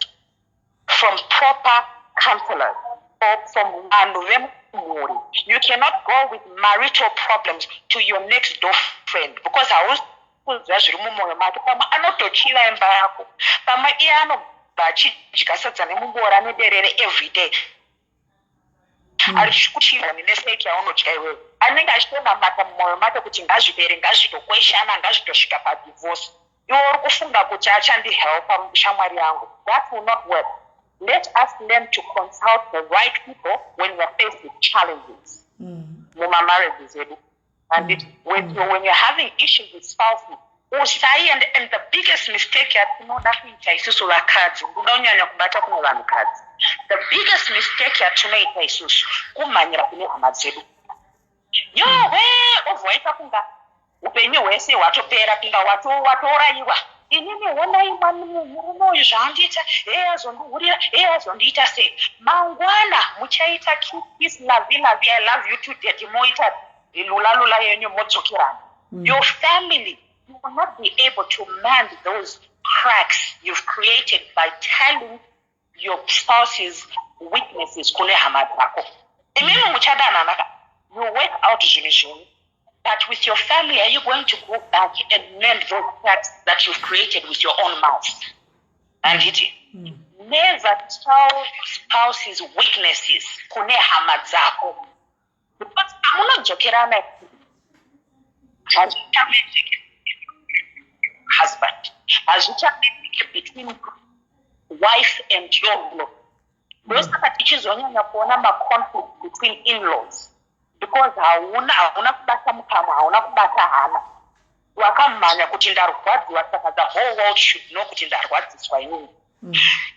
from proper counselors or from vanhu vemumhuri. You cannot go with marital problems to your next door friend, because hausi kuziva zviri mumwoyo make. Pamwe anotochiva imba yako, pamwe iye anobva achidya sadza nemubora nederere every day, ari kuchiva neseki yaunodya iwewe. Anenge achitonamata mumwoyo make kuti ngazvipere, ngazvitokweshana, ngazvitosvika padivorce. Iwe uri kufunga kuti achandihelpa shamwari yangu. That will not work. Let us learn to consult the right people when we are faced with challenges mumamarriages edu. And when you're having issues with spouses, usaiende. And the biggest mistake yatinoda kuita isusu vakadzi, ndoda kunyanya kubata kune vanhukadzi, the biggest mistake yatinoita isusu kumhanyira kune hama dzedu. Yowe, obva waita kunga upenyu hwese hwatopera, kunga watourayiwa. "Inini honai murume uyu zvaandiita, hee, azondihurira, hee, azondiita sei." Mangwana muchaita kiss, lovey lovey, "I love you too, daddy," moita lula lula yenyu, modzokerana. Your family, you will not be able to mend those cracks you've created by telling your spouse's weaknesses kune hama dzako. Imimi muchadanana ka, you work out zvinhu zvenyu, but with your family, are you going to go back and mend those cracks that you've created with your own mouth? Handiti? Never tell spouse's weaknesses kune hama dzako, because pamunodzokerana hazvichaendeki. Husband, hazvichaendeki between wife and your in-law. Ndosaka tichizonyanya kuona maconflict between in-laws, because hauna kubata mukamwa, hauna kubata hana, wakamhanya kuti ndarwadziwa, saka the whole world should know kuti ndarwadziswa inini.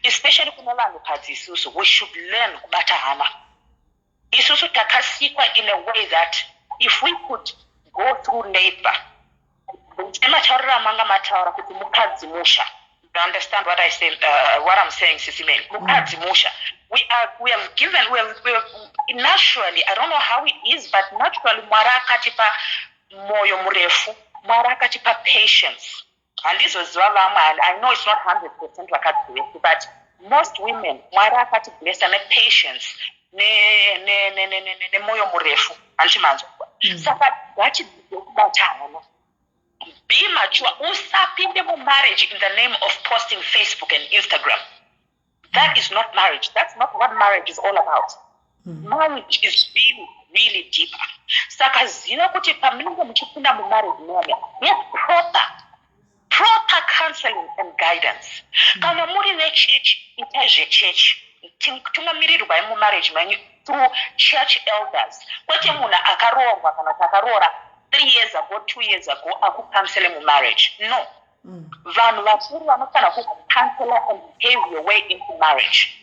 Especially kune vanhukadzi, isusu we should learn kubata hana. Isusu takasikwa in a way that if we could go through labor, sematauriro amanga mataura kuti mukadzi musha. You understand what I say, what I'm saying, Sisi Meli? Mukadzi musha. We have given, we have, naturally, I don't know how it is, but naturally, Mwari akatipa moyo murefu, Mwari akatipa patience. Handizoziva vamwe, I know it's not 100% vakadzi vese, but most women, Mwari akatiblessa nepatience nemoyo murefu, handichimanzwa? Saka ngatidzidze kubata hana. Be mature. Usapinde mumarriage in the name of posting Facebook and Instagram. That is not marriage. That's not what marriage is all about. Marriage is really, really deeper. Saka ziva kuti pamunenge muchipinda mumarriage muya, get proper counseling and guidance. Kana muri vechechi, itai zvechechi, tungamirirwai mumarriage menyu through church elders, kwete munhu akaroorwa kana kuti akaroora 3 years ago, 2 years ago, akucounsele mumarriage. No. Vanhu vakuru vanofanira kucounsela and pave your way into marriage.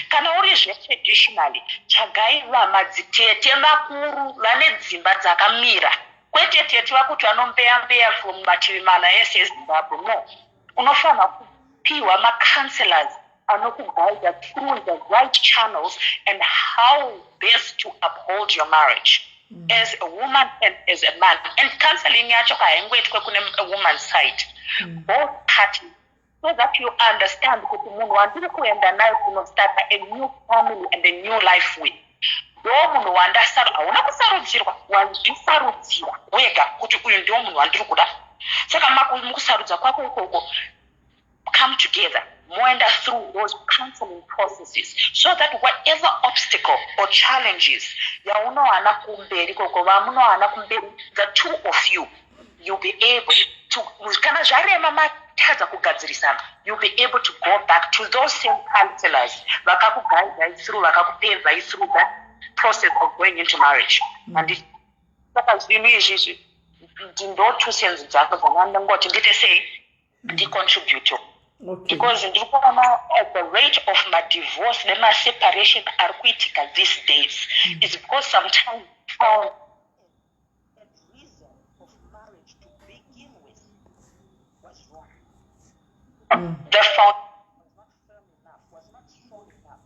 Kana uri zvetraditionally, tsvagai vamadzitete vakuru vane dzimba dzakamira, kwete tete vakuti vanombeya mbeya from mativi mana ese eZimbabwe. No, unofanira kupiwa macounselors anokuguida through the right channels and how best to uphold your marriage as a woman and as a man. And counseling yacho haingoitwe kune a woman's side, both parties, so that you understand kuti munhu wandiri kuenda naye kunostarta a new family and a new life with ndo munhu wandasaru. Hauna kusarudzirwa, wazvisarudzira wega kuti uyu ndio munhu wandiri kuda. Saka mukusarudza kwako ikoko, come together. Moenda through those counseling processes so that whatever obstacle or challenges yaunowana kumberi koko, vamunowana kumberi, the two of you, you'll be able to, kana zvarema, matadza kugadzirisana, you'll be able to go back to those same counselors vakakuguidai through, vakakupavai through that process of going into marriage. And saka zvinhu izvizvi ndo 2 cents dzangu dzanandangoti ndite sei, ndicontribute, because ndiri kuona at the rate of madivorce nemaseparation ari kuitika these days is because sometimes found reason of marriage to begin with was wrong. The foundation was not firm enough, was not strong enough.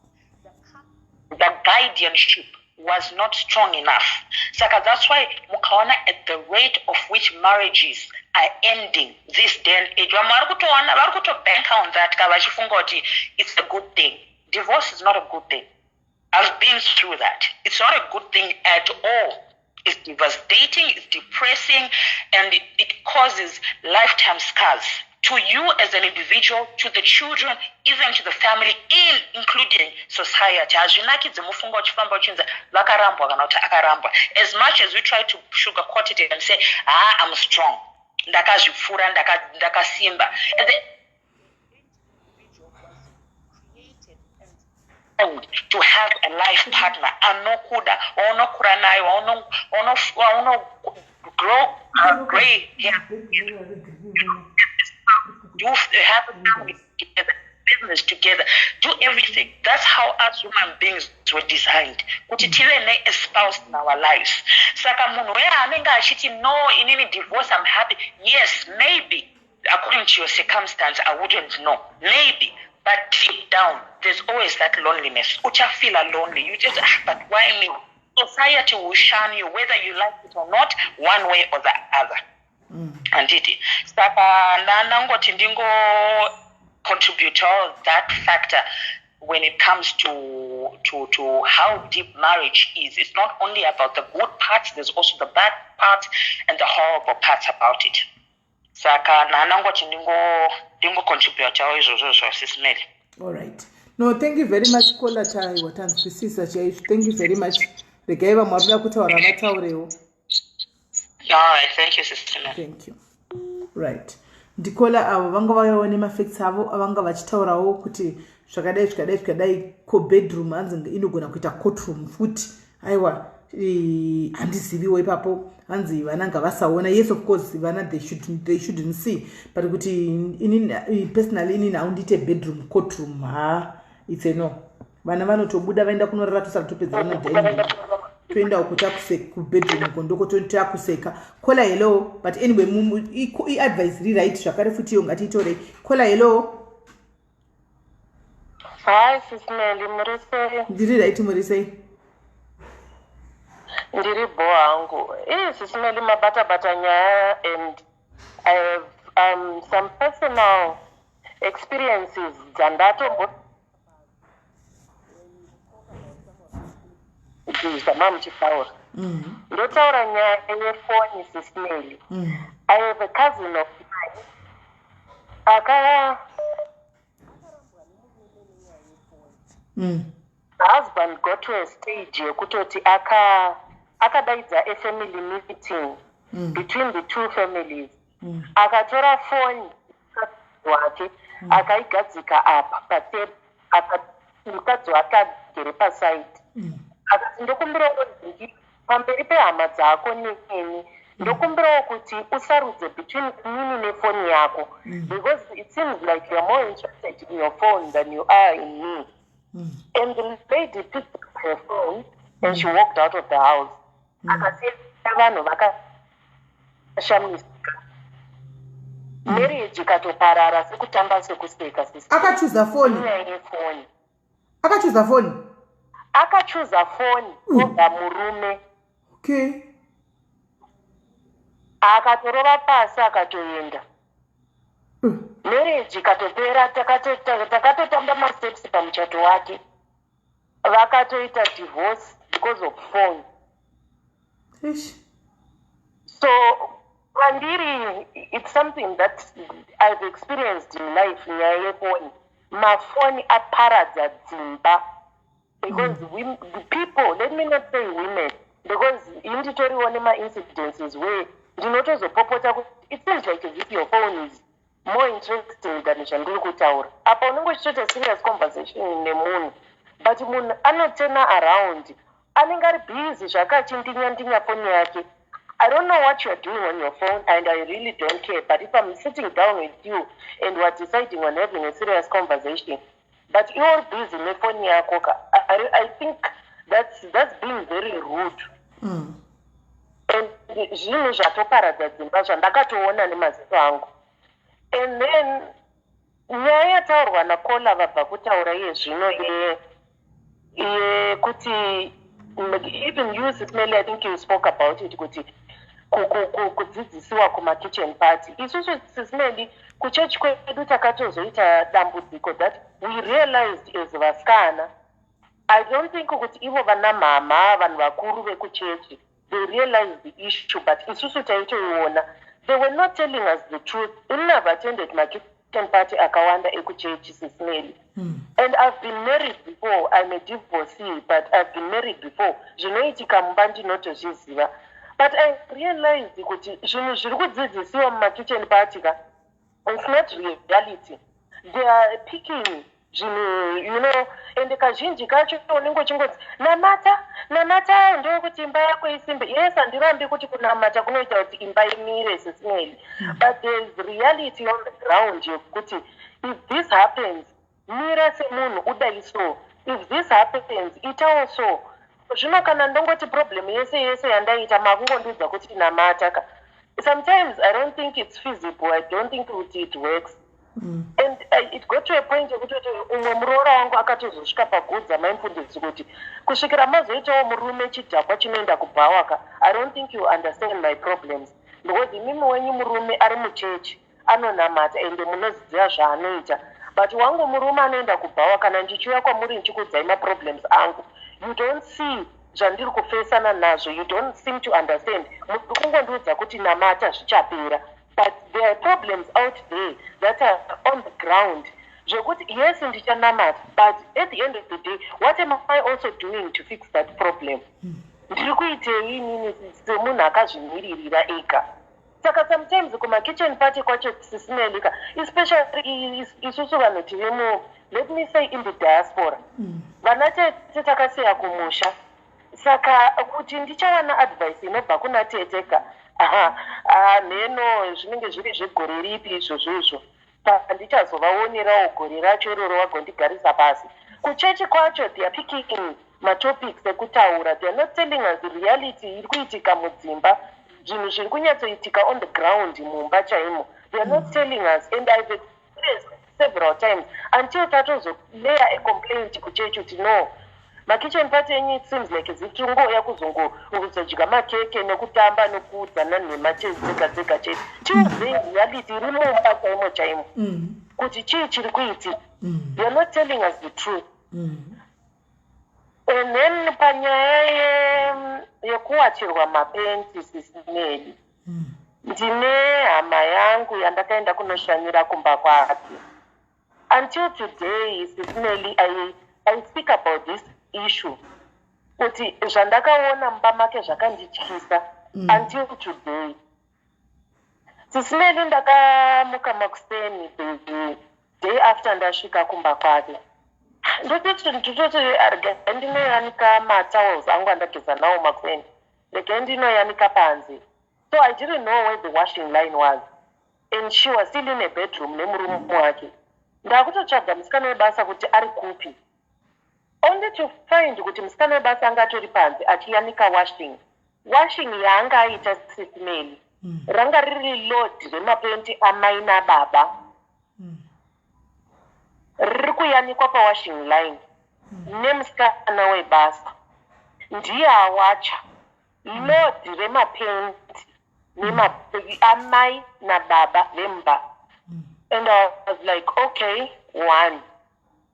The guardianship was not strong enough. Saka that's why mukaona at the rate of which marriages are ending this day and age, vamwe vari kutowana, vari kutobank on that ka, vachifunga kuti it's a good thing. Divorce is not a good thing. I've been through that. It's not a good thing at all. It's devastating, it's depressing, and it causes lifetime scars to you as an individual, to the children, even to the family, in including society. Hazvinakidzi mufunga uchifamba uchinzi vakarambwa kana kuti akarambwa. As much as we try to sugarcoat it and say, "Ah, I'm strong, ndakazvipfuura, ndakasimba," and the individual was created and to have a life partner anokuda, waunokura naye, wauno grow gray hair, do have a family together, business together, do everything. That's how us human beings were designed, kuti tive ne-a spouse in our lives. Saka munhu weye anenge achiti, "No, inini divorce, I'm happy," yes, maybe according to your circumstance, I wouldn't know, maybe, but deep down there's always that loneliness. Uchafeel lonely. You just, "Ah, but why me?" Society will shun you whether you like it or not, one way or the other. Handiti? Saka ndangoti ndingo contribute all that factor when it comes to how deep marriage is. It's not only about the good parts, there's also the bad parts and the horrible parts about it. Saka ndanangoti ndingo contributawo izvozvo zvaSis Melly. All right, no, thank you very much, caller. Taiwa, tanzwisisa chaizvo. Thank you very much. Regai vamwe vari kuda kutaura vataurewo. All right, thank you, Sister Mary. Thank you. Right, ndicaller avo vanga vauyawo nemafacts avo avanga vachitaurawo kuti zvakadai, zvikadai, zvikadai. Ko bedroom hanzi inogona kuita courtroom futi. Aiwa, handiziviwo ipapo. Hanzi vana ngavasaona. Yes, of course, vana they shouldn't see, but kuti inini personally, inini haundiite bedroom courtroom. Ha, it's a no. Vana vanotobuda vaenda kunorara, tosara topedza nodining, toendawo kuti kubedroom uko ndoko takuseka. Caller, hello. But anyway, iadvice iri right zvakare futi iyo, ngatiitorei. Caller, hello. Hi, Sis Melly, muri sei? Ndiri right, muri sei? Ndiri bho hangu. Ii, Sis Melly, mabata-bata nyaya and I have some personal experiences dzandatombo zvamamuchitaura. Ndotaura nyaya yefoni, Sis Melly. I have a cousin of mine aka husband got to a stage yekutoti akadaidza a family meeting between the two families. Akatora foni wake, akaigadzika apa patable, akati mukadzi wake agere paside, akati, "Ndokumbirawo nhingi pamberi pehama dzako neni, ndokumbirawo kuti usarudze between inini nefoni yako, because it seems like you are more interested in your phone than you are in me." And the lady picked up her phone and she walked out of the house. Akasiya vanhu vakashamisika. Marriage ikatoparara sekutamba sekuseka, sister. Akachuza foni? Inyaya yefoni. Akachuza foni? Akachuza foni over murume. Akatorova pasi, akatoenda. Marriage ikatopera. Takatotamba masteps pamuchato wake. Vakatoita divorce because of phone. Eish. So kwandiri it's something that I've experienced in life, nyaya yefoni. Mafoni aparadza dzimba because the people, let me not say women, because inditoriwo nemaincidences where ndinotozopopota kuti it seems like as if your phone is more interesting than zvandiri kutaura. Apa unenge uchitoita serious conversation nemunhu, but munhu anoturna around, anenge ari busy zvakachindinya ndinya foni yake. I don't know what you're doing on your phone and I really don't care, but if I'm sitting down with you and we're deciding on having a serious conversation, but you're busy nefoni yako ka, I think that's being very rude. And zvinhu zvatoparadza dzimba zvandakatoona nemaziso angu. And then nyaya yataurwa nacaller vabva kutaura iye zvino yekuti even you, Sis Melly, I think you spoke about it, kuti kudzidzisiwa kumakitchen party. Isusu, Sis Melly, kuchechi kwedu takatozoita dambudziko that we realized as vasikana. I don't think kuti ivo vana mama, vanhu vakuru vekuchechi, they realized the issue, but isusu taitoiona. They were not telling us the truth. Ini have attended makitchen party akawanda ekuchechi, Sis Melly, and I've been married before. I'm a divorcee, but I've been married before. Zvinoitika mumba ndinotozviziva, but I realized kuti zvinhu zviri kudzidzisiwa mumakitchen party ka, it's not reality. They are picking zvinhu ende kazhinji kacho unenge uchingonzi, "Namata, namata, ndokuti imba yako isimbe." Yes, handirambi kuti kunamata kunoita kuti imba imire, Sis Melly, but there is reality on the ground yekuti if this happens, mira semunhu udai so, if this happens, itawo so. Zvino kana ndongoti problem yese yese yandaita makungondiudza kuti namata ka, sometimes I don't think it's feasible. I don't think kuti it works. And it got to a point yekuti umwe muroora wangu akatozosvika pagudza maimufundisi kuti kusvikira mazoitawo murume chidhakwa chinoenda kubhawa ka, I don't think you understand my problems, because imimi wenyu murume ari muchechi, anonamata, ende munoziva zvaanoita, but wangu murume anoenda kubhawa. Kana ndichiuya kwamuri ndichikuudzai maproblems angu, you don't see zvandiri kufesana nazvo. You don't seem to understand. Muri kungondiudza kuti namata, zvichapera, but there are problems out there that are on the ground zvekuti yes, ndichanamata, but at the end of the day, what am I also doing to fix that problem? Ndiri kuitei inini semunhu akazvimiririra ega? Saka sometimes kumakitchen party kwacho, Sis Melly ka, especially isusu vanhu tiri mu, let me say, in the diaspora, vana tete takasiya kumusha, saka kuti ndichawana advice inobva kuna tete ka, aha, mheno zvinenge zviri zvegore ripi izvozvo izvo pandichazovaonerawo gore racho iroro vagondigarisa pasi. Kuchechi kwacho they are picking matopics ekutaura. They are not telling us reality iri kuitika mudzimba, zvinhu zviri kunyatsoitika on the ground mumba chaimo. They are not telling us, and I've experienced several times until tatozolaya a complaint kuchechi kuti no, makitchen party enyu, it seems like as if tingouya kuzodya makeke nekutamba nekuudzana nhema dzega dzega chete. Tiudzei reality iri mumba chaimo chaimo kuti chii chiri kuitika. You are not telling us the truth. And then panyaya yekuwachirwa mapenti, Sis Melly, ndine hama yangu yandakaenda kunoshanyira kumba kwake. Until today, Sis Melly, I speak about this issue kuti zvandakaona mumba make zvakandityisa. Until today, Sis Melly, ndakamuka makuseni the day after ndasvika kumba kwake, ndototi ndototi regai ndinoyanika matowels angu andageza nawo makuseni, regai ndinoyanika panze. So I didn't know where the washing line was, and she was still in a bedroom nemurume wake. Ndakutotsvaga musikana webasa kuti ari kupi, only to find kuti musikana webasa anga atori panze achiyanika washing. Washing yaanga aita, Sis Melly, ranga riri load remapenti amai nababa riri kuyanikwa pawashing line nemusikana webasa. Ndiye awacha load remapenti amai nababa vemba. And I was like, okay, one.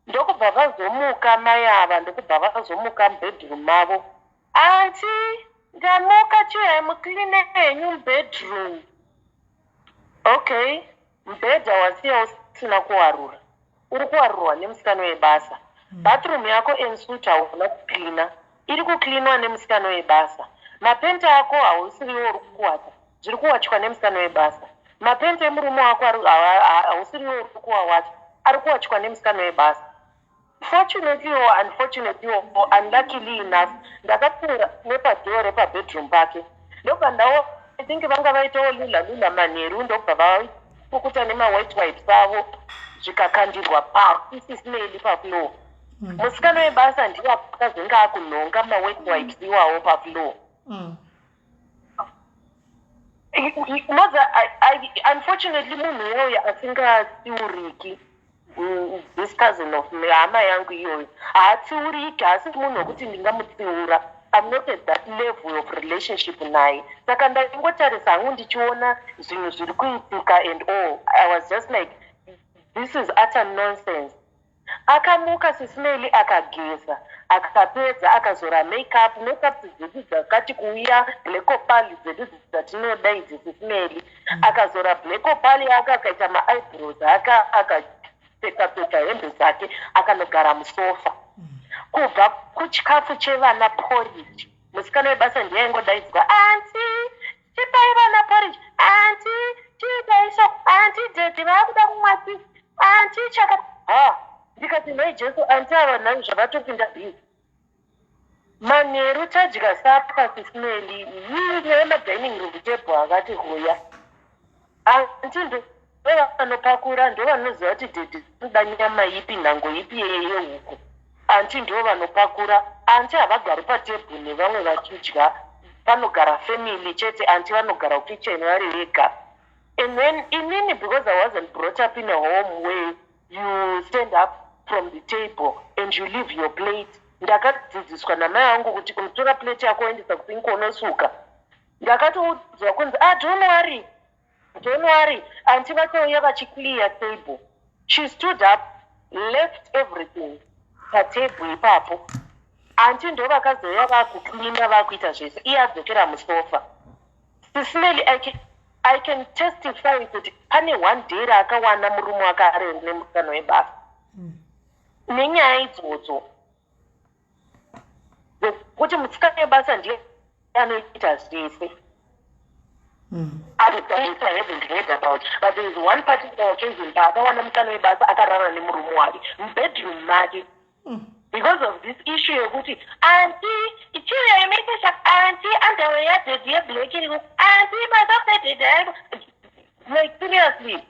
Ndokubva vazomuka mai ava, ndokubva vazomuka mubedroom mavo, "Aunty, ndamuka, chiuyai mucleane henyu mubedroom." Okay, mubhedha wasiya usina kuwarura. Uri kuwarirwa nemusikana webasa. Bathroom yako ensuite hauna kucleana, iri kucleanwa nemusikana webasa. Mapenti ako hausiriwo uri kuwacha, zviri kuwachwa nemusikana webasa. Mapenti emurume wako hausiriwo uri kuwawacha, ari kuwachwa nemusikana webasa. Fortunately or unfortunately or unluckily enough, ndakapfuura nepadoor repabedroom pake, ndobva ndawo, I think vanga vaitawo lula lula manheru, ndobva vapukuta nemawet wipes avo, zvikakandirwa pasi, Sis Melly, pafloor. Musikana webasa ndiye akazenge akunhonga mawet wipes iwawo pafloor. Moza, unfortunately munhu iyoyo asingatsiuriki, this cousin of hama yangu iyoyo haatsiuriki, haasi munhu wekuti ndingamutsiura. I'm not at that level of relationship naye. Saka ndaingotarisa hangu ndichiona zvinhu zviri kuitika and all. I was just like, "This is utter nonsense." Akamuka, Sis Melly, akageza, akapedza, akazora makeup. Makeup dzedu dzakati kuuya, Black Opal dzedu dzatinoda idzi, Sis Melly. Akazora Black Opal yake, akaita maeyebrows ake, akapfeka-pfeka hembe dzake, akanogara musofa. Kubva kuchikafu chevana, porridge, musikana webasa ndiye aingodaidzwa, "Aunty, chipai vana porridge. Aunty, chiitaiso. Aunty, daddy vaakuda kumwa tea. Aunty, chaka." Ha, ndikati, "Nhai Jesu, aunty ava nhai zvavatopinda busy." Manheru tadya supper, Sis Melly, yemadining room table, akati huya aunty, ndo vanopakura, ndo vanoziva kuti daddy inoda nyama ipi, nhango ipi yehuku. Aunty ndo vanopakura. Aunty havagari patebhuru nevamwe vachidya, panogara family chete. Aunty vanogara kukicheni vari vega. And then inini, because I wasn't brought up in a home where you stand up from the table and you leave your plate, ndakadzidziswa namai vangu kuti unotora plate yako, oendesa kusink, unosuka. Ndakatoudzwa kunzi, "Ah, don't worry, don't worry, aunty vachauya vachiclear table." She stood up, left everything patebhuru ipapo. Aunty ndo vakazouya vakucleana, vakuita zvese, iye adzokera musofa. Sis Melly, I can testify kuti pane one day raakawana murume wake arere nemusikana webasa nenyaya idzodzo dzekuti musikana webasa ndiye anoita zvese. I haven't heard about, but there is one particular occasion paakawana musikana webasa akarara nemurume wake mubedroom make because of this issue yekuti, "Aunty, chiuya inoita, aunty, underwear yadaddy yeblack iriko, aunty, masocks adaddy." Like, seriously,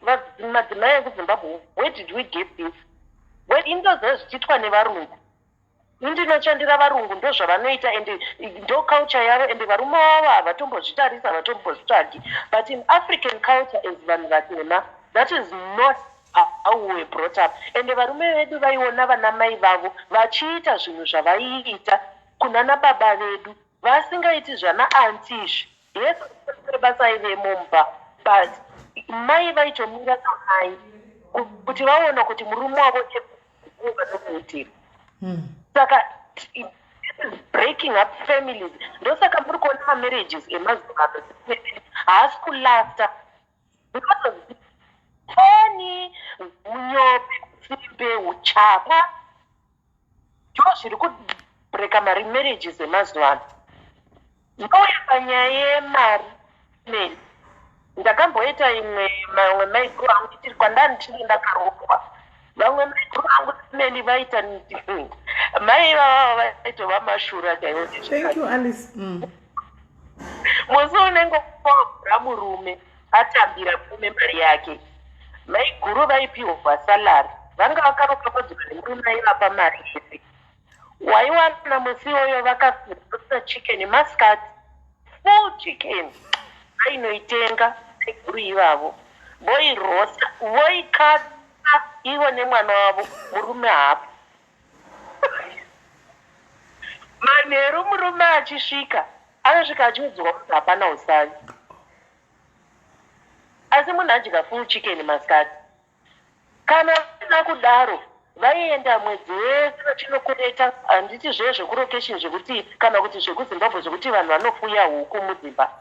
madzimai ekuZimbabwe, where did we get this? Indoziva zvichiitwa nevarungu. Indinoshandira varungu, ndo zvavanoita, ende ndo culture yavo, ende varume vavo havatombozvitarisa, havatombozvitsvagi. But in African culture, as vanhu vatema, that is not how we were brought up. Ende varume vedu vaiona vana mai vavo vachiita zvinhu zvavaiita kuna baba vedu, vasingaiti zvana aunty izvi. Yes, basa aivemo mumba, but mai vaitomira samai kuti vaona kuti murume wavo vanomuitira. Saka this is breaking up families. Ndosaka muri kuona mamarriages emazuva ano haasi kulasta because of foni, unyope, usimbe, uchapa, ndo zviri kubreka mamarriages emazuva ano. Ndouya panyaya yemari meni, ndakamboita imwe, mamwe maiguru angu tiri kwandani, ndakarohwa. Vamwe maiguru angu meni vaita, mai vavava vaitova mashura chaivo. Thank you, Alice. Musi unenge wagura murume atambira murume mari yake, maiguru vaipiwa salary, vanga vakaropafadzwa nemurume aivapa mari yese. Waiwana musi iwoyo vakarosa chicken masikati, full chicken, vainoitenga maiguru ivavo, voirosa, voikata ivo nemwana wavo. Murume hapo. Manheru murume achisvika, anosvika achiudzwa kuti hapana usavi, asi munhu adya full chicken masikati. Kana vasina kudaro, vaienda mwedzi wese vachinokwereta, handiti zve zvekurokeshini zvekuti, kana kuti zvekuZimbabwe zvekuti vanhu vanofuya huku mudzimba.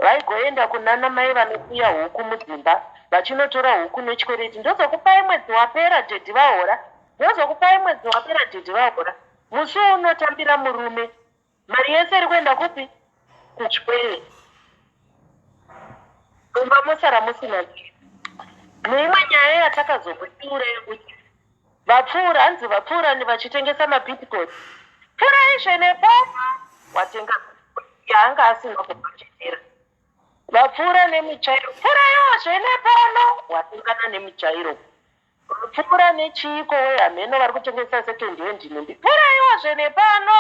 Vaigoenda kunana mai vanofuya huku mudzimba, vachinotora huku nechikwereti. "Ndozokupai mwedzi wapera, daddy vahora. Ndozokupai mwedzi wapera, daddy vahora." Musi unotambira murume mari yese iri kuenda kupi? Kuchikwereti. Mumba mosara musina chinhu. Neimwe nyaya yatakazokutsiura yekuti vapfuura, hanzi vapfuurani vachitengesa mapitcoat, "Pfuurai zvenepopo." Watenga yaanga asina kubhachetera. Vapfuura nemitsvairo, "Pfuuraiwo zvenepano." Watengana nemitsvairo. Vapfuura nechiiko wehameno vari kutengesa second hand nhumbi, "Pfuuraiwo zvenepano."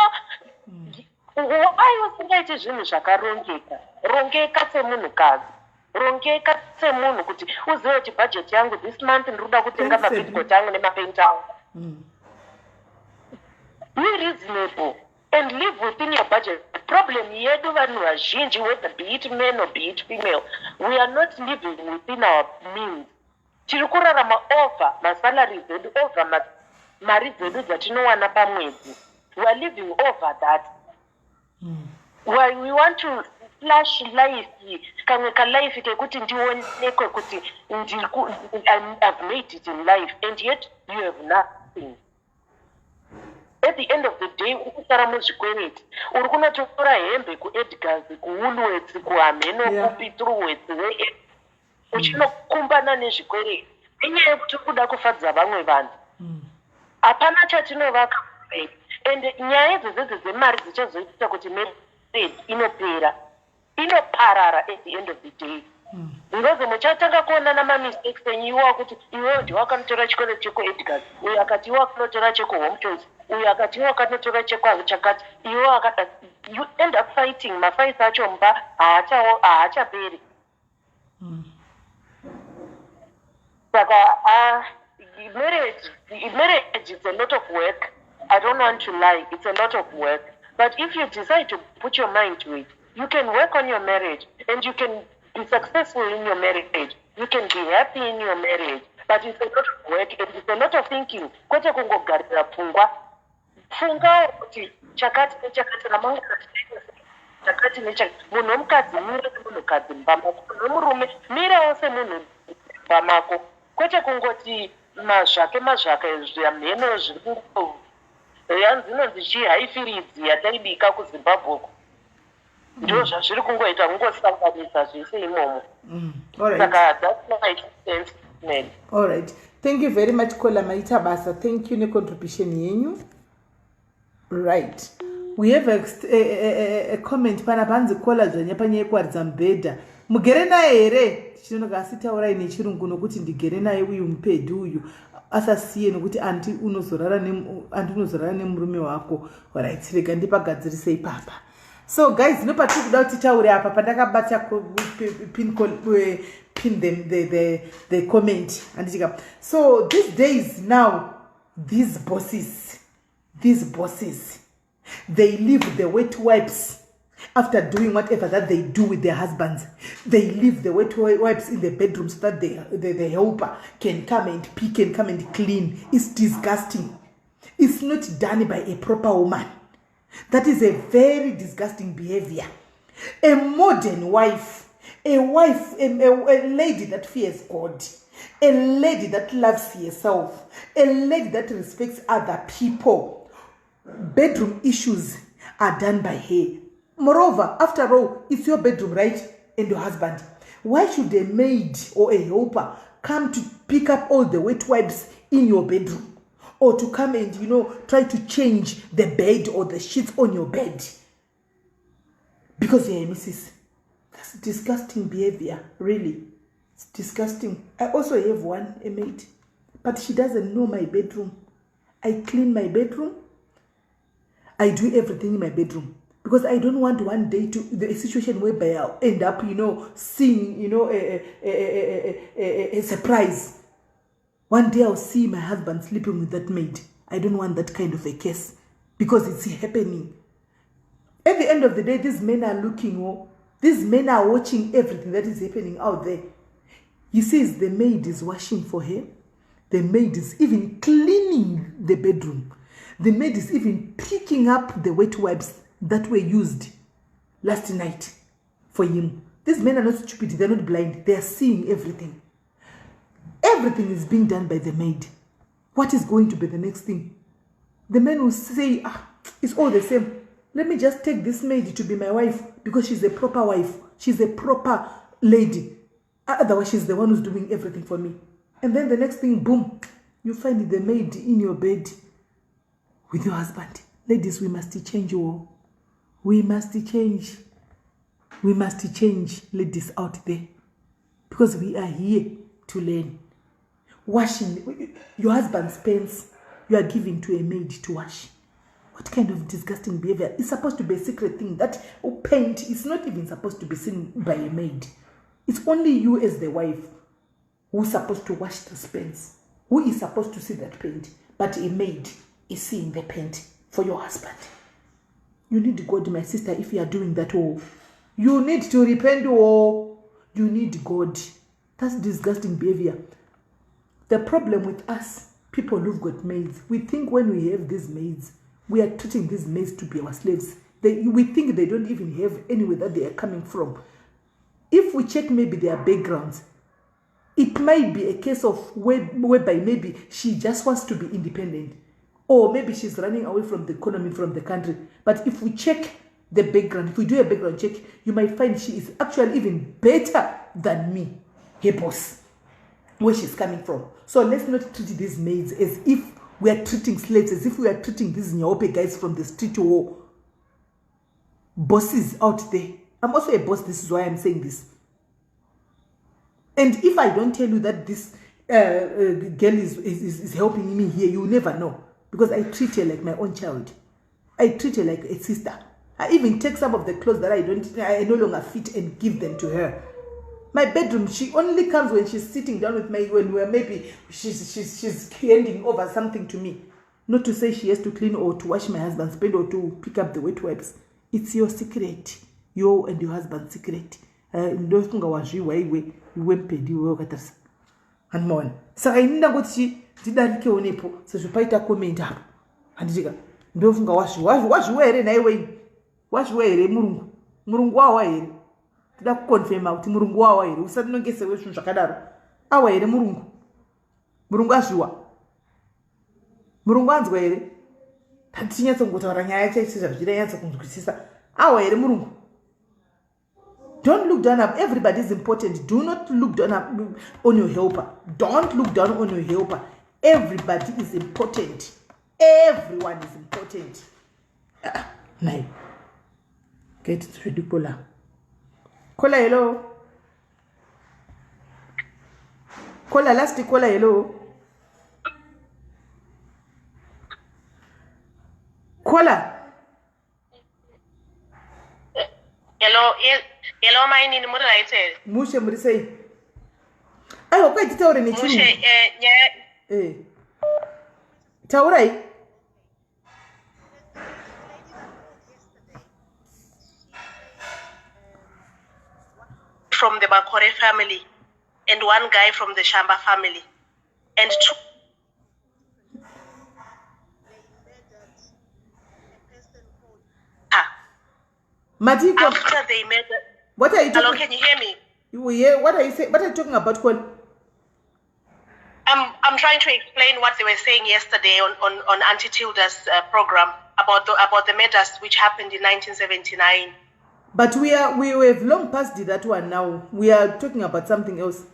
Wai usingaiti zvinhu zvakarongeka? Rongeka semunhukadzi, rongeka semunhu kuti uzive kuti bhajeti yangu this month ndiri kuda kutenga Thanks, Eddie. mapitcoat angu nemapendi angu. Be reasonable and live within your budget. Problem yedu vanhu vazhinji, whether be it man or be it female, we are not living within our means. Tiri kurarama over masalaries edu, over mari dzedu dzatinowana pamwedzi. We are living over that. Why we want to flash life, kamwe kalife kekuti ndionekwe kuti I've made it in life, and yet you have nothing. At the end of the day uri kusara muzvikwereti, uri kunotora hembe kuEdgars, kuWoolworths, kuhameno kupi, Truworths, where, uchinokumbana nezvikwereti nenyaya yekuti uri kuda kufadza vamwe vanhu. Hapana chatinovaka muupenyu, and nyaya idzi dzedze dzemari dzichazoita kuti marriage inopera, inoparara at the end of the day, because muchatanga kuonana mamistakes enyu. Iwo akuti iwewo ndiwe wakanotora chikwereti chekuEdgars, uyo akati iwe wakanotora chekuHome Choice, uyo akati iwe wakanotora chekwa chakati, iwe wakada. You end up fighting. Mafights acho mba haachaperi. Saka marriage is a lot of work. I don't want to lie, it's a lot of work, but if you decide to put your mind to it, you can work on your marriage and you can be successful in your marriage. You can be happy in your marriage, but it's a lot of work and it's a lot of thinking, kwete kungogarira pfungwa. Fungawo kuti chakati nechakati, ramangwana tinoita sei, chakati nechakati. Munhu womukadzi, mira semunhukadzi mumba mako. Munhu wemurume, mirawo semunhu mumba mako, kwete kungoti mazvake mazvake, zvamheno zviri kungo yanzi inonzi chii, haifiridzi yataibika kuZimbabwe uko, ndo zvazviri kungoita, kungosanganisa zvese imomo. All right. Saka that's my 2 cents, man. All right, thank you very much, caller. Maita basa, thank you necontribution yenyu. Right, we have a comment pana panzi, "Caller Dzvanya, panyaya yekuwaridza mubhedha, mugere naye here?" Tichinonoka, asi taurai nechirungu nokuti ndigere naye uyu mupedhi uyu asasiye nokuti anti unozorara nemurume wako. Right, rega ndipagadzirise ipapa. So guys, no, patiri kuda kuti titaure apa pandakabata pin the comment, handitika? So these days now, these bosses, they leave the wet wipes after doing whatever that they do with their husbands. They leave the wet wipes in the bedroom so that the helper can come and pick and come and clean. It's disgusting. It's not done by a proper woman. That is a very disgusting behavior. A modern wife, a wife, a lady that fears God, a lady that loves herself, a lady that respects other people, bedroom issues are done by her. Moreover, after all, it's your bedroom, right? And your husband. Why should a maid or a helper come to pick up all the wet wipes in your bedroom, or to come and try to change the bed or the sheets on your bed because you're a missus? That's disgusting behavior, really. It's disgusting. I also have one, a maid, but she doesn't know my bedroom. I clean my bedroom. I do everything in my bedroom because I don't want one day to the situation whereby I'll end up seeing a surprise. One day I'll see my husband sleeping with that maid. I don't want that kind of a case because it's happening. At the end of the day, these men are looking, oh, these men are watching everything that is happening out there. He sees the maid is washing for him. The maid is even cleaning the bedroom. The maid is even picking up the wet wipes that were used last night for him. These men are not stupid, they're not blind, they are seeing everything. Everything is being done by the maid. What is going to be the next thing? The man will say, ah, it's all the same. Let me just take this maid to be my wife because she's a proper wife. She's a proper lady. Otherwise, she's the one who's doing everything for me. And then the next thing, boom, you find the maid in your bed with your husband. Ladies, we must change. Oh. We must change. We must change, ladies out there. Because we are here to learn. Washing your husband's pants, you are giving to a maid to wash. What kind of disgusting behavior? It's supposed to be a secret thing. That paint is not even supposed to be seen by a maid. It's only you as the wife who's supposed to wash the pants, who is supposed to see that paint. But a maid is seeing the paint for your husband. You need God, my sister, if you are doing that. Oh, you need to repent. Oh, you need God. That's disgusting behavior. The problem with us, people who've got maids, we think when we have these maids, we are treating these maids to be our slaves. We think they don't even have anywhere that they are coming from. If we check maybe their backgrounds, it might be a case of whereby maybe she just wants to be independent, or maybe she's running away from the economy, from the country. But if we check the background, if we do a background check, you might find she is actually even better than me, her boss, where she's coming from. So let's not treat these maids as if we are treating slaves, as if we are treating these nyaope guys from the street or bosses out there. I'm also a boss, this is why I'm saying this. And if I don't tell you that this girl is helping me here, you never know. Because I treat her like my own child. I treat her like a sister. I even take some of the clothes that I no longer fit and give them to her. My bedroom, she only comes when she's sitting down with me, when we're maybe she's handing over something to me. Not to say she has to clean or to wash my husband's bed or to pick up the wet wipes. It's your secret. Your and your husband's secret. Ndofunga wazviwa iwe iwe mpedi iwe wakatarisa handimaona. Saka ini ndangoti ndidarikewo nepo sezvo paita comment apo handitika ndofunga wazviwa here nhaiwe wazviwa here murungu murungu wawa here tida kukonfirma kuti murungu wawa here usatinongesewe zvinhu zvakadaro awa here murungu murungu azviwa murungu anzwa here tatichinyatsokungotaura nyaya chaicho zvazvichida nyatso kunzwisisa awa here murungu. Don't look down up. Everybody is important. Do not look down up on your helper. Don't look down on your helper. Everybody is important. Everyone is important. Nai. Get ready, Kola. Kola, hello. Kola, last Kola, hello. Kola. Hello, hello mainini muri right here? Mushe muri sei? Aiwa kwai titaure nechirungu. Mushe nyaya Taurai. From the Makore family and one guy from the Shamba family and two Matiko, after they met. What are you talking? Hello, can you hear me? Yeah, what are you saying? What are you talking about, Cole? I'm trying to explain what they were saying yesterday on Auntie Tilda's program about the murders which happened in 1979. But we have long past that one now. We are talking about something else.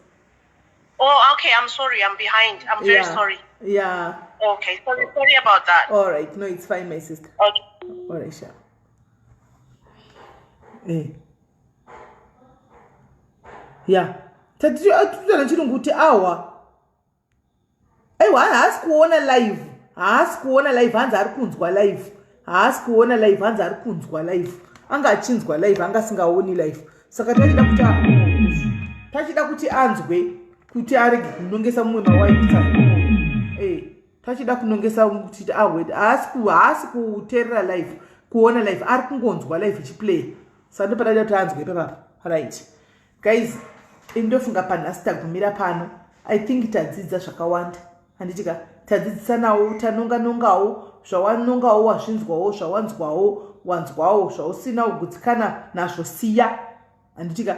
Oh, okay. I'm sorry. I'm behind. I'm very sorry. Yeah. Okay. Sorry about that. All right. No, it's fine, my sister. Okay. All right, sure. Yeah. Tatiana chirungu kuti awa. Aiwa haasi kuona live. Haasi kuona live hanzi ari kunzwa live. Haasi kuona live hanzi ari kunzwa live. Anga achinzwa live anga asingaoni live. Saka tachida kuti anzwe kuti arege kunongesa mumwe mawaita. Tachida kunongesa kuti ahwe haasi kuteerera live, kuona live, ari kungonzwa live ichiplay. Saka ndopatachida kuti anzwe ipapapa. Right. Guys, indofunga panhasi tagumira pano. I think tadzidza zvakawanda. Handitika tadzidzisanawo, tanonga-nongawo, zvawanongawo wazvinzwawo, zvawanzwawo, wanzwawo, zvausina kugutsikana nazvo siya. Handitika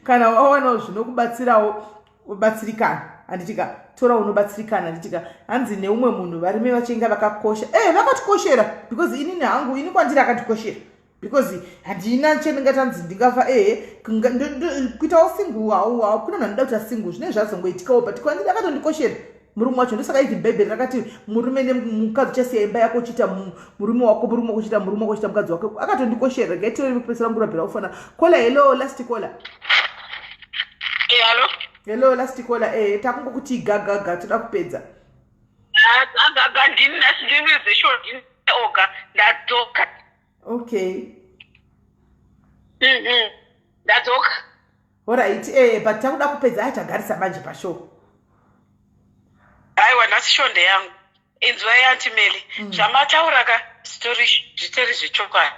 kana wawanawo zvinokubatsirawo ubatsirikana, handitika tora unobatsirikana, handitika. Hanzi neumwe munhu, varume vachenga vakakosha. E, vakatikoshera because inini hangu, ini kwandiri akatikoshera because handina chendingati hanzi ndingafa. Ehe, kuitawo single, hau kuna munhu anoda kuita single, zvinenge zvazongoitikawo, but kwandiri akatondikoshera murume wacho. Ndosaka even Bhaibheri rakati murume nemukadzi uchasiya imba yako uchiita murume wako, murume wako uchiita murume wako, uchiita mukadzi wako. Akatondikoshera. Regai tiore kupesera ngurabhira kufona. Caller, hello, last caller. Hello. Hello, last caller. Takungokuti gagaga, toda kupedza. Gagaga, ndini nhasi, ndini zesho, ndini oga ndadzoka. Okay. Ndadzoka. Alright, but takuda kupedza. Aitagarisa manje pashow. Aiwa, nhasi show ndeyangu. Inzwai, Auntie Melly, zvamataura ka, zvitori zvitori zvechokwadi.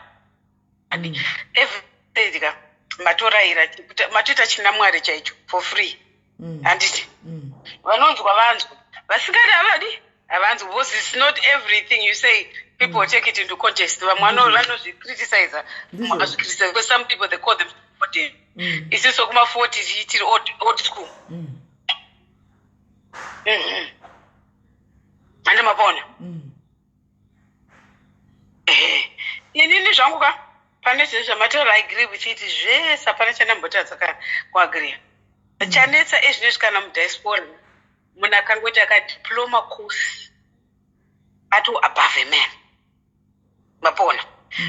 Everything ka matorayira, matoita chinamwari chaicho for free, handiti? Vanonzwa vanzwa, vasingadi havadi, havanzwi, because it's not everything you say people take it into context. Vamwe vanozvicriticiza, vakazvicriticize because some people, they call them modern. Isusu kuma-40 tiri old school. Handi mapona? Ehe, inini zvangu ka, pane zvinhu zvamataura, I agree with it zvese, hapana chandambotadza kana kuagreea. Chanetsa ezvinezvi, kana mudiaspora munhu akangoita kadiploma course, ato above a man, mapona?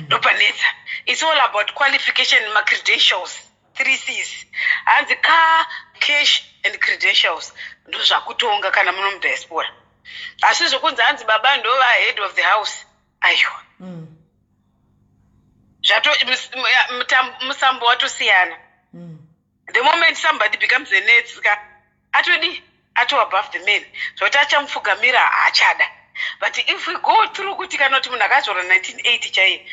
Ndopanetsa. It's all about qualification, macredentials, three Cs, hanzi car, cash and credentials, ndo zvakutonga kana muno mudiaspora. Asi zvokunzi hanzi baba ndova head of the house, aiwa. Zvato musambo watosiyana. The moment somebody becomes a nurse ka, atodi ato above the man, zvokuti achamupfugamira haachada. But if we go through kuti kana kuti munhu akazvarwa 1980 chaiye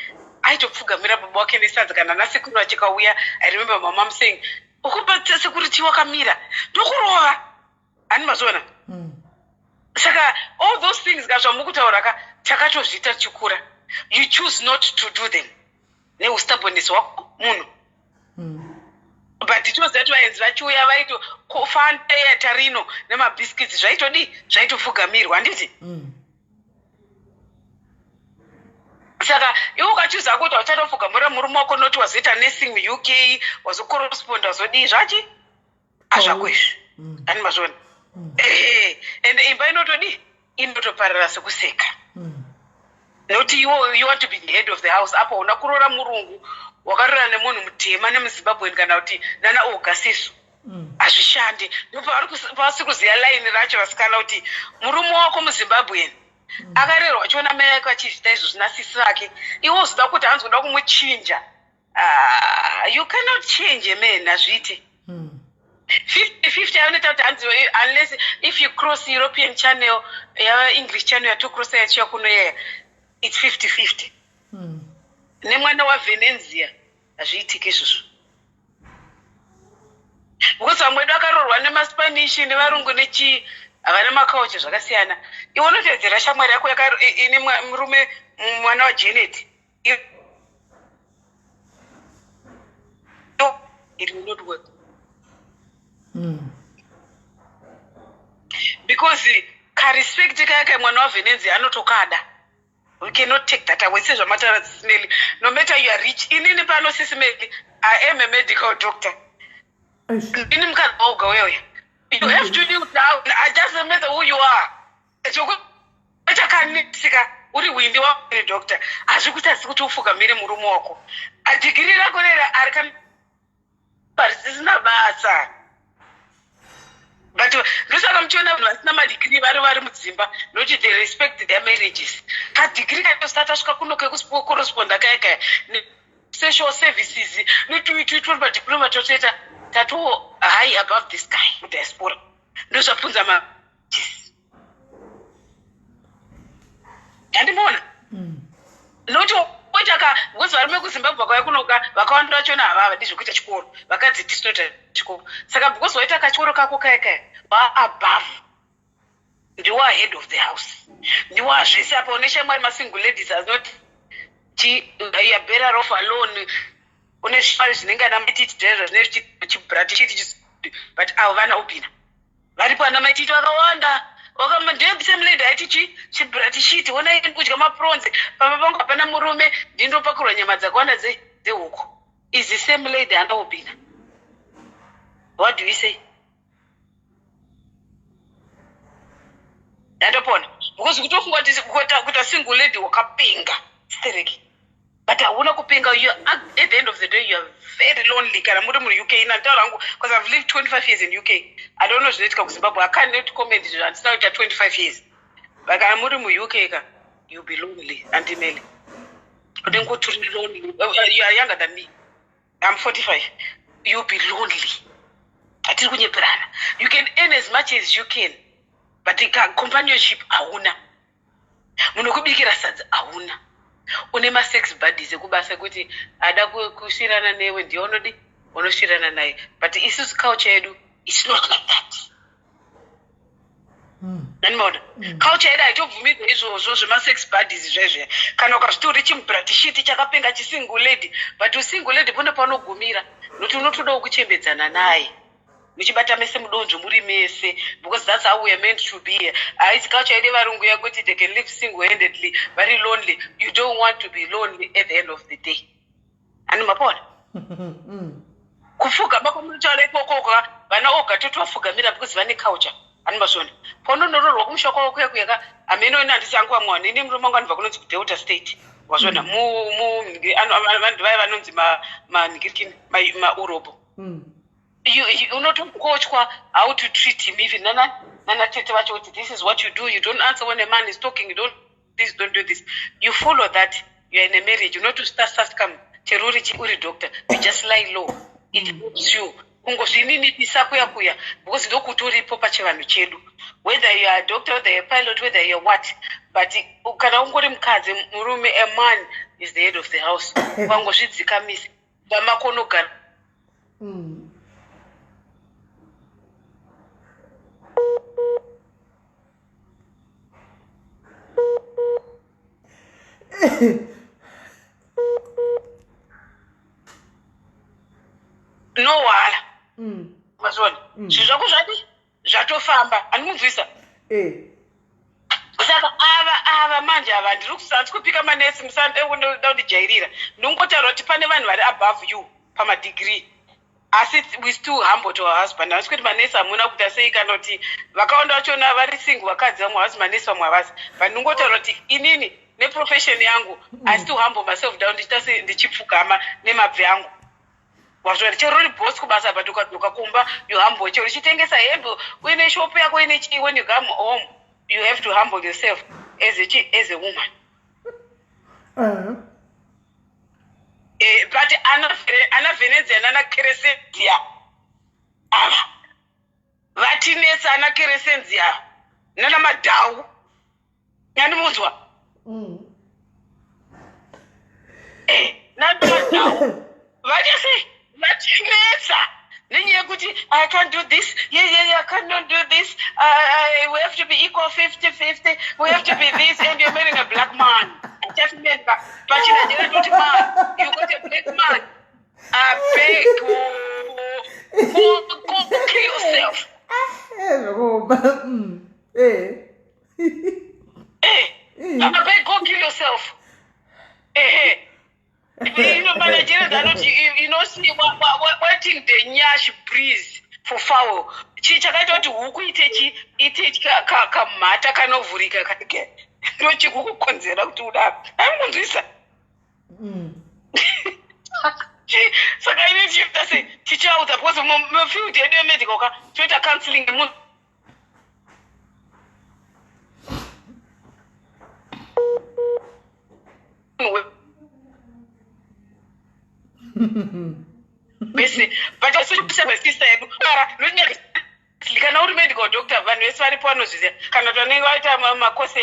aitopfugamira baba wake nesadza, kana nasekuru achikauya. I remember my mom saying, "Ukupa sekuru chi wakamira, ndokurova." Hani mazviona? Saka all those things ka zvamukutaura ka, takatozviita tichikura. You choose not to do them neustubbornness hwako munhu. But tinoziva kuti vaenzi vachiuya vaito Fanta yetarino nemabhiskits, zvaitodii, zvaitopfugamirwa, handiti? Saka iwe ukachuza kuti hauchatopfugamira murume wako, noti wazoita nursing muUK, wazocorrespond, wazodii, zvachi hazvako izvi. Hani mazviona? Ehe, ende imba inotodii, inotoparara sekuseka. Nokuti iwe you want to be the head of the house, apo hauna kuroora murungu, wakarora nemunhu mutema, nemuZimbabwean, kana kuti nana ogasisu. Hazvishandi. Ndopavasi kuziva laini racho vasikana, kuti murume wako muZimbabwean akarerwa achiona mai vake vachizviita izvozvo nasisi vake, iwe uzoda kuti hanzi kuda kumuchinja. Ah, you cannot change a man, hazviiti. 50-50 anoita kuti hanzi unless if you cross European Channel, yaEnglish Channel, yatocrossa yachiya kuno yeya, it's 50-50. Nemwana waVenenzia hazviitiki izvozvo, because vamwe vedu akaroorwa nemaSpanish, nevarungu, nechii, havana makaucha, zvakasiyana. Iwe unotedzera shamwari yako ine murume mwana waJanet. It will not work because karespect kaya kamwana waVenenzi anotokada. We cannot take that away. Sezvamataura, Sis Melly, no matter you are rich, inini pano, Sis Melly, I am a medical doctor. Ndini mukadzi waoga uyoyo. You have to kneel down. I doesn't matter who you are. Chokuchakanisika uri hwindi wauri doctor, hazvikutasi kuti ufugamire murume wako. Adhigiri rako rera ari risisina basa. But ndosaka muchiona vanhu vasina madhigiri vari mudzimba, nokuti they respect their marriages. Kadhigiri katosati asvika kuno kekucorresponda kaya kaya social services notuituri madiploma, totoita tato high above the sky mudiaspora. Ndozvapunza ma, handimuona? Nokuti oita ka, because varume kuZimbabwe vakauya kunoka vakawanda vachona havavadi zvekuita chikoro, vakadzi tisinoita chikoro. Saka because waita kachikoro kako kaya kaya, waabove, ndiwa head of the house, ndiwa zvese. Apa une shamwari, masingle ladies are not chi, you are better off alone. Une zvimari zvinenge ana maititi zvaizvo zvinenge zvichibra tichiti, but avo vana ubhina varipo. Ana maititi vakawanda ndesame lady aiti chi chibra shiti, onai kudya maprawns pamba pangu hapana murume, ndindopakurwa nyama dzakawanda dzehuku. Is the same lady ana ubhina. What do you say? Ndandopona because kutofunga kuti kuita single lady wakapenga stereki, but hauna kupenga. You, at the end of the day, you are very lonely kana muri muUK. Ina nditaura hangu because I've lived 25 years in UK. I don't know zvinoitika kuZimbabwe. I can't comment, handisina kuita 25 years, but kana muri muUK ka, you be lonely. Andimele unenge utori lonely. You are younger than me, I'm 45. You be lonely, hatiri kunyeperana. You can earn as much as you can, but companionship hauna, munhu wekubikira sadza hauna. Une masex buddies ekubasa kuti ada kusvirana newe, ndiye unodi unosvirana naye, but isusu culture yedu, it's not like that. Nanimaona culture yedu haitobvumidza izvozvo zvemasex buddies zvezve. Kana ukazviti uri chimubratishiti chakapenga chisingle lady, but usingle lady pone paunogumira, nokuti unotodawo kuchembedzana naye muchibata mese mudonzvo muri mese, because that's how we are meant to be. Haisi culture yedu yevarungu yekuti they can live single handedly very lonely. You don't want to be lonely at the end of the day. Hani mapona kupfugama kwamunotaura ikoko, vana oga totovafugamira because vane culture. Hani mazvona paunonoroorwa kumusha kwavo kuya kuyaka hameno. Ine handisi hangu vamwe vanhu, ini murume wangu anobva kunonzi kuDelta State, wazvona, vanhu vaya vanonzi manhingirikini, maUrobo. Unotokochwa how to treat him, even nana nana tete vacho, kuti this is what you do. You don't answer when a man is talking, you don't this, don't do this. You follow that, you are in a marriage. Unotostascam chero uri uri doctor, you just lie low. It helps you kungozvininipisa kuya kuya, because ndokuti uripo pachivanhu chedu, whether you are a doctor, whether you are a pilot, whether you are what, but kana ungori mukadzi, murume, a man is the head of the house. Ukangozvidzikamisa pamakonogara. Nowala mazvona. Zvinhu zvako zvadi zvatofamba, handimunzwisa. Saka ava manje ava ndiri kusanzi kupika manesi, musada kundijairira. Ndingotaura kuti pane vanhu vari above you pamadegree, asi we still humble to our husband. Handisi kuti manesi hamuna kuita sei, kana kuti vakawanda vachona vari single vakadzi, vamwe havasi manesi, vamwe havasi, but ndingotaura kuti inini neprofession yangu, I still humble myself down, ndichiita se ndichipfugama nemabvi angu, wazvona. Chero uri boss kubasa, but ukadzoka kumba you humble. Chero uchitengesa hembe, uine shop yako, uine chii, when you come home you have to humble yourself as a woman. But ana Venezia nana Keresenzia ava vatinetsa, ana Keresenzia nana Madhau, yandimunzwa? Nana Madhau vachase vatinetsa nenyaya yekuti I can't do this, yeah, I cannot do this. We have to be equal, 50 50, we have to be this, and you're marrying a black man. Achatimenga pachinajera toti man, you got a black man. I beg, go, go, go kill yourself. Zvakaoma. I beg, go kill yourself. Managerians anoti you know see wetting the nyash breeze for fowl. Chii chakaita kuti huku ite chi ite kamhata kanovhurika kake? Ndo chikukukonzera kuti udaro, aimunzwisa. Saka ini tichiita sei? Tichivaudza because mufield yedu yemedical ka, toita counseling yemunhu. Wese, but sister yedu ara kana uri medical doctor, vanhu vese varipo vanozviziva, kana kuti vanenge vaita makosi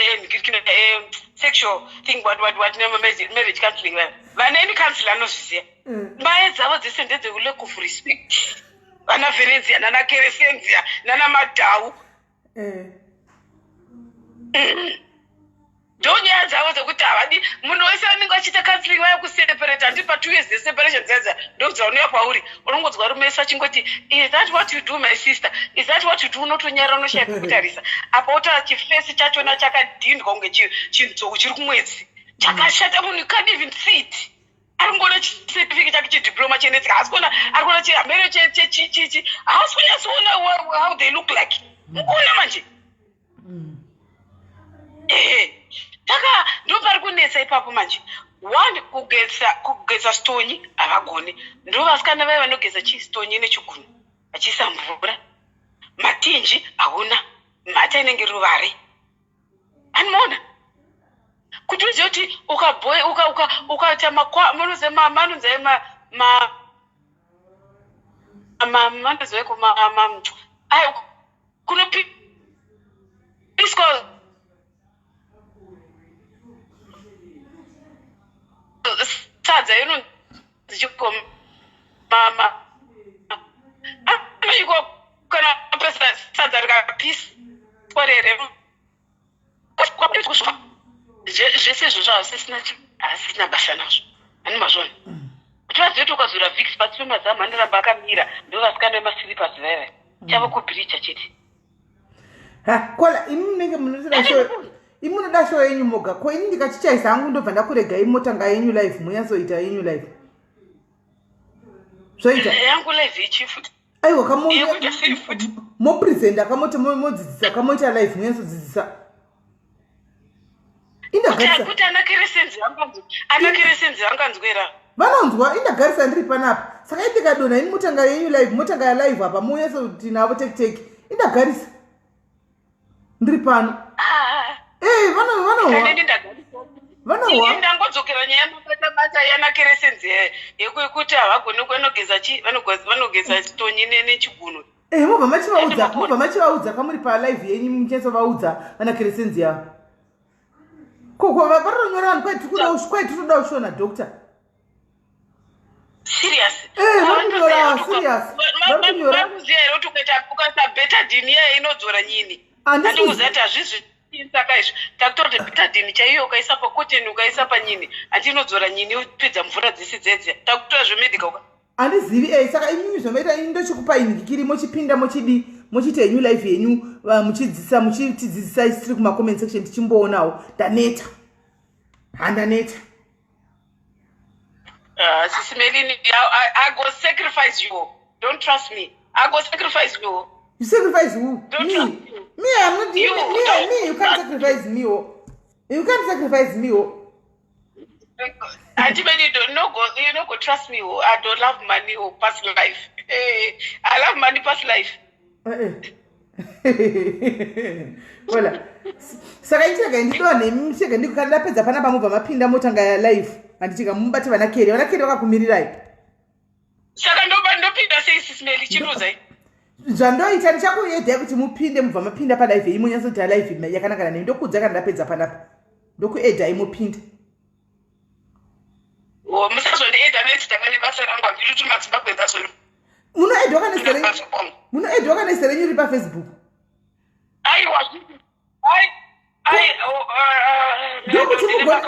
sexual thing, what what what, nemarriage counseling, vaya vane any counselor anozviziva. Maya dzavo dzese ndedze lack of respect, vana Venezia nana Keresenzia nana Madhau. Ndonyaya dzavo dzekuti havadi munhu wese anenge achiita counseling vaya kuseparate handi pa 2 years dzeseparation dziya dziya ndodzaunoya kwauri unongonzwa rume wese achingoti is that what you do my sister is that what you do unotonyara unoshaya pekutarisa apa otora chifesi chachona chakadhindwa kunge chinzou chiri kumwedzi chakashata munhu you can't even see it ari kungoona chicertificate chake chediploma chenetsi haasi kuona ari kuona chihamere chechichichi haasi kunyatsoona how they look like mukuona manje Ehe saka ndopari kunetsa ipapo manje one kugeza kugeza stonyi havagoni ndo vasikana vaya vanogeza chii stonyi nechigunwe vachiisa mvura matinji hauna mhata inenge ruvare anomaona kuti uzive kuti ukaboy uka uka ukaita makwa munoziva ma manonzi ma ma ma manonzi ma ma ai kunopiswa sadza inonzi chikomama iko kana pesa sadza rikapiswa rere zvese izvozvo hazvisisina hazvisina basa nazvo ani mazvona kuti vazive kuti ukazora vix pasi pemazamu anoramba akamira ndovasikana vemasilipas vaiva chavo kubhiricha chete Ha, kola imi munenge munotoda show imi munoda show yenyu moga ko ini ndikachichaisa hangu ndobva ndakuregai motanga yenyu live monyatsoita yenyu live zvoita yangu live ichi futi aiwa kamo Yekuita sei futi? mopresenta kamoti modzidzisa kamoita live monyatsodzidzisa indagarisa kuti ana keresenzi anganzwa ana keresenzi anganzwera vanonzwa indagarisa ndiri panapa saka indikadonha ini motanga yenyu live motanga yalive apa monyatsokuti navo tekiteki indagarisa ndiri pano Ah, ee vanohwa kanini ndagarisa vanohwa ndangodzokera nyaya mabatabata yana keresenzi yekuti havagoni vanogeza chi vanogeza chitonyi nechigunwe Eh, mobva machivaudza mobva machivaudza kamuri palive yenyu muchinatsovaudza vana keresenzi yavo koko varonyora vanhu kwai tiri kuda kushona doctor serious Eh, vari kunyora, serious. Vari kunyora. varikuziva here kuti ukaita ukaisa betadine iya inodzora nyini Handisi andikuziva kuti hazvizvi saka izvi takutora kuti betadine chaiyo ukaisa pakoteni ukaisa panyini handi inodzora nyini yopedza mvura dzese dzedze takutora zvemedical handizivi e saka imimi zvamaita ini ndochikupai nhikiri mochipinda mochidi mochiita yenyu live yenyu muchidzidzisa muchitidzidzisa isi tiri kumacomment section tichimboonawo ndaneta handaneta Sisi Melini, I go sacrifice you. Don't trust me. I go sacrifice you. You sacrifice who? Don't me. trust you. Me, I'm not You, me, me, don't me, you can't sacrifice me. Oh. You can't sacrifice me. Oh. Auntie Melini, don't no go, you no go trust me. Oh. I don't love money or past life. Hey, I love money past life. Voilà. Saka ichirega ndidonhe chirega ndikana ndapedza panapa mobva mapinda motanga live handichika mubate vana Kerry vana Kerry vakakumirirai Saka ndoba ndopinda sei Sisi Meli chindiudzai. Zvandoita ndichakuedai kuti mupinde mubva mapinda palive iyi monyatsoita live yakanakana nemi ndokuudza kana ndapedza panapa ndokuedai mupinde. Oh, musazondiedha nezita kane basa rangu handiri kuti mazimbabwe ndazoni. Munoedwa kana zita renyu munoedwa kana zita renyu riri pafacebook. Aiwa ai ai oh, ah, ah,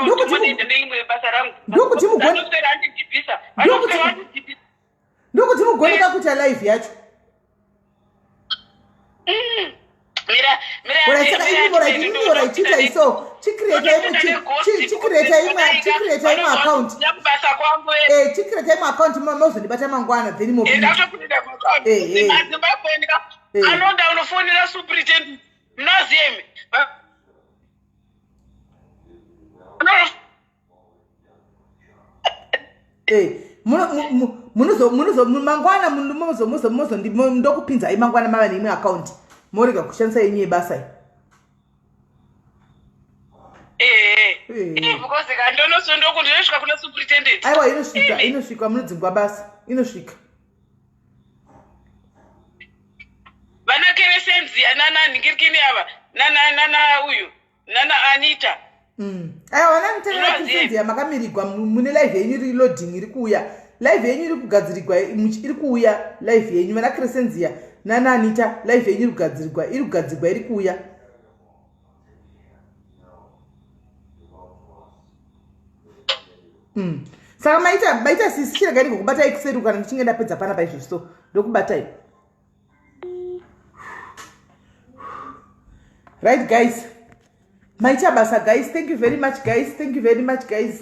Ndokuti ndine neimwe basa rangu. Ndokuti Vanoswera andidhibhisa. Vanoswera andidhibhisa. Ndokuti mugone kakuita live yacho. Mira mira Alright, saka imi alright, imi alright, chiitai so chicreata imwe chicreata imwe chicreata imwe account Nyakubasa kwangu eh chicreata imwe account mozondibata mangwana then mopinda. Ndatokuenda kuaccount. Eh, eh. Zimbabwe ndika Eh. anonda unofonera superintendent. Munoziva imi. Eh, munozo munozo mangwana munozo muzo muzo ndokupinzai mangwana mava neimwe account morega kushandisa yenyu yebasa iyi. Eh. Eh. Eh, because kandonosondoku ndinosvika kuna superintendent. Aiwa inosvika Imi. inosvika munodzingwa basa inosvika. Vana Keresenzi nana Ningirikini ava nana nana uyu nana Anita. Aiwa vana Anita nana Unoziva. Keresenzi makamirigwa mune live yenyu iri loading iri kuuya live yenyu iri kugadzirigwa iri kuuya live yenyu vana Keresenzia nana Anita live yenyu iri kugadzirigwa iri kugadzirwa iri kuuya. Saka maita maita sisi, chirega ndingokubatai kuseri kana ndichinge ndapedza pana paizvozvi, so ndokubatai. Right guys, maita basa guys, thank you very much guys, thank you very much guys,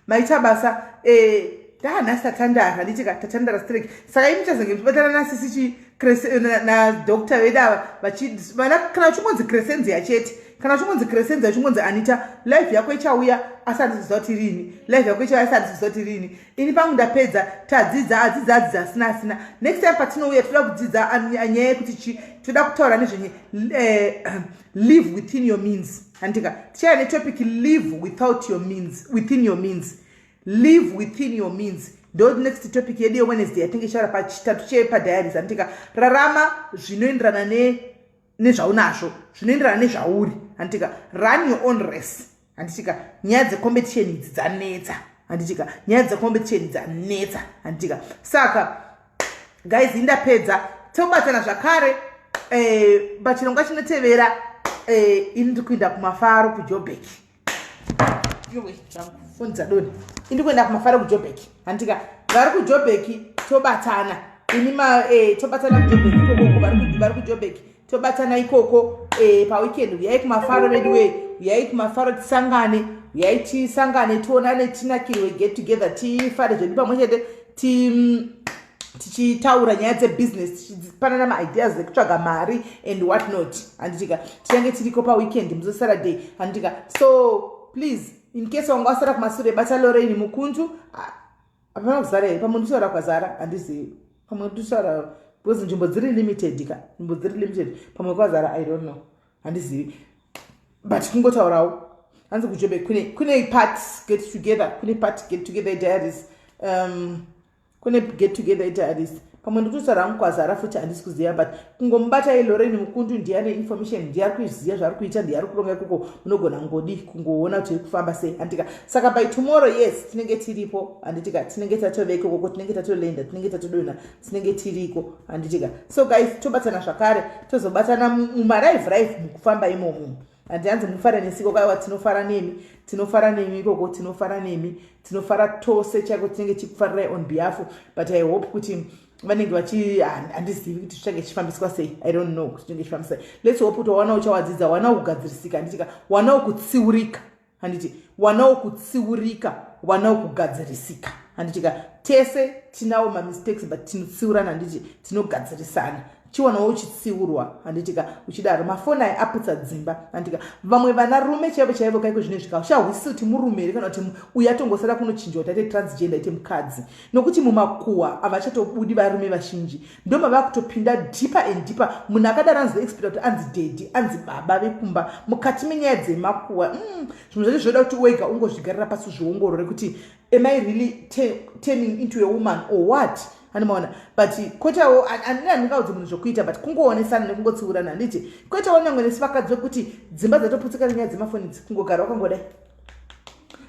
maita basa. Ndaanhasi tatandara, handiti ka? Tatandara strek. Saka imi chazenge muchibatana nasisi chi nadoctor vedu ava vana. Kana uchingonzi Crescenzia chete, kana uchingonzi Crescenzia, uchingonzi Anita, life yako ichauya, asi handisi kuziva kuti rini. Life yako ichauya, asi handisi kuziva kuti rini. Ini pangu ndapedza. Tadzidza, adzidza, adzidza, asina, asina. Next time patinouya, toda kudzidza nyaya yekuti chi toda kutaura nezvenye live within your means, handika? Tichaya netopic live without your means, within your means, live within your means. Ndo next topic yedu yeWednesday yatinge ichaura pachitatu chepadiaries, handika? Rarama zvinoenderana nezvaunazvo, zvinoenderana nezvauri, handitika? Run your own race, handitika? Nyaya dzecompetition idzi dzanetsa, handitika? Nyaya dzecompetition dzanetsa, handitika? Saka guys, indapedza. Tobatana zvakare pachirongwa chinotevera. Ini ndiri kuenda kumafaro kuJobek. Foni dzadoni. Indi kuenda kumafaro kuJobek, handitika? Vari kuJobek tobatana. Ini tobatana kuJobek ikokoko. Vari kuJobek tobatana ikoko paweekend. Uyai kumafaro vedu wei, uyai kumafaro tisangane, uyai tisangane, tionane, tinakirwe, get together, tifare zvedu pamwe chete, tichitaura nyaya dzebusiness, tichipanana maideas ekutsvaga mari and what not, handitika? Tichange tiriko paweekend, musi Saturday, handitika? So please, in case wanga wasara kumasure, bata Lorraine Mukundu. Hapana kuzara here? Pamwe nditaura kwazara, handizivi. Pamwe nditaura because nzvimbo dziri limited ka, nzvimbo dziri limited. Pamwe kwazara, I don't know, handizivi, but kungotaurawo. Hanzi kuJobe kune part get together, kune part get together diaries, kune get together diaries. Pamwe ndikutotaura hangu kwazara futi, handisi kuziva, but kungomubata iLorraine Mukundu, ndiye ane information, ndiye ari kuziva zvaari kuita, ndiye ari kuronga ikoko. Munogona ngodi kungoona kuti iri kufamba sei, handitika? Saka by tomorrow, yes, tinenge tiripo, handitika? Tinenge tatove ikokoko, tinenge tatolenda, tinenge tatodonha, tinenge tiriko, handitika? So guys, tobatana zvakare, tozobatana mumalive live mukufamba imomo. Handihanzi mufara nesiko kaiwa, tinofara nemi, tinofara nemi ikoko, tinofara nemi, tinofara tose chaiko, tinenge tichikufarirai on behalf. But I hope kuti vanenge vachi, handizivi kuti zvichange chichifambiswa sei, I don't know kuti chinge chifambiswa sei. Let's hope kuti wanawo chawadzidza, wanawo kugadzirisika, handitika? Wanawo kutsiurika, handiti? Wanawo kutsiurika, wanawo kugadzirisika, handitika? Tese tinawo mamistakes, but tinotsiurana, handiti? Tinogadzirisana. Chiwanawo uchitsiurwa, handitika? Uchidaro mafoni aya aputsa dzimba, handitika? Vamwe vanarume chaivo chaivo kaiko zvine zvika uchahwisisi kuti murume here kana kuti uyu atongosara kunochinjwa kuti aite transgender, aite mukadzi, nokuti mumakuhwa havachatobudi varume vazhinji. Ndomava kutopinda deeper and deeper. Munhu akadaro anzi expecta kuti anzi daddy, anzi baba vekumba mukati menyaya dzemakuhwa. Zvimwe zvacho zvoda kuti wega ungozvigarira pasi, zviongorore kuti am I really turning into a woman or what, handimaona? But kwotawo handina, handingaudzi munhu zvokuita, but kungoonesana nekungotsiurana, handiti? Kwoitawo nyangwe nesi vakadzi vekuti dzimba dzatoputsika nenyaya dzemafoni idzi, kungogara wakangodai.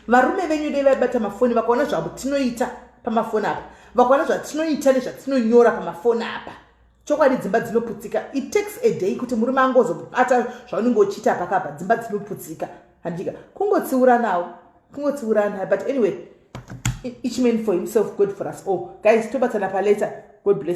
Varume venyu dei vaibata mafoni vakaona zvavo tinoita pamafoni apa, vakaona zvatinoita nezvatinonyora pamafoni apa, chokwadi dzimba dzinoputsika. It takes a day kuti murume angozobata zvaunenge uchiita pakapa, dzimba dzinoputsika, handika? Kungotsiuranawo, kungotsiurana. But anyway, each man for himself, God for us all. Guys, tobatsana palater. God bless.